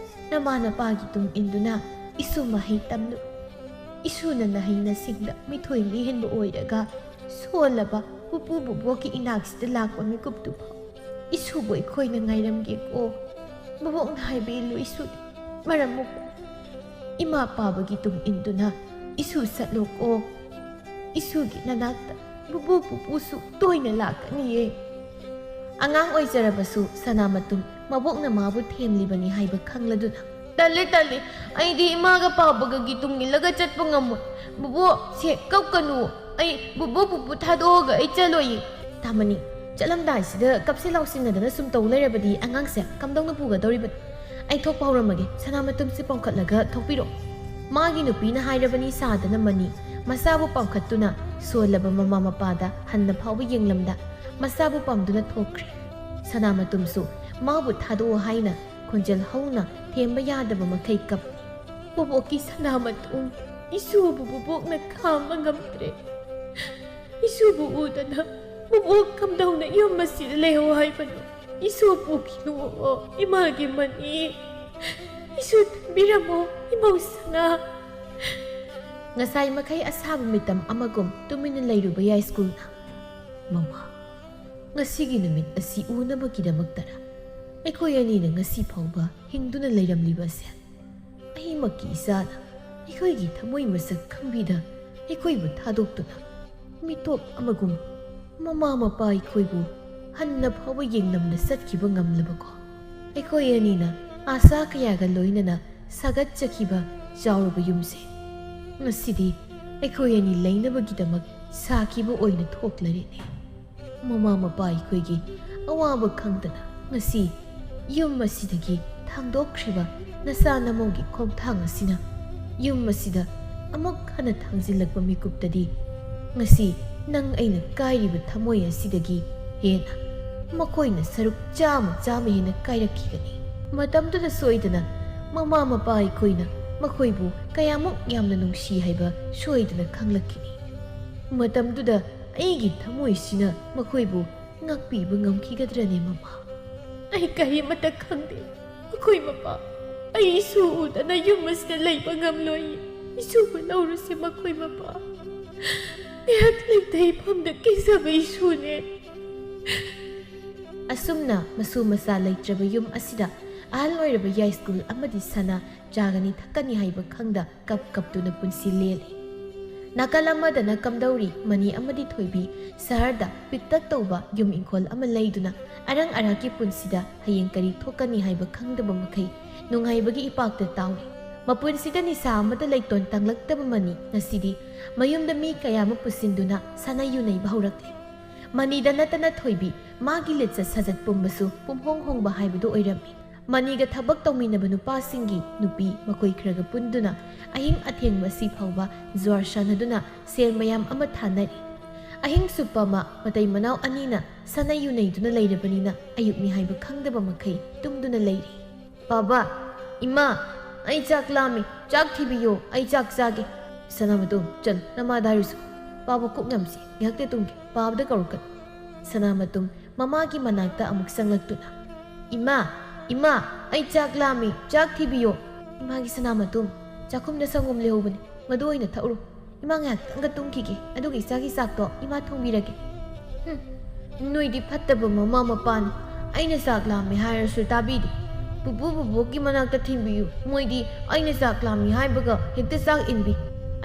ꯅꯃꯥ ꯅꯄꯥꯒꯤ ꯇꯨꯡ ꯏꯟꯗꯨꯅ ꯏꯁꯨ ꯃꯍꯩ ꯇꯝꯂꯨ꯫ ꯏꯁꯨꯅ ꯅꯍꯩ ꯅꯁꯤꯡꯗ ꯃꯤꯊꯣꯏ ꯃꯤꯍꯦꯟꯕ ꯑꯣꯏꯔꯒ ꯁꯣꯜꯂꯕ ꯄꯨꯄꯨ ꯕꯨꯕꯣꯛꯀꯤ ꯏꯅꯥꯛꯁꯤꯗ ꯂꯥꯛꯄ ꯃꯤꯀꯨꯞꯇꯨ ꯐꯥꯎ ꯏꯁꯨꯕꯨ ꯑꯩꯈꯣꯏꯅ ꯉꯥꯏꯔꯝꯒꯦꯀꯣ꯫ ꯕꯨꯕꯣꯛꯅ ꯍꯥꯏꯕ ꯏꯜꯂꯨ ꯏꯁꯨꯗꯤ꯫ ꯃꯔꯝ ꯃꯣꯛꯄ ꯏꯃꯥ ꯄꯥꯕꯒꯤ ꯇꯨꯡ ꯏꯟꯗꯨꯅ ꯏꯁꯨ ꯆꯠꯂꯣꯀꯣ꯫ ꯏꯁꯨꯒꯤ ꯅꯅꯥꯛꯇ ꯕꯨꯕꯣꯛ ꯄꯨꯄꯨꯁꯨ ꯇꯣꯏꯅ ꯂꯥꯛꯀꯅꯤꯌꯦ꯫" ꯑꯉꯥꯡ ꯑꯣꯏꯖꯔꯕꯁꯨ ꯁꯅꯥꯃꯇꯨꯝ ꯃꯕꯣꯛꯅ ꯃꯥꯕꯨ ꯊꯦꯝꯂꯤꯕꯅꯤ ꯍꯥꯏꯕ ꯈꯪꯂꯗꯨꯅ, "ꯇꯜꯂꯦ, ꯇꯜꯂꯦ, ꯑꯩꯗꯤ ꯏꯃꯥꯒ ꯄꯥꯕꯒꯒꯤ ꯇꯨꯡ ꯏꯜꯂꯒ ꯆꯠꯄ ꯉꯝꯃꯣꯏ꯫ ꯕꯨꯕꯣꯛ, ꯁꯦ, ꯀꯞꯀꯅꯨ꯫ ꯑꯩ ꯕꯨꯕꯣꯛ ꯄꯨꯄꯨ ꯊꯥꯗꯣꯛꯑꯒ ꯑꯩ ꯆꯠꯂꯣꯏꯌꯦ꯫" ꯇꯥꯃꯅꯤ, ꯆꯠꯂꯝꯗꯥꯏꯁꯤꯗ ꯀꯞꯁꯦ ꯂꯥꯎꯁꯤꯟꯅꯗꯅ ꯁꯨꯝ ꯇꯧ ꯂꯩꯔꯕꯗꯤ ꯑꯉꯥꯡꯁꯦ ꯀꯝꯗꯧꯅ ꯄꯨꯒꯗꯧꯔꯤꯕꯅꯣ? "ꯑꯩ ꯊꯣꯛꯄ ꯍꯧꯔꯝꯃꯒꯦ, ꯁꯅꯥꯃꯇꯨꯝꯁꯦ ꯄꯥꯝꯈꯠꯂꯒ ꯊꯣꯛꯄꯤꯔꯣ꯫" ꯃꯥꯒꯤ ꯅꯨꯄꯤꯅ ꯍꯥꯏꯔꯕꯅꯤ ꯁꯥꯗꯅ ꯃꯅꯤ ꯃꯆꯥꯕꯨ ꯄꯥꯝꯈꯠꯇꯨꯅ ꯁꯣꯜꯂꯕ ꯃꯃꯥ ꯃꯄꯥꯗ ꯍꯟꯅ ꯐꯥꯎꯕ ꯌꯦꯡꯂꯝꯗ ꯃꯆꯥꯕꯨ ꯄꯥꯝꯗꯨꯅ ꯊꯣꯛꯈ꯭ꯔꯦ꯫ ꯁꯅꯥꯃꯇꯨꯝꯁꯨ ꯃꯥꯕꯨ ꯊꯥꯗꯣꯛꯑꯣ ꯍꯥꯏꯅ ꯈꯣꯟꯖꯦꯜ ꯍꯧꯅ ꯊꯦꯝꯕ ꯌꯥꯗꯕ ꯃꯈꯩ ꯀꯞꯂꯤ꯫ "ꯕꯣꯕꯣꯛꯀꯤ ꯁꯅꯥꯃꯇꯨꯝ, ꯏꯁꯨꯕꯨ ꯕꯣꯕꯣꯛꯅ ꯈꯥꯝꯕ ꯉꯝꯗ꯭ꯔꯦ꯫ ꯏꯁꯨꯕꯨ ꯎꯗꯅ ꯕꯣꯕꯣꯛ ꯀꯝꯗꯧꯅ ꯌꯨꯝ ꯑꯁꯤꯗ ꯂꯩꯍꯧ ꯍꯥꯏꯕꯅꯣ? ꯏꯁꯨ ꯄꯨꯈꯤꯅꯨꯑꯣ, ꯏꯃꯥꯒꯤ ꯃꯅꯤ꯫ ꯏꯁꯨ ꯊꯝꯕꯤꯔꯝꯃꯣ, ꯏꯃꯧ ꯁꯅꯥ꯫" ꯉꯁꯥꯏ ꯃꯈꯩ ꯑꯁꯥꯕ ꯃꯤꯇꯝ ꯑꯃꯒꯨꯝ ꯇꯨꯃꯤꯟꯅ ꯂꯩꯔꯨꯕ ꯌꯥꯏꯁ꯭ꯀꯨꯜꯅ, "ꯃꯃꯥ, ꯉꯁꯤꯒꯤ ꯅꯨꯃꯤꯠ ꯑꯁꯤ ꯎꯅꯕꯒꯤꯗꯃꯛꯇꯔ ꯑꯩꯈꯣꯏ ꯑꯅꯤꯅ ꯉꯁꯤ ꯐꯥꯎꯕ ꯍꯤꯡꯗꯨꯅ ꯂꯩꯔꯝꯂꯤꯕꯁꯦ?" ꯑꯩꯃꯛꯀꯤ ꯏꯆꯥꯅ ꯑꯩꯈꯣꯏꯒꯤ ꯊꯃꯣꯏ ꯃꯁꯛ ꯈꯪꯕꯤꯗ ꯑꯩꯈꯣꯏꯕꯨ ꯊꯥꯗꯣꯛꯇꯨꯅ ꯃꯤꯇꯣꯞ ꯑꯃꯒꯨꯝ ꯃꯃꯥ ꯃꯄꯥ ꯑꯩꯈꯣꯏꯕꯨ ꯍꯟꯅ ꯐꯥꯎꯕ ꯌꯦꯡꯂꯝꯅ ꯆꯠꯈꯤꯕ ꯉꯝꯂꯕꯀꯣ? ꯑꯩꯈꯣꯏ ꯑꯅꯤꯅ ꯑꯥꯁꯥ ꯀꯌꯥꯒ ꯂꯣꯏꯅꯅ ꯁꯥꯒꯠꯆꯈꯤꯕ ꯆꯥꯎꯔꯕ ꯌꯨꯝꯁꯦ ꯉꯁꯤꯗꯤ ꯑꯩꯈꯣꯏ ꯑꯅꯤ ꯂꯩꯅꯕꯒꯤꯗꯃꯛ ꯁꯥꯈꯤꯕ ꯑꯣꯏꯅ ꯊꯣꯛꯂꯔꯦꯅꯦ꯫ ꯃꯃꯥ ꯃꯄꯥ ꯑꯩꯈꯣꯏꯒꯤ ꯑꯋꯥꯕ ꯈꯪꯗꯅ ꯉꯁꯤ ꯌꯨꯝ ꯑꯁꯤꯗꯒꯤ ꯊꯥꯡꯗꯣꯛꯈ꯭ꯔꯤꯕ ꯅꯆꯥ ꯅꯃꯧꯒꯤ ꯈꯣꯡꯊꯥꯡ ꯑꯁꯤꯅ ꯌꯨꯝ ꯑꯁꯤꯗ ꯑꯃꯨꯛ ꯍꯟꯅ ꯊꯥꯡꯖꯤꯜꯂꯛꯄ ꯃꯤꯀꯨꯞꯇꯗꯤ ꯉꯁꯤ ꯅꯪ ꯑꯩꯅ ꯀꯥꯏꯔꯤꯕ ꯊꯃꯣꯏ ꯑꯁꯤꯗꯒꯤ ꯍꯦꯟꯅ ꯃꯈꯣꯏꯅ ꯁꯔꯨꯛ ꯆꯥꯝꯃ ꯆꯥꯝꯃ ꯍꯦꯟꯅ ꯀꯥꯏꯔꯛꯈꯤꯒꯅꯤ꯫ ꯃꯇꯝꯗꯨꯗ ꯁꯣꯏꯗꯅ ꯃꯃꯥ ꯃꯄꯥ ꯑꯩꯈꯣꯏꯅ ꯃꯈꯣꯏꯕꯨ ꯀꯌꯥꯃꯨꯛ ꯌꯥꯝꯅ ꯅꯨꯡꯁꯤ ꯍꯥꯏꯕ ꯁꯣꯏꯗꯅ ꯈꯪꯂꯛꯈꯤꯅꯤ꯫ ꯃꯇꯝꯗꯨꯗ ꯑꯩꯒꯤ ꯊꯃꯣꯏꯁꯤꯅ ꯃꯈꯣꯏꯕꯨ ꯉꯥꯛꯄꯤꯕ ꯉꯝꯈꯤꯒꯗ꯭ꯔꯅꯦ, ꯃꯃꯥ? ꯑꯩ ꯀꯔꯤꯃꯠꯇ ꯈꯪꯗꯦ꯫ ꯃꯈꯣꯏ ꯃꯄꯥ, ꯑꯩ ꯏꯁꯨ ꯎꯗꯅ ꯌꯨꯝ ꯑꯁꯤꯗ ꯂꯩꯕ ꯉꯝꯂꯣꯏ꯫ ꯏꯁꯨꯕꯨ ꯂꯧꯔꯨꯁꯦ, ꯃꯈꯣꯏ ꯃꯄꯥ꯫ ꯉꯥꯏꯍꯥꯛ ꯂꯩꯇ ꯏꯐꯝꯗ ꯀꯤꯖꯕ ꯏꯁꯨꯅꯦ꯫ ꯑꯁꯨꯝꯅ ꯃꯁꯨ ꯃꯆꯥ ꯂꯩꯇ꯭ꯔꯕ ꯌꯨꯝ ꯑꯁꯤꯗ ꯑꯍꯜ ꯑꯣꯏꯔꯕ ꯌꯥꯏꯁ꯭ꯀꯨꯜ ꯑꯃꯗꯤ ꯁꯅꯥ ꯆꯥꯒꯅꯤ ꯊꯛꯀꯅꯤ ꯍꯥꯏꯕ ꯈꯪꯗ ꯀꯞ ꯀꯞꯇꯨꯅ ꯄꯨꯟꯁꯤ ꯂꯦꯜꯂꯤ꯫ ꯅꯥꯀꯜ ꯑꯃꯗꯅ ꯀꯝꯗꯧꯔꯤ ꯃꯅꯤ ꯑꯃꯗꯤ ꯊꯣꯏꯕꯤ ꯁꯍꯔꯗ ꯄꯤꯛꯇꯛ ꯇꯧꯕ ꯌꯨꯝ ꯏꯪꯈꯣꯜ ꯑꯃ ꯂꯩꯗꯨꯅ ꯑꯔꯪ ꯑꯔꯥꯛꯀꯤ ꯄꯨꯟꯁꯤꯗ ꯍꯌꯦꯡ ꯀꯔꯤ ꯊꯣꯛꯀꯅꯤ ꯍꯥꯏꯕ ꯈꯪꯗꯕ ꯃꯈꯩ ꯅꯨꯡꯉꯥꯏꯕꯒꯤ ꯏꯄꯥꯛꯇ ꯇꯥꯎꯏ꯫ ꯃꯄꯨꯟꯁꯤꯗ ꯅꯤꯁꯥ ꯑꯃꯗ ꯂꯩꯇꯣꯟ ꯇꯥꯡꯂꯛꯇꯕ ꯃꯅꯤ ꯉꯁꯤꯗꯤ ꯃꯌꯨꯝꯗ ꯃꯤ ꯀꯌꯥ ꯑꯃ ꯄꯨꯁꯤꯟꯗꯨꯅ ꯁꯥꯟꯅ ꯌꯨꯅꯩꯕ ꯍꯧꯔꯛꯂꯤ꯫ ꯃꯅꯤꯗ ꯅꯠꯇꯅ ꯊꯣꯏꯕꯤ ꯃꯥꯒꯤ ꯂꯤꯆꯠ ꯁꯥꯖꯠ ꯄꯨꯝꯕꯁꯨ ꯄꯨꯝꯍꯣꯡ ꯍꯣꯡꯕ ꯍꯥꯏꯕꯗꯨ ꯑꯣꯏꯔꯝꯃꯤ꯫ ꯃꯅꯤꯒ ꯊꯕꯛ ꯇꯧꯃꯤꯟꯅꯕ ꯅꯨꯄꯥꯁꯤꯡꯒꯤ ꯅꯨꯄꯤ ꯃꯈꯣꯏ ꯈꯔꯒ ꯄꯨꯟꯗꯨꯅ ꯑꯍꯤꯡ ꯑꯊꯦꯡꯕ ꯑꯁꯤ ꯐꯥꯎꯕ ꯖꯨꯋꯥꯔ ꯁꯥꯟꯅꯗꯨꯅ ꯁꯦꯜ ꯃꯌꯥꯝ ꯑꯃ ꯊꯥꯅꯔꯤ꯫ ꯑꯍꯤꯡ ꯆꯨꯞꯄ ꯑꯃ ꯃꯇꯩ ꯃꯅꯥꯎ ꯑꯅꯤꯅ ꯁꯥꯟꯅ ꯌꯨꯅꯩꯗꯨꯅ ꯂꯩꯔꯕꯅꯤꯅ ꯑꯌꯨꯛꯅꯤ ꯍꯥꯏꯕ ꯈꯪꯗꯕ ꯃꯈꯩ ꯇꯨꯝꯗꯨꯅ ꯂꯩꯔꯤ꯫ "ꯕꯥꯕꯥ, ꯏꯃꯥ, ꯑꯩ ꯆꯥꯛ ꯂꯥꯝꯃꯤ, ꯆꯥꯛ ꯊꯤꯕꯤꯌꯣ, ꯑꯩ ꯆꯥꯛ ꯆꯥꯒꯦ꯫" "ꯁꯅꯥꯃꯇꯣꯝ, ꯆꯠꯂꯨ, ꯅꯃꯥꯗ ꯍꯥꯏꯔꯨꯁꯨ꯫ ꯄꯥꯕ ꯀꯣꯛ ꯌꯥꯝ ꯆꯤꯛ, ꯉꯥꯏꯍꯥꯛꯇ ꯇꯨꯝꯒꯦ, ꯄꯥꯕꯗ ꯀꯧꯔꯛꯀꯅꯨ꯫" ꯁꯅꯥꯃꯇꯣꯝ ꯃꯃꯥꯒꯤ ꯃꯅꯥꯛꯇ ꯑꯃꯨꯛ ꯆꯪꯂꯛꯇꯨꯅ, "ꯏꯃꯥ, ꯏꯃꯥ, ꯑꯩ ꯆꯥꯛ ꯂꯥꯝꯃꯤ, ꯆꯥꯛ ꯊꯤꯕꯤꯌꯣ꯫" "ꯏꯃꯥꯒꯤ ꯁꯅꯥꯃꯇꯣꯝ, ꯆꯥꯛꯈꯨꯝꯗ ꯁꯪꯒꯣꯝ ꯂꯩꯍꯧꯕꯅꯤ, ꯃꯗꯨ ꯑꯣꯏꯅ ꯊꯛꯎꯔꯣ꯫ ꯏꯃꯥ ꯉꯥꯏꯍꯥꯛꯇꯪꯒ ꯇꯨꯝꯈꯤꯒꯦ, ꯑꯗꯨꯒ ꯏꯆꯥꯒꯤ ꯆꯥꯛꯇꯣ ꯏꯃꯥ ꯊꯣꯡꯕꯤꯔꯒꯦ꯫" "ꯍꯨꯝ, ꯅꯣꯏꯗꯤ ꯐꯠꯇꯕ ꯃꯃꯥ ꯃꯄꯥꯅꯤ꯫ ꯑꯩꯅ ꯆꯥꯛ ꯂꯥꯝꯃꯦ ꯍꯥꯏꯔꯁꯨ ꯇꯥꯕꯤꯗꯦ꯫ ꯄꯨꯄꯨ ꯕꯨꯕꯣꯛꯀꯤ ꯃꯅꯥꯛꯇ ꯊꯤꯟꯕꯤꯌꯨ, ꯃꯣꯏꯗꯤ ꯑꯩꯅ ꯆꯥꯛ ꯂꯥꯝꯃꯤ ꯍꯥꯏꯕꯒ ꯍꯦꯛꯇ ꯆꯥꯛ ꯏꯟꯕꯤ꯫"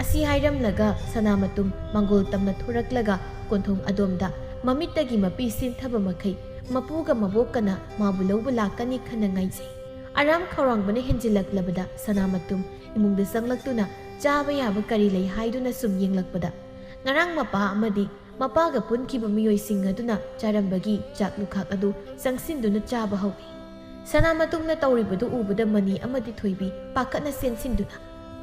ꯑꯁꯤ ꯍꯥꯏꯔꯝꯂꯒ ꯁꯅꯥꯃꯇꯨꯝ ꯃꯥꯡꯒꯣꯜ ꯇꯝꯅ ꯊꯣꯔꯛꯂꯒ ꯀꯣꯟꯊꯣꯡ ꯑꯗꯣꯝꯗ ꯃꯃꯤꯠꯇꯒꯤ ꯃꯄꯤ ꯁꯤꯟꯊꯕ ꯃꯈꯩ ꯃꯄꯨꯒ ꯃꯕꯣꯛꯀꯅ ꯃꯥꯕꯨ ꯂꯧꯕ ꯂꯥꯛꯀꯅꯤ ꯈꯟꯅ ꯉꯥꯏꯖꯩ꯫ ꯑꯔꯥꯝ ꯈꯧꯔꯥꯡꯕꯅ ꯍꯦꯟꯖꯤꯜꯂꯛꯂꯕꯗ ꯁꯅꯥꯃꯇꯨꯝ ꯏꯃꯨꯡꯗ ꯆꯪꯂꯛꯇꯨꯅ ꯆꯥꯕ ꯌꯥꯕ ꯀꯔꯤ ꯂꯩ ꯍꯥꯏꯗꯨꯅ ꯁꯨꯝ ꯌꯦꯡꯂꯛꯄꯗ, ꯉꯔꯥꯡ ꯃꯄꯥ ꯑꯃꯗꯤ ꯃꯄꯥꯒ ꯄꯨꯟꯈꯤꯕ ꯃꯤꯑꯣꯏꯁꯤꯡ ꯑꯗꯨꯅ ꯆꯥꯔꯝꯕꯒꯤ ꯆꯥꯛ ꯂꯨꯈꯥꯛ ꯑꯗꯨ ꯆꯪꯁꯤꯟꯗꯨꯅ ꯆꯥꯕ ꯍꯧꯏ꯫ ꯁꯅꯥꯃꯇꯨꯝꯅ ꯇꯧꯔꯤꯕꯗꯨ ꯎꯕꯗ ꯃꯅꯤ ꯑꯃꯗꯤ ꯊꯣꯏꯕꯤ ꯄꯥꯈꯠꯅ ꯆꯦꯟꯁꯤꯟꯗꯨꯅ,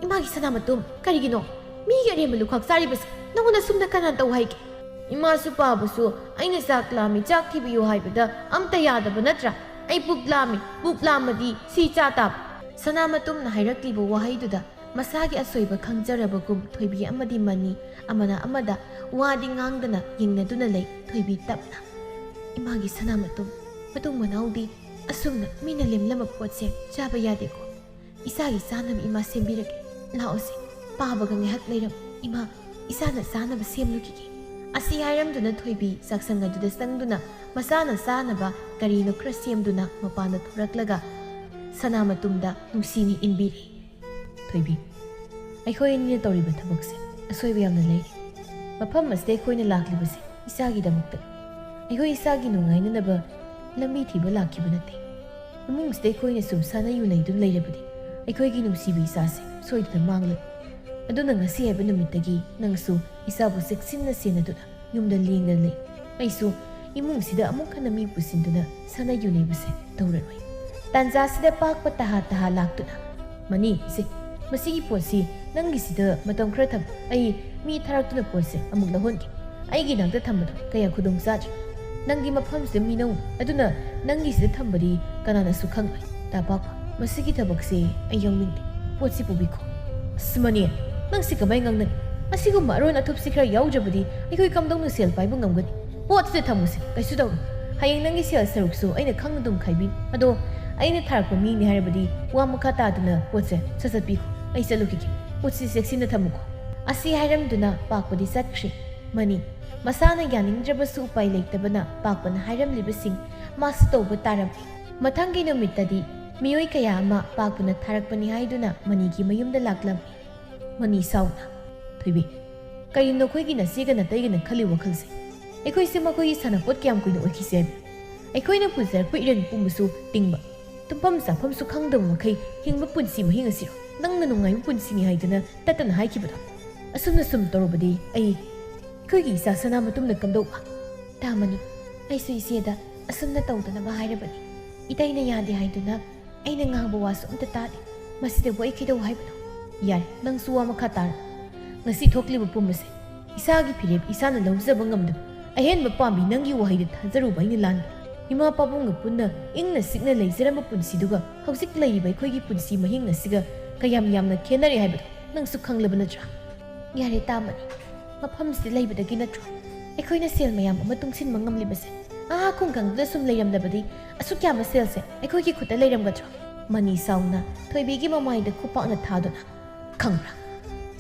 "ꯏꯃꯥꯒꯤ ꯁꯅꯥꯃꯇꯨꯝ, ꯀꯔꯤꯒꯤꯅꯣ? ꯃꯤꯒꯤ ꯑꯔꯦꯝꯕ ꯂꯨꯈꯥꯛ ꯆꯥꯔꯤꯕꯁꯦ ꯅꯉꯣꯟꯗ ꯁꯨꯝꯅ ꯀꯅꯥꯅ ꯇꯧ ꯍꯥꯏꯒꯦ?" "ꯏꯃꯥꯁꯨ ꯄꯥꯕꯁꯨ ꯑꯩꯅ ꯆꯥꯛ ꯂꯥꯝꯃꯤ, ꯆꯥꯛ ꯊꯤꯕꯤꯌꯨ ꯍꯥꯏꯕꯗ ꯑꯝꯇ ꯌꯥꯗꯕ ꯅꯠꯇ꯭ꯔꯥ? ꯑꯩ ꯄꯨꯛ ꯂꯥꯝꯃꯤ, ꯄꯨꯛ ꯂꯥꯝꯃꯗꯤ ꯁꯤ ꯆꯥ ꯇꯥꯕ꯫" ꯁꯅꯥꯃꯇꯨꯝꯅ ꯍꯥꯏꯔꯛꯂꯤꯕ ꯋꯥꯍꯩꯗꯨꯗ ꯃꯁꯥꯒꯤ ꯑꯁꯣꯏꯕ ꯈꯪꯖꯔꯕꯒꯨꯝ ꯊꯣꯏꯕꯤ ꯑꯃꯗꯤ ꯃꯅꯤ ꯑꯃꯅ ꯑꯃꯗ ꯋꯥꯗꯤ ꯉꯥꯡꯗꯅ ꯌꯦꯡꯅꯗꯨꯅ ꯂꯩ꯫ ꯊꯣꯏꯕꯤ ꯇꯞꯅ, "ꯏꯃꯥꯒꯤ ꯁꯅꯥ ꯃꯇꯨꯝ, ꯃꯇꯨꯡ ꯃꯅꯥꯎꯗꯤ ꯑꯁꯨꯝꯅ ꯃꯤꯅ ꯂꯦꯝꯂꯝꯕ ꯄꯣꯠꯁꯦ ꯆꯥꯕ ꯌꯥꯗꯦꯀꯣ꯫ ꯏꯁꯥꯒꯤ ꯆꯥꯅꯕ ꯏꯃꯥ ꯁꯦꯝꯕꯤꯔꯒꯦ꯫ ꯂꯥꯛꯑꯣꯁꯦ, ꯄꯥꯕꯒ ꯉꯥꯏꯍꯥꯛ ꯂꯩꯔꯝ꯫ ꯏꯃꯥ, ꯏꯁꯥꯅ ꯆꯥꯅꯕ ꯁꯦꯝꯂꯨꯈꯤꯒꯦ꯫" ꯑꯁꯤ ꯍꯥꯏꯔꯝꯗꯨꯅ ꯊꯣꯏꯕꯤ ꯆꯥꯛꯁꯪ ꯑꯗꯨꯗ ꯆꯪꯗꯨꯅ ꯃꯁꯥꯅ ꯆꯥꯅꯕ ꯀꯔꯤꯅꯣ ꯈꯔ ꯁꯦꯝꯗꯨꯅ ꯃꯄꯥꯟꯗ ꯊꯣꯔꯛꯂꯒ ꯁꯅꯥ ꯃꯇꯨꯝꯗ ꯅꯨꯡꯁꯤꯅ ꯏꯟꯕꯤꯔꯦ꯫ "ꯊꯣꯏꯕꯤ, ꯑꯩꯈꯣꯏ ꯑꯅꯤꯅ ꯇꯧꯔꯤꯕ ꯊꯕꯛꯁꯦ ꯑꯁꯣꯏꯕ ꯌꯥꯝꯅ ꯂꯩ꯫ ꯃꯐꯝ ꯑꯁꯤꯗ ꯑꯩꯈꯣꯏꯅ ꯂꯥꯛꯂꯤꯕꯁꯦ ꯏꯁꯥꯒꯤꯗꯃꯛꯇ꯫ ꯑꯩꯈꯣꯏ ꯏꯁꯥꯒꯤ ꯅꯨꯡꯉꯥꯏꯅꯅꯕ ꯂꯝꯕꯤ ꯊꯤꯕ ꯂꯥꯛꯈꯤꯕ ꯅꯠꯇꯦ꯫ ꯏꯃꯨꯡꯁꯤꯗ ꯑꯩꯈꯣꯏꯅ ꯁꯨꯝ ꯁꯥꯟꯅ ꯌꯨꯅꯩꯗꯨꯅ ꯂꯩꯔꯕꯗꯤ ꯑꯩꯈꯣꯏꯒꯤ ꯅꯨꯡꯁꯤꯕ ꯏꯆꯥꯁꯦ ꯁꯣꯏꯗꯅ ꯃꯥꯡꯂꯅꯤ꯫ ꯑꯗꯨꯅ ꯉꯁꯤ ꯍꯥꯏꯕ ꯅꯨꯃꯤꯠꯇꯒꯤ ꯅꯪꯁꯨ ꯏꯆꯥꯕꯨ ꯆꯦꯛꯁꯤꯟꯅ ꯁꯦꯟꯅꯗꯨꯅ ꯌꯨꯝꯗ ꯂꯦꯡꯗꯅ ꯂꯩ꯫ ꯑꯩꯁꯨ ꯏꯃꯨꯡꯁꯤꯗ ꯑꯃꯨꯛ ꯍꯟꯅ ꯃꯤ ꯄꯨꯁꯤꯟꯗꯨꯅ ꯁꯥꯟꯅ ꯌꯨꯅꯩꯕꯁꯦ ꯇꯧꯔꯔꯣꯏ꯫" ꯇꯥꯟꯖꯥꯁꯤꯗ ꯄꯥꯛꯄ ꯇꯍꯥ ꯇꯍꯥ ꯂꯥꯛꯇꯨꯅ, "ꯃꯅꯤ, ꯁꯦ, ꯃꯁꯤꯒꯤ ꯄꯣꯠꯁꯤ ꯅꯪꯒꯤꯁꯤꯗ ꯃꯇꯝ ꯈꯔ ꯊꯝ꯫ ꯑꯩ ꯃꯤ ꯊꯥꯔꯛꯇꯨꯅ ꯄꯣꯠꯁꯦ ꯑꯃꯨꯛ ꯂꯧꯍꯟꯒꯦ꯫ ꯑꯩꯒꯤ ꯏꯅꯥꯛꯇ ꯊꯝꯕꯗꯣ ꯀꯌꯥ ꯈꯨꯗꯣꯡ ꯆꯥꯗ꯭ꯔꯦ꯫ ꯅꯪꯒꯤ ꯃꯐꯝꯁꯤꯗ ꯃꯤ ꯅꯧ, ꯑꯗꯨꯅ ꯅꯪꯒꯤꯁꯤꯗ ꯊꯝꯕꯗꯤ ꯀꯅꯥꯅꯁꯨ ꯈꯪꯂꯣꯏ꯫ ꯇꯥ ꯄꯥꯛꯄ, ꯃꯁꯤꯒꯤ ꯊꯕꯛꯁꯦ ꯑꯩ ꯌꯥꯎꯅꯤꯡꯗꯦ꯫ ꯄꯣꯠꯁꯤ ꯄꯨꯕꯤꯈꯣ꯫" "ꯑꯁ, ꯃꯅꯤ, ꯅꯪꯁꯤ ꯀꯃꯥꯏ ꯉꯥꯡꯅꯅꯤ? ꯑꯁꯤꯒꯨꯝꯕ ꯑꯔꯣꯟ ꯑꯊꯨꯞꯁꯤ ꯈꯔ ꯌꯥꯎꯗ꯭ꯔꯕꯗꯤ ꯑꯩꯈꯣꯏ ꯀꯝꯗꯧꯅ ꯁꯦꯜ ꯄꯥꯏꯕ ꯉꯝꯒꯅꯤ? ꯄꯣꯠꯁꯤꯗ ꯊꯝꯃꯨꯁꯦ, ꯀꯩꯁꯨ ꯇꯧꯔꯣꯏ꯫ ꯍꯌꯦꯡ ꯅꯪꯒꯤ ꯁꯦꯜ ꯁꯔꯨꯛꯁꯨ ꯑꯩꯅ ꯈꯪꯅ ꯑꯗꯨꯝ ꯈꯥꯏꯕꯤꯅꯤ꯫ ꯑꯗꯣ ꯑꯩꯅ ꯊꯥꯔꯛꯄ ꯃꯤꯅꯤ ꯍꯥꯏꯔꯕꯗꯤ ꯋꯥ ꯃꯈꯥ ꯇꯥꯗꯅ ꯄꯣꯠꯁꯦ ꯁꯠ ꯁꯠ ꯄꯤꯈꯣ꯫ ꯑꯩ ꯆꯠꯂꯨꯈꯤꯒꯦ꯫ ꯄꯣꯠꯁꯤ ꯆꯦꯛꯁꯤꯟꯅ ꯊꯝꯃꯨꯀꯣ꯫" ꯑꯁꯤ ꯍꯥꯏꯔꯝꯗꯨꯅ ꯄꯥꯛꯄꯗꯤ ꯆꯠꯈ꯭ꯔꯦ꯫ ꯃꯅꯤ, ꯃꯁꯥꯅ ꯌꯥꯅꯤꯡꯗ꯭ꯔꯕꯁꯨ ꯎꯄꯥꯏ ꯂꯩꯇꯕꯅ ꯄꯥꯛꯄꯅ ꯍꯥꯏꯔꯝꯂꯤꯕꯁꯤꯡ ꯃꯥꯁꯨ ꯇꯧꯕ ꯇꯥꯔꯝꯃꯤ꯫ ꯃꯊꯪꯒꯤ ꯅꯨꯃꯤꯠꯇꯗꯤ ꯃꯤꯑꯣꯏ ꯀꯌꯥ ꯑꯃ ꯄꯥꯛꯄꯅ ꯊꯥꯔꯛꯄꯅꯤ ꯍꯥꯏꯗꯨꯅ ꯃꯅꯤꯒꯤ ꯃꯌꯨꯝꯗ ꯂꯥꯛꯂꯝꯃꯤ꯫ ꯃꯅꯤ ꯁꯥꯎꯅ, "ꯊꯣꯏꯕꯤ, ꯀꯔꯤꯅꯣ ꯅꯈꯣꯏꯒꯤ ꯅꯆꯦꯒ ꯅꯇꯩꯒꯅ ꯈꯜꯂꯤ ꯋꯥꯈꯜꯁꯦ? ꯑꯩꯈꯣꯏꯁꯦ ꯃꯈꯣꯏꯒꯤ ꯁꯥꯟꯅꯄꯣꯠ ꯀꯌꯥꯝ ꯀꯨꯏꯅ ꯑꯣꯏꯈꯤꯁꯦ ꯍꯥꯏꯕ? ꯑꯩꯈꯣꯏꯅ ꯄꯨꯖꯔꯛꯄ ꯏꯔꯟ ꯄꯨꯝꯕꯁꯨ ꯇꯤꯡꯕ, ꯇꯨꯝꯐꯝ ꯆꯥꯐꯝꯁꯨ ꯈꯪꯗꯕ ꯃꯈꯩ ꯍꯤꯡꯕ ꯄꯨꯟꯁꯤ ꯃꯍꯤꯡ ꯑꯁꯤꯔꯣ ꯅꯪꯅ ꯅꯨꯡꯉꯥꯏꯕ ꯄꯨꯟꯁꯤꯅꯤ ꯍꯥꯏꯗꯨꯅ ꯇꯠꯇꯅ ꯍꯥꯏꯈꯤꯕꯗꯣ? ꯑꯁꯨꯝꯅ ꯁꯨꯝ ꯇꯧꯔꯕꯗꯤ ꯑꯩ, ꯑꯩꯈꯣꯏꯒꯤ ꯏꯆꯥ ꯁꯅꯥ ꯃꯇꯨꯝꯅ ꯀꯝꯗꯧꯕ?" "ꯇꯥ ꯃꯅꯤ, ꯑꯩꯁꯨ ꯏꯆꯦꯗ ꯑꯁꯨꯝꯅ ꯇꯧꯗꯅꯕ ꯍꯥꯏꯔꯕꯅꯤ꯫ ꯏꯇꯩꯅ ꯌꯥꯗꯦ ꯍꯥꯏꯗꯨꯅ ꯑꯩꯅ ꯉꯥꯡꯕ ꯋꯥꯁꯨ ꯑꯝꯇ ꯇꯥꯗꯦ꯫ ꯃꯁꯤꯗꯕꯨ ꯑꯩ ꯀꯩꯗꯧ ꯍꯥꯏꯕꯅꯣ?" "ꯌꯥꯔꯦ, ꯅꯪꯁꯨ ꯋꯥ ꯃꯈꯥ ꯇꯥꯔ꯫ ꯉꯁꯤ ꯊꯣꯛꯂꯤꯕ ꯄꯨꯝꯕꯁꯦ ꯏꯁꯥꯒꯤ ꯐꯤꯔꯦꯞ ꯏꯁꯥꯅ ꯂꯧꯖꯕ ꯉꯝꯗꯕ ꯑꯍꯦꯟꯕ ꯄꯥꯝꯕꯤ ꯅꯪꯒꯤ ꯋꯥꯍꯩꯗ ꯊꯥꯖꯔꯨꯕ ꯑꯩꯅ ꯂꯥꯟꯕ꯫ ꯏꯃꯥ ꯄꯥꯕꯨꯡꯒ ꯄꯨꯟꯅ ꯏꯪꯅ ꯆꯤꯛꯅ ꯂꯩꯖꯔꯝꯕ ꯄꯨꯟꯁꯤꯗꯨꯒ ꯍꯧꯖꯤꯛ ꯂꯩꯔꯤꯕ ꯑꯩꯈꯣꯏꯒꯤ ꯄꯨꯟꯁꯤ ꯃꯍꯤꯡ ꯑꯁꯤꯒ ꯀꯌꯥꯝ ꯌꯥꯝꯅ ꯈꯦꯠꯅꯔꯦ ꯍꯥꯏꯕꯗꯣ ꯅꯪꯁꯨ ꯈꯪꯂꯕ ꯅꯠꯇ꯭ꯔꯥ? ꯌꯥꯔꯦ ꯇꯥꯃꯅꯤ, ꯃꯐꯝꯁꯤꯗ ꯂꯩꯕꯗꯒꯤ ꯅꯠꯇ꯭ꯔꯣ ꯑꯩꯈꯣꯏꯅ ꯁꯦꯜ ꯃꯌꯥꯝ ꯑꯃ ꯇꯨꯡꯁꯤꯟꯕ ꯉꯝꯂꯤꯕꯁꯦ? ꯑꯥ ꯈꯨꯡꯒꯪꯗꯨꯗ ꯁꯨꯝ ꯂꯩꯔꯝꯗꯕꯗꯤ ꯑꯁꯨꯛ ꯌꯥꯝꯕ ꯁꯦꯜꯁꯦ ꯑꯩꯈꯣꯏꯒꯤ ꯈꯨꯠꯇ ꯂꯩꯔꯝꯒꯗ꯭ꯔꯣ? ꯃꯅꯤ ꯁꯥꯎꯅ ꯊꯣꯏꯕꯤꯒꯤ ꯃꯃꯥꯏꯗ ꯈꯨꯄꯥꯛꯅ ꯊꯥꯗꯨꯅ, "ꯈꯪꯕ꯭ꯔꯥ?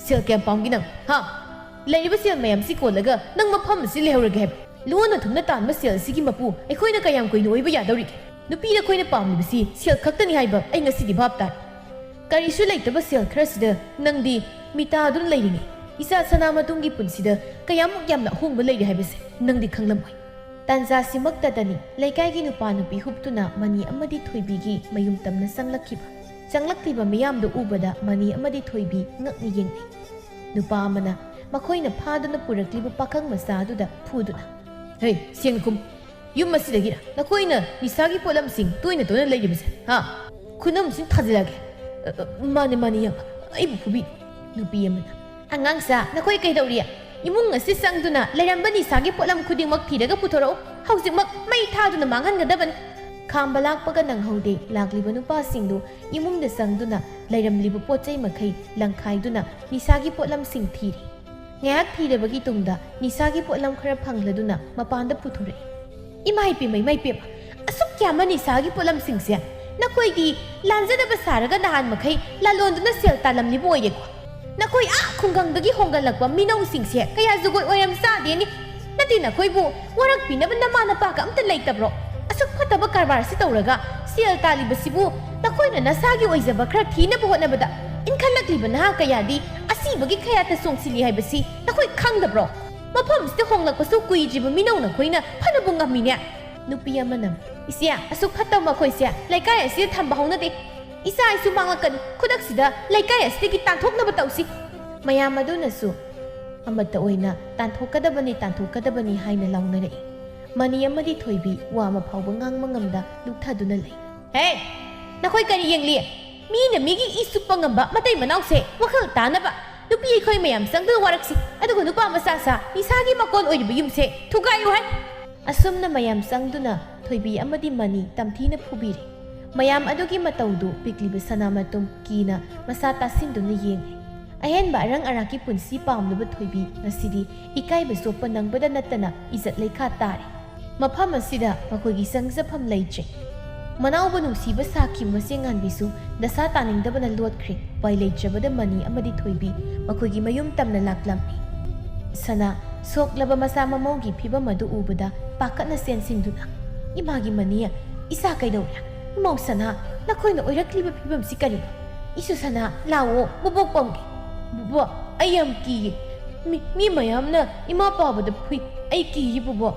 ꯁꯦꯜ ꯀꯌꯥꯝ ꯄꯥꯝꯒꯦ ꯅꯪ? ꯍꯥ? ꯂꯩꯔꯤꯕ ꯁꯦꯜ ꯃꯌꯥꯝꯁꯤ ꯀꯣꯜꯂꯒ ꯅꯪ ꯃꯐꯝ ꯑꯁꯤ ꯂꯩꯍꯧꯔꯒꯦ ꯍꯥꯏꯕ? ꯂꯣꯟꯅ ꯊꯨꯝꯅ ꯇꯥꯟꯕ ꯁꯦꯜ ꯑꯁꯤꯒꯤ ꯃꯄꯨ ꯑꯩꯈꯣꯏꯅ ꯀꯌꯥꯝ ꯀꯨꯏꯅ ꯑꯣꯏꯕ ꯌꯥꯗꯧꯔꯤꯒꯦ? ꯅꯨꯄꯤ ꯑꯩꯈꯣꯏꯅ ꯄꯥꯝꯂꯤꯕꯁꯤ ꯁꯦꯜ ꯈꯛꯇꯅꯤ ꯍꯥꯏꯕ ꯑꯩ ꯉꯁꯤꯗꯤ ꯚꯥꯞ ꯇꯥꯔꯦ꯫ ꯀꯔꯤꯁꯨ ꯂꯩꯇꯕ ꯁꯦꯜ ꯈꯔꯁꯤꯗ ꯅꯪꯗꯤ ꯃꯤꯇꯥꯗꯨꯅ ꯂꯩꯔꯤꯉꯩ ꯏꯆꯥ ꯁꯅꯥ ꯃꯇꯨꯡꯒꯤ ꯄꯨꯟꯁꯤꯗ ꯀꯌꯥꯃꯨꯛ ꯌꯥꯝꯅ ꯑꯍꯣꯡꯕ ꯂꯩꯔꯦ ꯍꯥꯏꯕꯁꯦ ꯅꯪꯗꯤ ꯈꯪꯂꯝꯃꯣꯏ꯫ ꯇꯥꯟꯖꯥꯁꯤꯃꯛꯇꯗꯅꯤ ꯂꯩꯀꯥꯏꯒꯤ ꯅꯨꯄꯥ ꯅꯨꯄꯤ ꯍꯨꯞꯇꯨꯅ ꯃꯅꯤ ꯑꯃꯗꯤ ꯊꯣꯏꯕꯤꯒꯤ ꯃꯌꯨꯝ ꯇꯝꯅ ꯆꯪꯂꯛꯈꯤꯕ꯫ ꯆꯪꯂꯛꯂꯤꯕ ꯃꯤꯌꯥꯝꯗꯨ ꯎꯕꯗ ꯃꯅꯤ ꯑꯃꯗꯤ ꯊꯣꯏꯕꯤ ꯉꯛꯅ ꯌꯦꯡꯅꯩ꯫ ꯅꯨꯄꯥ ꯑꯃꯅ ꯃꯈꯣꯏꯅ ꯐꯥꯗꯨꯅ ꯄꯨꯔꯛꯂꯤꯕ ꯄꯥꯈꯪ ꯃꯆꯥ ꯑꯗꯨꯗ ꯐꯨꯗꯨꯅ, "ꯍꯦ, ꯁꯦꯡꯅ ꯈꯨꯝ꯫ ꯌꯨꯝ ꯑꯁꯤꯗꯒꯤꯔ ꯅꯈꯣꯏꯅ ꯅꯤꯁꯥꯒꯤ ꯄꯣꯠꯂꯝꯁꯤꯡ ꯇꯣꯏꯅ ꯇꯣꯏꯅ ꯂꯩꯔꯤꯕꯁꯦ? ꯍꯥ? ꯈꯨꯅꯝꯁꯤꯡ ꯊꯥꯖꯤꯜꯂꯛꯑꯒꯦ꯫ ꯑ, ꯑ, ꯃꯥꯅꯦ, ꯃꯥꯅꯦ, ꯌꯥꯝ꯫ ꯑꯩꯕꯨ ꯐꯨꯕꯤ꯫" ꯅꯨꯄꯤ ꯑꯃꯅ, "ꯑꯉꯥꯡꯁꯥ, ꯅꯈꯣꯏ ꯀꯩꯗꯧꯔꯤ? ꯏꯃꯨꯡ ꯑꯁꯤ ꯆꯪꯗꯨꯅ ꯂꯩꯔꯝꯕ ꯅꯤꯁꯥꯒꯤ ꯄꯣꯠꯂꯝ ꯈꯨꯗꯤꯡꯃꯛ ꯊꯤꯔꯒ ꯄꯨꯊꯣꯔꯛꯎ꯫ ꯍꯧꯖꯤꯛꯃꯛ ꯃꯩ ꯊꯥꯗꯨꯅ ꯃꯥꯡꯍꯟꯒꯗꯕꯅꯤ꯫" ꯈꯥꯝꯕ ꯂꯥꯛꯄꯒ ꯅꯪꯍꯧꯗꯦ, ꯂꯥꯛꯂꯤꯕ ꯅꯨꯄꯥꯁꯤꯡꯗꯨ ꯏꯃꯨꯡꯗ ꯆꯪꯗꯨꯅ ꯂꯩꯔꯝꯂꯤꯕ ꯄꯣꯠ ꯆꯩ ꯃꯈꯩ ꯂꯪꯈꯥꯏꯗꯨꯅ ꯅꯤꯁꯥꯒꯤ ꯄꯣꯠꯂꯝꯁꯤꯡ ꯊꯤꯔꯤ꯫ ꯉꯥꯏꯍꯥꯛ ꯊꯤꯔꯕꯒꯤ ꯇꯨꯡꯗ ꯅꯤꯁꯥꯒꯤ ꯄꯣꯠꯂꯝ ꯈꯔ ꯐꯪꯂꯗꯨꯅ ꯃꯄꯥꯟꯗ ꯄꯨꯊꯣꯔꯛꯏ꯫ "ꯏꯃꯥ ꯏꯄꯦꯝꯃ, ꯏꯃꯥ ꯏꯄꯦꯝꯃ, ꯑꯁꯨꯛ ꯌꯥꯝꯕ ꯅꯤꯁꯥꯒꯤ ꯄꯣꯠꯂꯝꯁꯤꯡꯁꯦ ꯅꯈꯣꯏꯗꯤ ꯂꯥꯟꯖꯗꯕ ꯁꯥꯔꯒ ꯅꯍꯥꯟ ꯃꯈꯩ ꯂꯥꯂꯣꯟꯗꯨꯅ ꯁꯦꯜ ꯇꯥꯜꯂꯝꯂꯤꯕ ꯑꯣꯏꯔꯦꯀꯣ? ꯅꯈꯣꯏ ꯑꯥ ꯈꯨꯡꯒꯪꯗꯒꯤ ꯍꯣꯡꯒꯠꯂꯛꯄ ꯃꯤꯅꯧꯁꯤꯡꯁꯦ ꯀꯌꯥ ꯖꯨꯒꯣꯠ ꯑꯣꯏꯔꯝ ꯆꯥꯗꯦꯅꯤ꯫ ꯅꯠꯇꯦ, ꯅꯈꯣꯏꯕꯨ ꯋꯥꯔꯛꯄꯤꯅꯕ ꯅꯃꯥ ꯅꯄꯥꯒ ꯑꯝꯇ ꯂꯩꯇꯕ꯭ꯔꯣ? ꯑꯁꯨꯛ ꯐꯠꯇꯕ ꯀꯔꯕꯥꯔꯁꯤ ꯇꯧꯔꯒ ꯁꯦꯜ ꯇꯥꯜꯂꯤꯕꯁꯤꯕꯨ ꯅꯈꯣꯏꯅ ꯅꯁꯥꯒꯤ ꯑꯣꯏꯖꯕ ꯈꯔ ꯊꯤꯅꯕ ꯍꯣꯠꯅꯕꯗ ꯏꯟꯈꯠꯂꯛꯂꯤꯕ ꯅꯍꯥ ꯀꯌꯥꯗꯤ ꯑꯁꯤꯕꯒꯤ ꯈꯌꯥꯠꯇ ꯆꯣꯡꯁꯤꯜꯂꯤ ꯍꯥꯏꯕꯁꯤ ꯅꯈꯣꯏ ꯈꯪꯗꯕ꯭ꯔꯣ? ꯃꯐꯝꯁꯤꯗ ꯍꯣꯡꯂꯛꯄꯁꯨ ꯀꯨꯏꯗ꯭ꯔꯤꯕ ꯃꯤꯅꯧ ꯅꯈꯣꯏꯅ ꯐꯅꯕꯨ ꯉꯝꯃꯤꯅꯦ꯫" ꯅꯨꯄꯤ ꯑꯃꯅ, "ꯏꯆꯦ, ꯑꯁꯨꯛ ꯐꯠꯇꯕ ꯃꯈꯣꯏꯁꯦ ꯂꯩꯀꯥꯏ ꯑꯁꯤꯗ ꯊꯝꯕ ꯍꯧꯅꯗꯦ꯫ ꯏꯆꯥ ꯏꯁꯨ ꯃꯥꯡꯂꯛꯀꯅꯤ꯫ ꯈꯨꯗꯛꯁꯤꯗ ꯂꯩꯀꯥꯏ ꯑꯁꯤꯗꯒꯤ ꯇꯥꯟꯊꯣꯛꯅꯕ ꯇꯧꯁꯤ꯫" ꯃꯌꯥꯝ ꯑꯗꯨꯅꯁꯨ ꯑꯃꯠꯇ ꯑꯣꯏꯅ "ꯇꯥꯟꯊꯣꯛꯀꯗꯕꯅꯤ, ꯇꯥꯟꯊꯣꯛꯀꯗꯕꯅꯤ" ꯍꯥꯏꯅ ꯂꯥꯎꯅꯔꯛꯏ꯫ ꯃꯅꯤ ꯑꯃꯗꯤ ꯊꯣꯏꯕꯤ ꯋꯥ ꯑꯃ ꯐꯥꯎꯕ ꯉꯥꯡꯕ ꯉꯝꯗ ꯂꯨꯞꯊꯗꯨꯅ ꯂꯩ꯫ "ꯍꯦ! ꯅꯈꯣꯏ ꯀꯔꯤ ꯌꯦꯡꯂꯤ? ꯃꯤꯅ ꯃꯤꯒꯤ ꯏ ꯆꯨꯞꯄ ꯉꯝꯕ ꯃꯇꯩ ꯃꯅꯥꯎꯁꯦ ꯋꯥꯈꯜ ꯇꯥꯅꯕ ꯅꯨꯄꯤ ꯑꯩꯈꯣꯏ ꯃꯌꯥꯝ ꯆꯪꯗꯨꯅ ꯋꯥꯔꯛꯁꯤ, ꯑꯗꯨꯒ ꯅꯨꯄꯥ ꯃꯆꯥ ꯁꯥ ꯅꯤꯁꯥꯒꯤ ꯃꯀꯣꯟ ꯑꯣꯏꯔꯤꯕ ꯌꯨꯝꯁꯦ ꯊꯨꯒꯥꯏꯌꯨ ꯍꯥꯏ꯫" ꯑꯁꯨꯝꯅ ꯃꯌꯥꯝ ꯆꯪꯗꯨꯅ ꯊꯣꯏꯕꯤ ꯑꯃꯗꯤ ꯃꯅꯤ ꯇꯝꯊꯤꯅ ꯐꯨꯕꯤꯔꯦ꯫ ꯃꯌꯥꯝ ꯑꯗꯨꯒꯤ ꯃꯇꯧꯗꯨ ꯄꯤꯛꯂꯤꯕ ꯁꯅꯥꯃꯇꯨꯝ ꯀꯤꯅ ꯃꯁꯥ ꯇꯥꯁꯤꯟꯗꯨꯅ ꯌꯦꯡꯂꯤ꯫ ꯑꯍꯦꯟꯕ ꯑꯔꯪ ꯑꯔꯥꯛꯀꯤ ꯄꯨꯟꯁꯤ ꯄꯥꯝꯂꯨꯕ ꯊꯣꯏꯕꯤ ꯉꯁꯤꯗꯤ ꯏꯀꯥꯏꯕ ꯆꯣꯞꯄ ꯅꯪꯕꯗ ꯅꯠꯇꯅ ꯏꯖꯠ ꯂꯩꯈꯥ ꯇꯥꯔꯦ꯫ ꯃꯐꯝ ꯑꯁꯤꯗ ꯃꯈꯣꯏꯒꯤ ꯆꯪꯖꯐꯝ ꯂꯩꯇ꯭ꯔꯦ꯫ ꯃꯅꯥꯎꯕ ꯅꯨꯡꯁꯤꯕ ꯁꯥꯈꯤꯕ ꯃꯆꯦ ꯉꯥꯟꯕꯤꯁꯨ ꯗꯁꯥ ꯇꯥꯅꯤꯡꯗꯕꯅ ꯂꯣꯠꯈ꯭ꯔꯦ꯫ ꯎꯄꯥꯏ ꯂꯩꯇ꯭ꯔꯕꯗ ꯃꯅꯤ ꯑꯃꯗꯤ ꯊꯣꯏꯕꯤ ꯃꯈꯣꯏꯒꯤ ꯃꯌꯨꯝ ꯇꯝꯅ ꯂꯥꯛꯂꯝꯃꯤ꯫ ꯁꯅꯥ ꯁꯣꯛꯂꯕ ꯃꯆꯥ ꯃꯃꯧꯒꯤ ꯐꯤꯕꯝ ꯑꯗꯨ ꯎꯕꯗ ꯄꯥꯈꯠꯅ ꯆꯦꯟꯁꯤꯟꯗꯨꯅ, "ꯏꯃꯥꯒꯤ ꯃꯅꯤ, ꯏꯆꯥ ꯀꯩꯗꯧꯔꯦ? ꯏꯃꯧ ꯁꯅꯥ, ꯅꯈꯣꯏꯅ ꯑꯣꯏꯔꯛꯂꯤꯕ ꯐꯤꯕꯝꯁꯤ ꯀꯔꯤꯅꯣ? ꯏꯁꯨ ꯁꯅꯥ, ꯂꯥꯛꯑꯣ, ꯕꯣꯕꯣꯛ ꯄꯝꯒꯦ꯫ ꯕꯣꯕꯣꯛ, ꯑꯩ ꯌꯥꯝ ꯀꯤꯌꯦ꯫ ꯃꯤ, ꯃꯤ ꯃꯌꯥꯝꯅ ꯏꯃꯥ ꯄꯥꯕꯗ ꯐꯨꯏ꯫ ꯑꯩ ꯀꯤꯌꯦ, ꯕꯣꯕꯣꯛ꯫"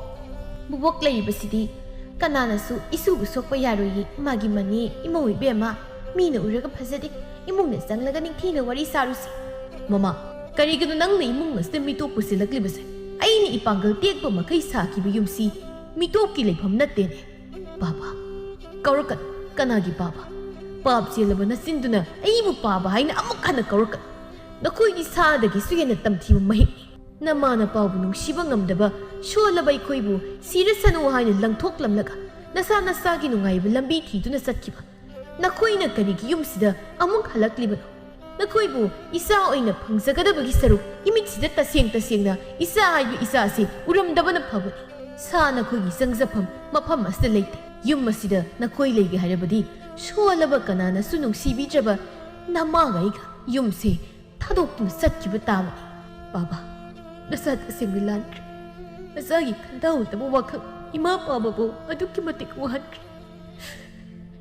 ꯕꯣꯕꯣꯛ ꯂꯩꯔꯤꯕꯁꯤꯗꯤ ꯀꯅꯥꯅꯁꯨ ꯏꯁꯨꯕꯨ ꯁꯣꯛꯄ ꯌꯥꯔꯣꯏꯌꯦ, ꯏꯃꯥꯒꯤ ꯃꯅꯤ, ꯏꯃꯧ ꯏꯕꯦꯝꯃ꯫ ꯃꯤꯅ ꯎꯔꯒ ꯐꯖꯗꯦ꯫ ꯏꯃꯨꯡꯗ ꯆꯪꯂꯒ ꯅꯤꯡꯊꯤꯅ ꯋꯥꯔꯤ ꯁꯥꯔꯨꯁꯤ꯫ ꯃꯃꯥ, ꯀꯔꯤꯒꯤꯅꯣ ꯅꯪꯅ ꯏꯃꯨꯡ ꯑꯁꯤꯗ ꯃꯤꯇꯣꯞ ꯄꯨꯁꯤꯜꯂꯛꯂꯤꯕꯁꯦ? ꯑꯩꯅ ꯏꯄꯥꯡꯒꯜ ꯇꯦꯛꯄ ꯃꯈꯩ ꯁꯥꯈꯤꯕ ꯌꯨꯝꯁꯤ ꯃꯤꯇꯣꯞꯀꯤ ꯂꯩꯐꯝ ꯅꯠꯇꯦꯅꯦ꯫ ꯄꯥꯕ, ꯀꯧꯔꯛꯀꯅꯨ꯫ ꯀꯅꯥꯒꯤ ꯄꯥꯕ? ꯄꯥꯞ ꯆꯦꯜꯂꯕ ꯅꯆꯤꯟꯗꯨꯅ ꯑꯩꯕꯨ ꯄꯥꯕ ꯍꯥꯏꯅ ꯑꯃꯨꯛ ꯍꯟꯅ ꯀꯧꯔꯛꯀꯅꯨ꯫ ꯅꯈꯣꯏꯒꯤ ꯁꯥꯗꯒꯤꯁꯨ ꯍꯦꯟꯅ ꯇꯝꯊꯤꯕ ꯃꯍꯤꯛꯅꯤ꯫ ꯅꯃꯥ ꯅꯄꯥꯕꯨ ꯅꯨꯡꯁꯤꯕ ꯉꯝꯗꯕ ꯁꯣꯜꯂꯕ ꯑꯩꯈꯣꯏꯕꯨ ꯁꯤꯔꯁꯅꯨ ꯍꯥꯏꯅ ꯂꯪꯊꯣꯛꯂꯝꯂꯒ ꯅꯁꯥ ꯅꯁꯥꯒꯤ ꯅꯨꯡꯉꯥꯏꯕ ꯂꯝꯕꯤ ꯊꯤꯗꯨꯅ ꯆꯠꯈꯤꯕ꯫ ꯅꯈꯣꯏꯅ ꯀꯔꯤꯒꯤ ꯌꯨꯝꯁꯤꯗ ꯑꯃꯨꯛ ꯍꯜꯂꯛꯂꯤꯕꯅꯣ? ꯅꯈꯣꯏꯕꯨ ꯏꯆꯥ ꯑꯣꯏꯅ ꯐꯪꯖꯒꯗꯕꯒꯤ ꯁꯔꯨꯛ ꯏꯃꯤꯠꯁꯤꯗ ꯇꯁꯦꯡ ꯇꯁꯦꯡꯅ ꯏꯆꯥ ꯍꯥꯏꯕ ꯏꯆꯥ ꯑꯁꯤ ꯎꯔꯝꯗꯕꯅ ꯐꯕꯅꯤ꯫ ꯁꯥ ꯅꯈꯣꯏꯒꯤ ꯆꯪꯖꯐꯝ ꯃꯐꯝ ꯑꯁꯤꯗ ꯂꯩꯇꯦ꯫ ꯌꯨꯝ ꯑꯁꯤꯗ ꯅꯈꯣꯏ ꯂꯩꯒꯦ ꯍꯥꯏꯔꯕꯗꯤ ꯁꯣꯜꯂꯕ ꯀꯅꯥꯅꯁꯨ ꯅꯨꯡꯁꯤꯕꯤꯗ꯭ꯔꯕ ꯅꯃꯥꯒ ꯑꯩꯒ ꯌꯨꯝꯁꯦ ꯊꯥꯗꯣꯛꯇꯨꯅ ꯆꯠꯈꯤꯕ ꯇꯥꯕꯅꯤ꯫ ꯕꯥꯕꯥ, ꯅꯁꯥ ꯇꯁꯦꯡꯅ ꯂꯥꯟꯈ꯭ꯔꯦ꯫ ꯅꯁꯥꯒꯤ ꯈꯟꯊꯍꯧꯗꯕ ꯋꯥꯈꯜ ꯏꯃꯥ ꯄꯥꯕꯕꯨ ꯑꯗꯨꯛꯀꯤ ꯃꯇꯤꯛ ꯋꯥꯍꯟꯈ꯭ꯔꯦ꯫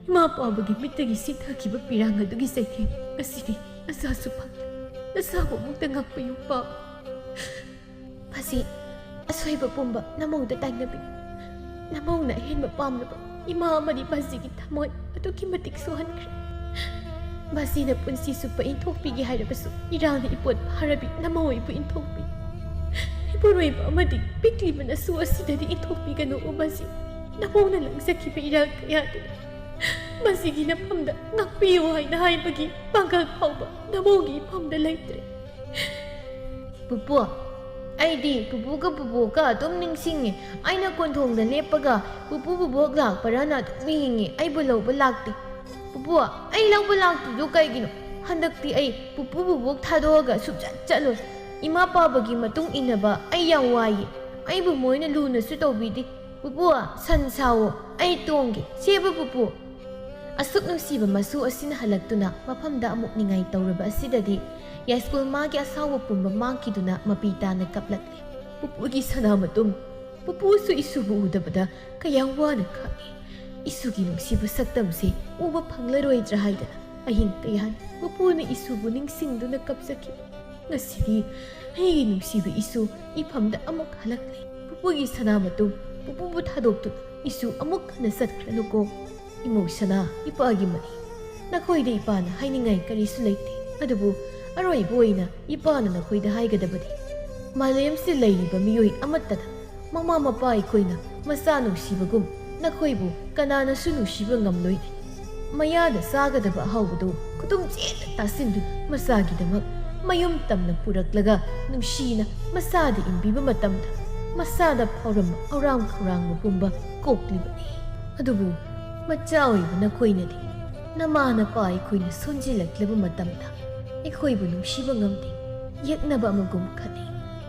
ꯏꯃꯥ ꯄꯥꯕꯒꯤ ꯃꯤꯠꯇꯒꯤ ꯁꯤꯊꯈꯤꯕ ꯄꯤꯔꯥꯡ ꯑꯗꯨꯒꯤ ꯆꯩꯊꯦꯡ ꯉꯁꯤꯗꯤ ꯅꯁꯥꯁꯨ ꯐꯪꯂꯦ, ꯅꯁꯥꯕꯨ ꯑꯃꯨꯛꯇ ꯉꯥꯛꯄꯤꯌꯨ ꯄꯥꯕ꯫ ꯃꯁꯤ ꯑꯁꯣꯏꯕ ꯄꯨꯝꯕ ꯅꯃꯧꯗ ꯇꯥꯏꯅꯕꯤꯌꯨ꯫ ꯅꯃꯧꯅ ꯑꯍꯦꯟꯕ ꯄꯥꯝꯂꯕ ꯏꯃꯥ ꯑꯃꯗꯤ ꯃꯁꯤꯒꯤ ꯊꯃꯣꯏ ꯑꯗꯨꯛꯀꯤ ꯃꯇꯤꯛ ꯁꯣꯛꯍꯟꯈ꯭ꯔꯦ꯫ ꯃꯁꯤꯅ ꯄꯨꯟꯁꯤ ꯆꯨꯞꯄ ꯏꯟꯊꯣꯛꯄꯤꯒꯦ ꯍꯥꯏꯔꯕꯁꯨ ꯏꯔꯥꯜꯅ ꯏꯄꯣꯠ ꯐꯥꯔꯕꯤ ꯅꯃꯧ ꯑꯩꯕꯨ ꯏꯟꯊꯣꯛꯄꯤ꯫ ꯏꯄꯨꯔꯣꯏꯕ ꯑꯃꯗꯤ ꯄꯤꯛꯂꯤꯕ ꯅꯁꯨ ꯑꯁꯤꯗꯗꯤ ꯏꯟꯊꯣꯛꯄꯤꯒꯅꯨ꯫ ꯃꯁꯤ ꯅꯃꯧꯅ ꯂꯪꯖꯈꯤꯕ ꯏꯔꯥꯜ ꯀꯌꯥꯗꯨꯅ ꯃꯁꯤꯒꯤ ꯅꯐꯝꯗ ꯉꯥꯛꯄꯤꯌꯨ ꯍꯥꯏꯅ ꯍꯥꯏꯕꯒꯤ ꯄꯥꯡꯒꯜ ꯐꯥꯎꯕ ꯅꯃꯧꯒꯤ ꯏꯐꯝꯗ ꯂꯩꯇ꯭ꯔꯦ꯫ ꯄꯨꯄꯨ, ꯑꯩꯗꯤ ꯄꯨꯄꯨꯒ ꯄꯨꯕꯣꯛꯀ ꯑꯗꯨꯝ ꯅꯤꯡꯁꯤꯡꯉꯤ꯫ ꯑꯩꯅ ꯀꯣꯟꯊꯣꯡꯗ ꯂꯦꯞꯄꯒ ꯄꯨꯄꯨ ꯕꯨꯕꯣꯛ ꯂꯥꯛꯄ꯭ꯔꯥꯅ ꯑꯗꯨꯝ ꯌꯦꯡꯉꯤ꯫ ꯑꯩꯕꯨ ꯂꯧꯕ ꯂꯥꯛꯇꯦ꯫ ꯄꯨꯄꯨ, ꯑꯩ ꯂꯧꯕ ꯂꯥꯛꯇ꯭ꯔꯤꯗꯨ ꯀꯩꯒꯤꯅꯣ? ꯍꯟꯗꯛꯇꯤ ꯑꯩ ꯄꯨꯄꯨ ꯕꯨꯕꯣꯛ ꯊꯥꯗꯣꯛꯑꯒ ꯁꯨꯡꯆꯠ ꯆꯠꯂꯣꯏ꯫ ꯏꯃꯥ ꯄꯥꯕꯒꯤ ꯃꯇꯨꯡ ꯏꯟꯅꯕ ꯑꯩ ꯌꯥꯝ ꯋꯥꯏꯌꯦ꯫ ꯑꯩꯕꯨ ꯃꯣꯏꯅ ꯂꯨꯅꯁꯨ ꯇꯧꯕꯤꯗꯦ꯫ ꯄꯨꯄꯨ, ꯁꯟ ꯁꯥꯎꯑꯣ, ꯑꯩ ꯇꯣꯡꯒꯦ꯫ ꯁꯦꯕ ꯄꯨꯄꯨ꯫ ꯑꯁꯨꯛ ꯅꯨꯡꯁꯤꯕ ꯃꯁꯨ ꯑꯁꯤꯅ ꯍꯜꯂꯛꯇꯨꯅ ꯃꯐꯝꯗ ꯑꯃꯨꯛ ꯅꯤꯡꯉꯥꯏ ꯇꯧꯔꯕ ꯑꯁꯤꯗꯗꯤ ꯌꯥꯏꯁ꯭ꯀꯨꯜ ꯃꯥꯒꯤ ꯑꯁꯥꯎꯕ ꯄꯨꯝꯕ ꯃꯥꯡꯈꯤꯗꯨꯅ ꯃꯄꯤ ꯇꯥꯅ ꯀꯞꯂꯛꯂꯤ꯫ ꯄꯨꯄꯨꯒꯤ ꯁꯅꯥ ꯃꯇꯨꯝ, ꯄꯨꯄꯨꯁꯨ ꯏꯁꯨꯕꯨ ꯎꯗꯕꯗ ꯀꯌꯥ ꯋꯥꯅ ꯈꯥꯡꯉꯤ꯫ ꯏꯁꯨꯒꯤ ꯅꯨꯡꯁꯤꯕ ꯁꯛꯇꯝꯁꯤ ꯎꯕ ꯐꯪꯂꯔꯣꯏꯗ꯭ꯔꯥ ꯍꯥꯏꯗꯅ ꯑꯍꯤꯡ ꯀꯌꯥꯅꯤ ꯄꯨꯄꯨꯅ ꯏꯁꯨꯕꯨ ꯅꯤꯡꯁꯤꯡꯗꯨꯅ ꯀꯞꯆꯈꯤꯕ꯫ ꯉꯁꯤꯗꯤ ꯑꯩꯒꯤ ꯅꯨꯡꯁꯤꯕ ꯏꯁꯨ ꯏꯐꯝꯗ ꯑꯃꯨꯛ ꯍꯜꯂꯛꯂꯦ꯫ ꯄꯨꯄꯨꯒꯤ ꯁꯅꯥ ꯃꯇꯨꯝ, ꯄꯨꯄꯨꯕꯨ ꯊꯥꯗꯣꯛꯇꯨꯅ ꯏꯁꯨ ꯑꯃꯨꯛ ꯍꯟꯅ ꯆꯠꯈ꯭ꯔꯅꯨꯀꯣ꯫ ꯏꯃꯧ ꯁꯅꯥ, ꯏꯄꯥꯒꯤ ꯃꯅꯤ, ꯅꯈꯣꯏꯗ ꯏꯄꯥꯅ ꯍꯥꯏꯅꯤꯡꯉꯥꯏ ꯀꯔꯤꯁꯨ ꯂꯩꯇꯦ꯫ ꯑꯗꯨꯕꯨ ꯑꯔꯣꯏꯕ ꯑꯣꯏꯅ ꯏꯄꯥꯅ ꯅꯈꯣꯏꯗ ꯍꯥꯏꯒꯗꯕꯗꯤ, ꯃꯥꯂꯦꯝꯁꯤꯗ ꯂꯩꯔꯤꯕ ꯃꯤꯑꯣꯏ ꯑꯃꯠꯇꯅ ꯃꯃꯥ ꯃꯄꯥ ꯑꯩꯈꯣꯏꯅ ꯃꯆꯥ ꯅꯨꯡꯁꯤꯕꯒꯨꯝ ꯅꯈꯣꯏꯕꯨ ꯀꯅꯥꯅꯁꯨ ꯅꯨꯡꯁꯤꯕ ꯉꯝꯂꯣꯏꯅꯦ꯫ ꯃꯌꯥꯗ ꯆꯥꯒꯗꯕ ꯑꯍꯥꯎꯕꯗꯨ ꯈꯨꯇꯨꯝ ꯆꯦꯠꯅ ꯇꯥꯁꯤꯟꯗꯨꯅ ꯃꯆꯥꯒꯤꯗꯃꯛ ꯃꯌꯨꯝ ꯇꯝꯅ ꯄꯨꯔꯛꯂꯒ ꯅꯨꯡꯁꯤꯅ ꯃꯆꯥꯗ ꯏꯟꯕꯤꯕ ꯃꯇꯝꯗ ꯃꯆꯥꯗ ꯐꯥꯎꯔꯝꯕ ꯑꯧꯔꯥꯡ ꯈꯧꯔꯥꯡꯕ ꯄꯨꯝꯕ ꯀꯣꯛꯂꯤꯕꯅꯤ꯫ ꯑꯗꯨꯕꯨ ꯃꯆꯥ ꯑꯣꯏꯕ ꯅꯈꯣꯏꯅꯗꯤ ꯅꯃꯥ ꯅꯄꯥ ꯑꯩꯈꯣꯏꯅ ꯁꯣꯟꯖꯤꯜꯂꯛꯂꯕ ꯃꯇꯝꯗ ꯑꯩꯈꯣꯏꯕꯨ ꯅꯨꯡꯁꯤꯕ ꯉꯝꯗꯦ꯫ ꯌꯦꯛꯅꯕ ꯑꯃꯒꯨꯝ ꯈꯠꯅꯩ꯫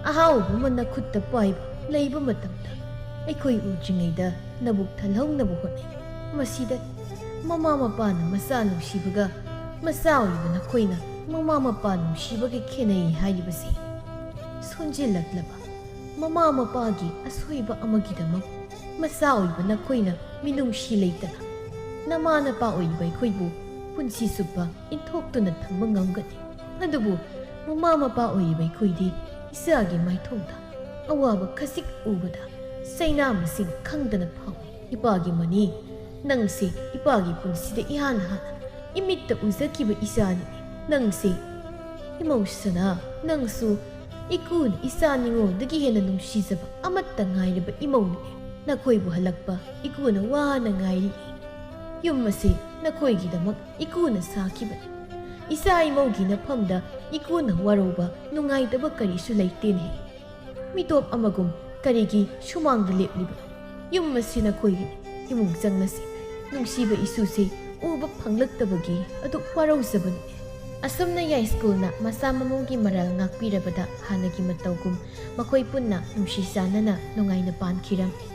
ꯑꯍꯥꯎꯕ ꯑꯃ ꯅꯈꯨꯠꯇ ꯄꯥꯏꯕ ꯂꯩꯕ ꯃꯇꯝꯗ ꯑꯩꯈꯣꯏ ꯎꯗ꯭ꯔꯤꯉꯩꯗ ꯅꯕꯨꯛ ꯊꯜꯍꯧꯅꯕ ꯍꯣꯠꯅꯩ꯫ ꯃꯁꯤꯗ ꯃꯃꯥ ꯃꯄꯥꯅ ꯃꯆꯥ ꯅꯨꯡꯁꯤꯕꯒ ꯃꯆꯥ ꯑꯣꯏꯕ ꯅꯈꯣꯏꯅ ꯃꯃꯥ ꯃꯄꯥ ꯅꯨꯡꯁꯤꯕꯒ ꯈꯦꯠꯅꯩ ꯍꯥꯏꯔꯤꯕꯁꯤ ꯁꯣꯟꯖꯤꯜꯂꯛꯂꯕ ꯃꯃꯥ ꯃꯄꯥꯒꯤ ꯑꯁꯣꯏꯕ ꯑꯃꯒꯤꯗꯃꯛ ꯃꯆꯥ ꯑꯣꯏꯕ ꯅꯈꯣꯏꯅ ꯃꯤꯅꯨꯡꯁꯤ ꯂꯩꯇꯅ ꯅꯃꯥ ꯅꯄꯥ ꯑꯣꯏꯔꯤꯕ ꯑꯩꯈꯣꯏꯕꯨ ꯄꯨꯟꯁꯤ ꯆꯨꯞꯄ ꯏꯟꯊꯣꯛꯇꯨꯅ ꯊꯝꯕ ꯉꯝꯒꯅꯤ꯫ ꯑꯗꯨꯕꯨ ꯃꯃꯥ ꯃꯄꯥ ꯑꯣꯏꯔꯤꯕ ꯑꯩꯈꯣꯏꯗꯤ ꯏꯆꯥꯒꯤ ꯃꯥꯏꯊꯣꯡꯗ ꯑꯋꯥꯕ ꯈꯖꯤꯛ ꯎꯕꯗ ꯆꯩꯅꯥ ꯃꯁꯤꯡ ꯈꯪꯗꯅ ꯐꯥꯎꯏ꯫ ꯏꯄꯥꯒꯤ ꯃꯅꯤ, ꯅꯪꯁꯦ ꯏꯄꯥꯒꯤ ꯄꯨꯟꯁꯤꯗ ꯏꯍꯥꯟ ꯍꯥꯟꯅ ꯏꯃꯤꯠꯇ ꯎꯖꯈꯤꯕ ꯏꯆꯥꯅꯤꯅꯦ꯫ ꯅꯪꯁꯦ ꯏꯃꯧ ꯁꯅꯥ, ꯅꯪꯁꯨ ꯏꯀꯨꯅ ꯏꯆꯥ ꯅꯤꯉꯣꯜꯗꯒꯤ ꯍꯦꯟꯅ ꯅꯨꯡꯁꯤꯖꯕ ꯑꯃꯠꯇ ꯉꯥꯏꯔꯕ ꯏꯃꯧꯅꯤꯅꯦ꯫ ꯅꯈꯣꯏꯕꯨ ꯍꯜꯂꯛꯄ ꯏꯀꯨꯅ ꯋꯥꯅ ꯉꯥꯏꯔꯤ꯫ ꯌꯨꯝ ꯑꯁꯤ ꯅꯈꯣꯏꯒꯤꯗꯃꯛ ꯏꯀꯨꯅ ꯁꯥꯈꯤꯕꯅꯤ꯫ ꯏꯆꯥ ꯏꯃꯧꯒꯤ ꯅꯐꯝꯗ ꯏꯀꯨꯅ ꯋꯥꯔꯧꯕ ꯅꯨꯡꯉꯥꯏꯇꯕ ꯀꯔꯤꯁꯨ ꯂꯩꯇꯦꯅꯦ꯫ ꯃꯤꯇꯣꯞ ꯑꯃꯒꯨꯝ ꯀꯔꯤꯒꯤ ꯁꯨꯃꯥꯡꯗ ꯂꯦꯞꯂꯤꯕꯅꯣ? ꯌꯨꯝ ꯑꯁꯤ ꯅꯈꯣꯏꯒꯤꯅꯤ꯫ ꯏꯃꯨꯡ ꯆꯪꯂꯁꯤ꯫ ꯅꯨꯡꯁꯤꯕ ꯏꯁꯨꯁꯦ ꯎꯕ ꯐꯪꯂꯛꯇꯕꯒꯤ ꯑꯗꯨꯛ ꯋꯥꯔꯧꯖꯕꯅꯤ꯫ ꯑꯁꯨꯝꯅ ꯌꯥꯏꯁ꯭ꯀꯨꯜꯅ ꯃꯆꯥ ꯃꯃꯧꯒꯤ ꯃꯔꯥꯜ ꯉꯥꯛꯄꯤꯔꯕꯗ ꯍꯥꯟꯅꯒꯤ ꯃꯇꯧꯒꯨꯝ ꯃꯈꯣꯏ ꯄꯨꯟꯅ ꯅꯨꯡꯁꯤ ꯆꯥꯟꯅꯅ ꯅꯨꯡꯉꯥꯏꯅ ꯄꯥꯟꯈꯤꯔꯝꯃꯤ꯫